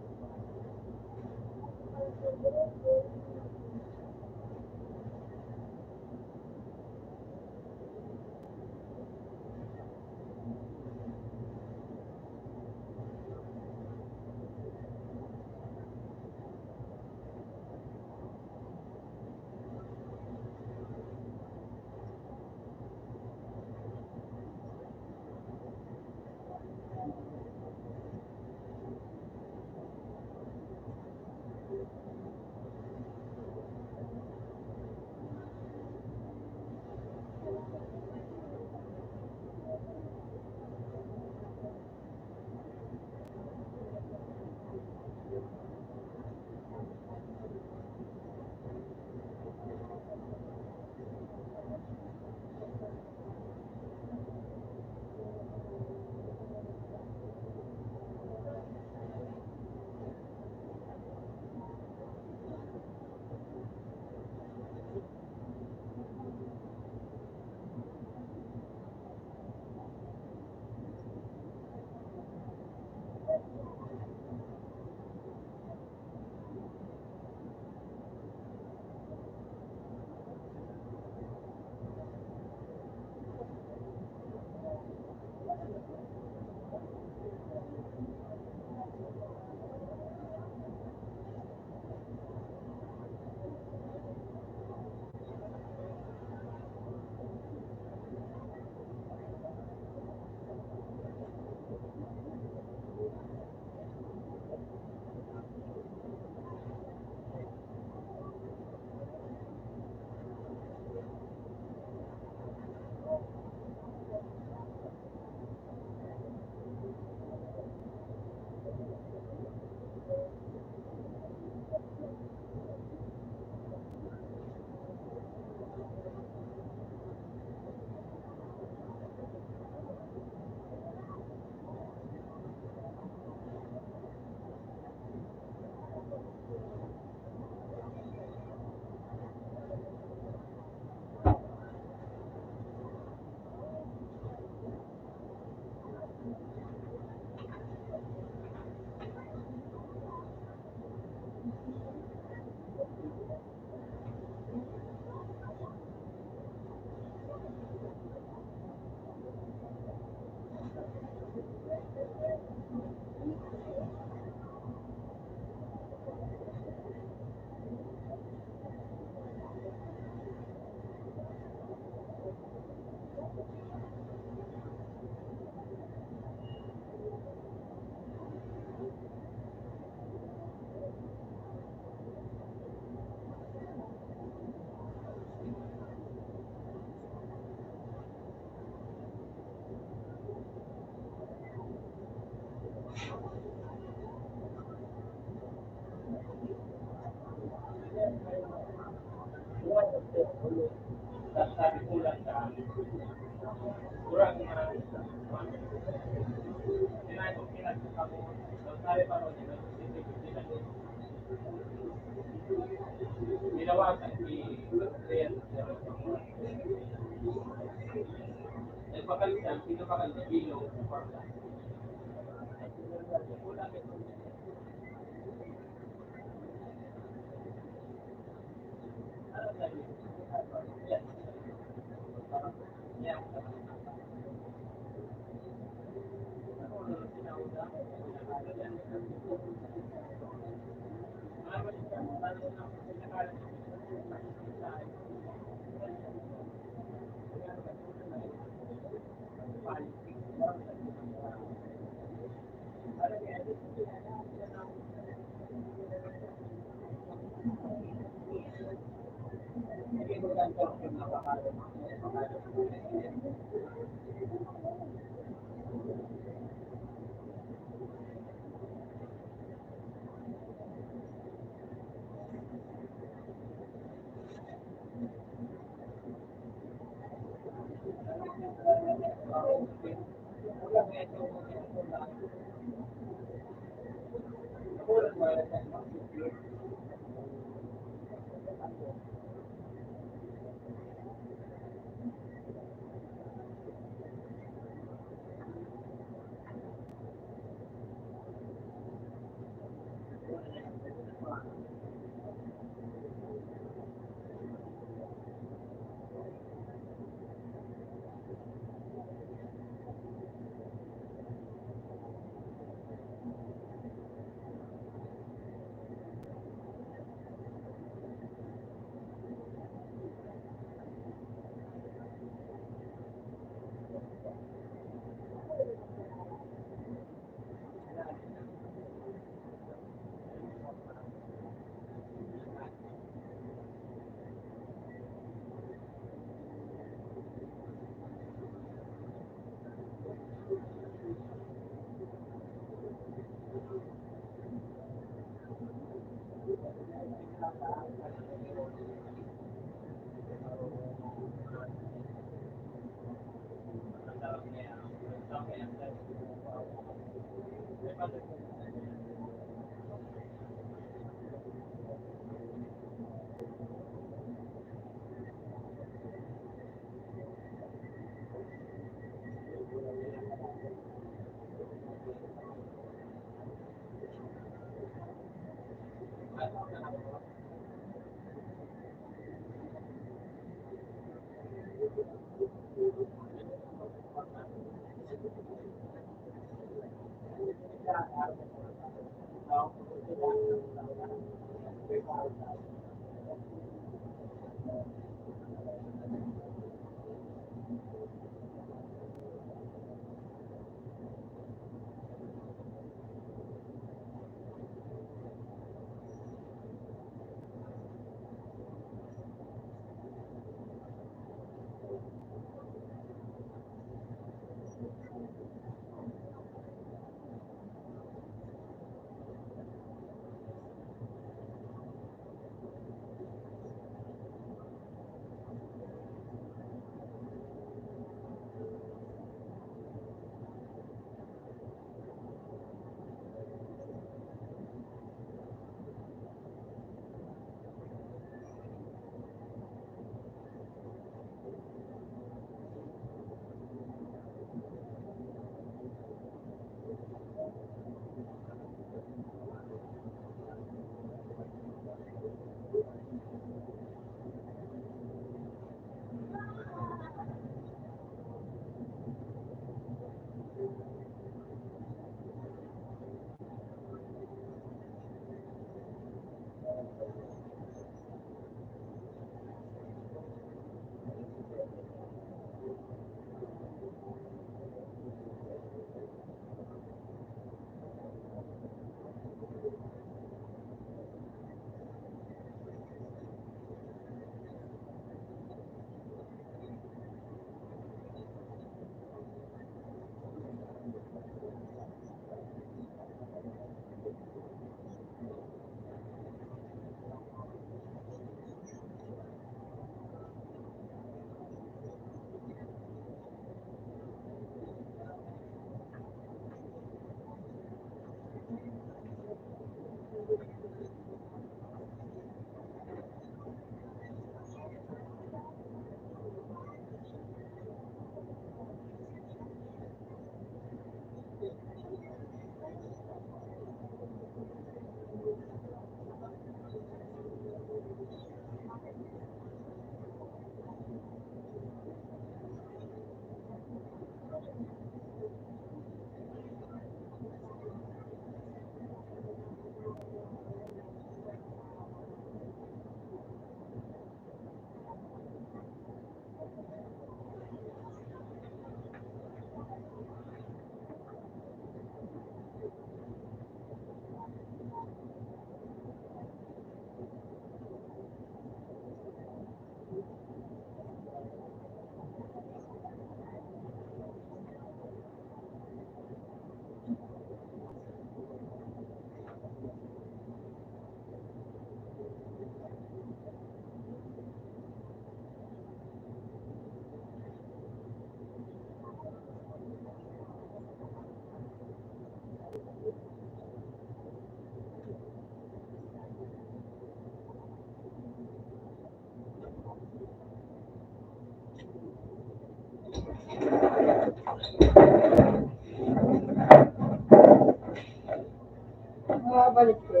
Mabalik ko.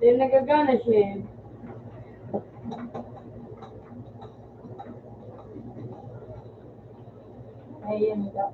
Then nagagana siya eh. Ayan daw.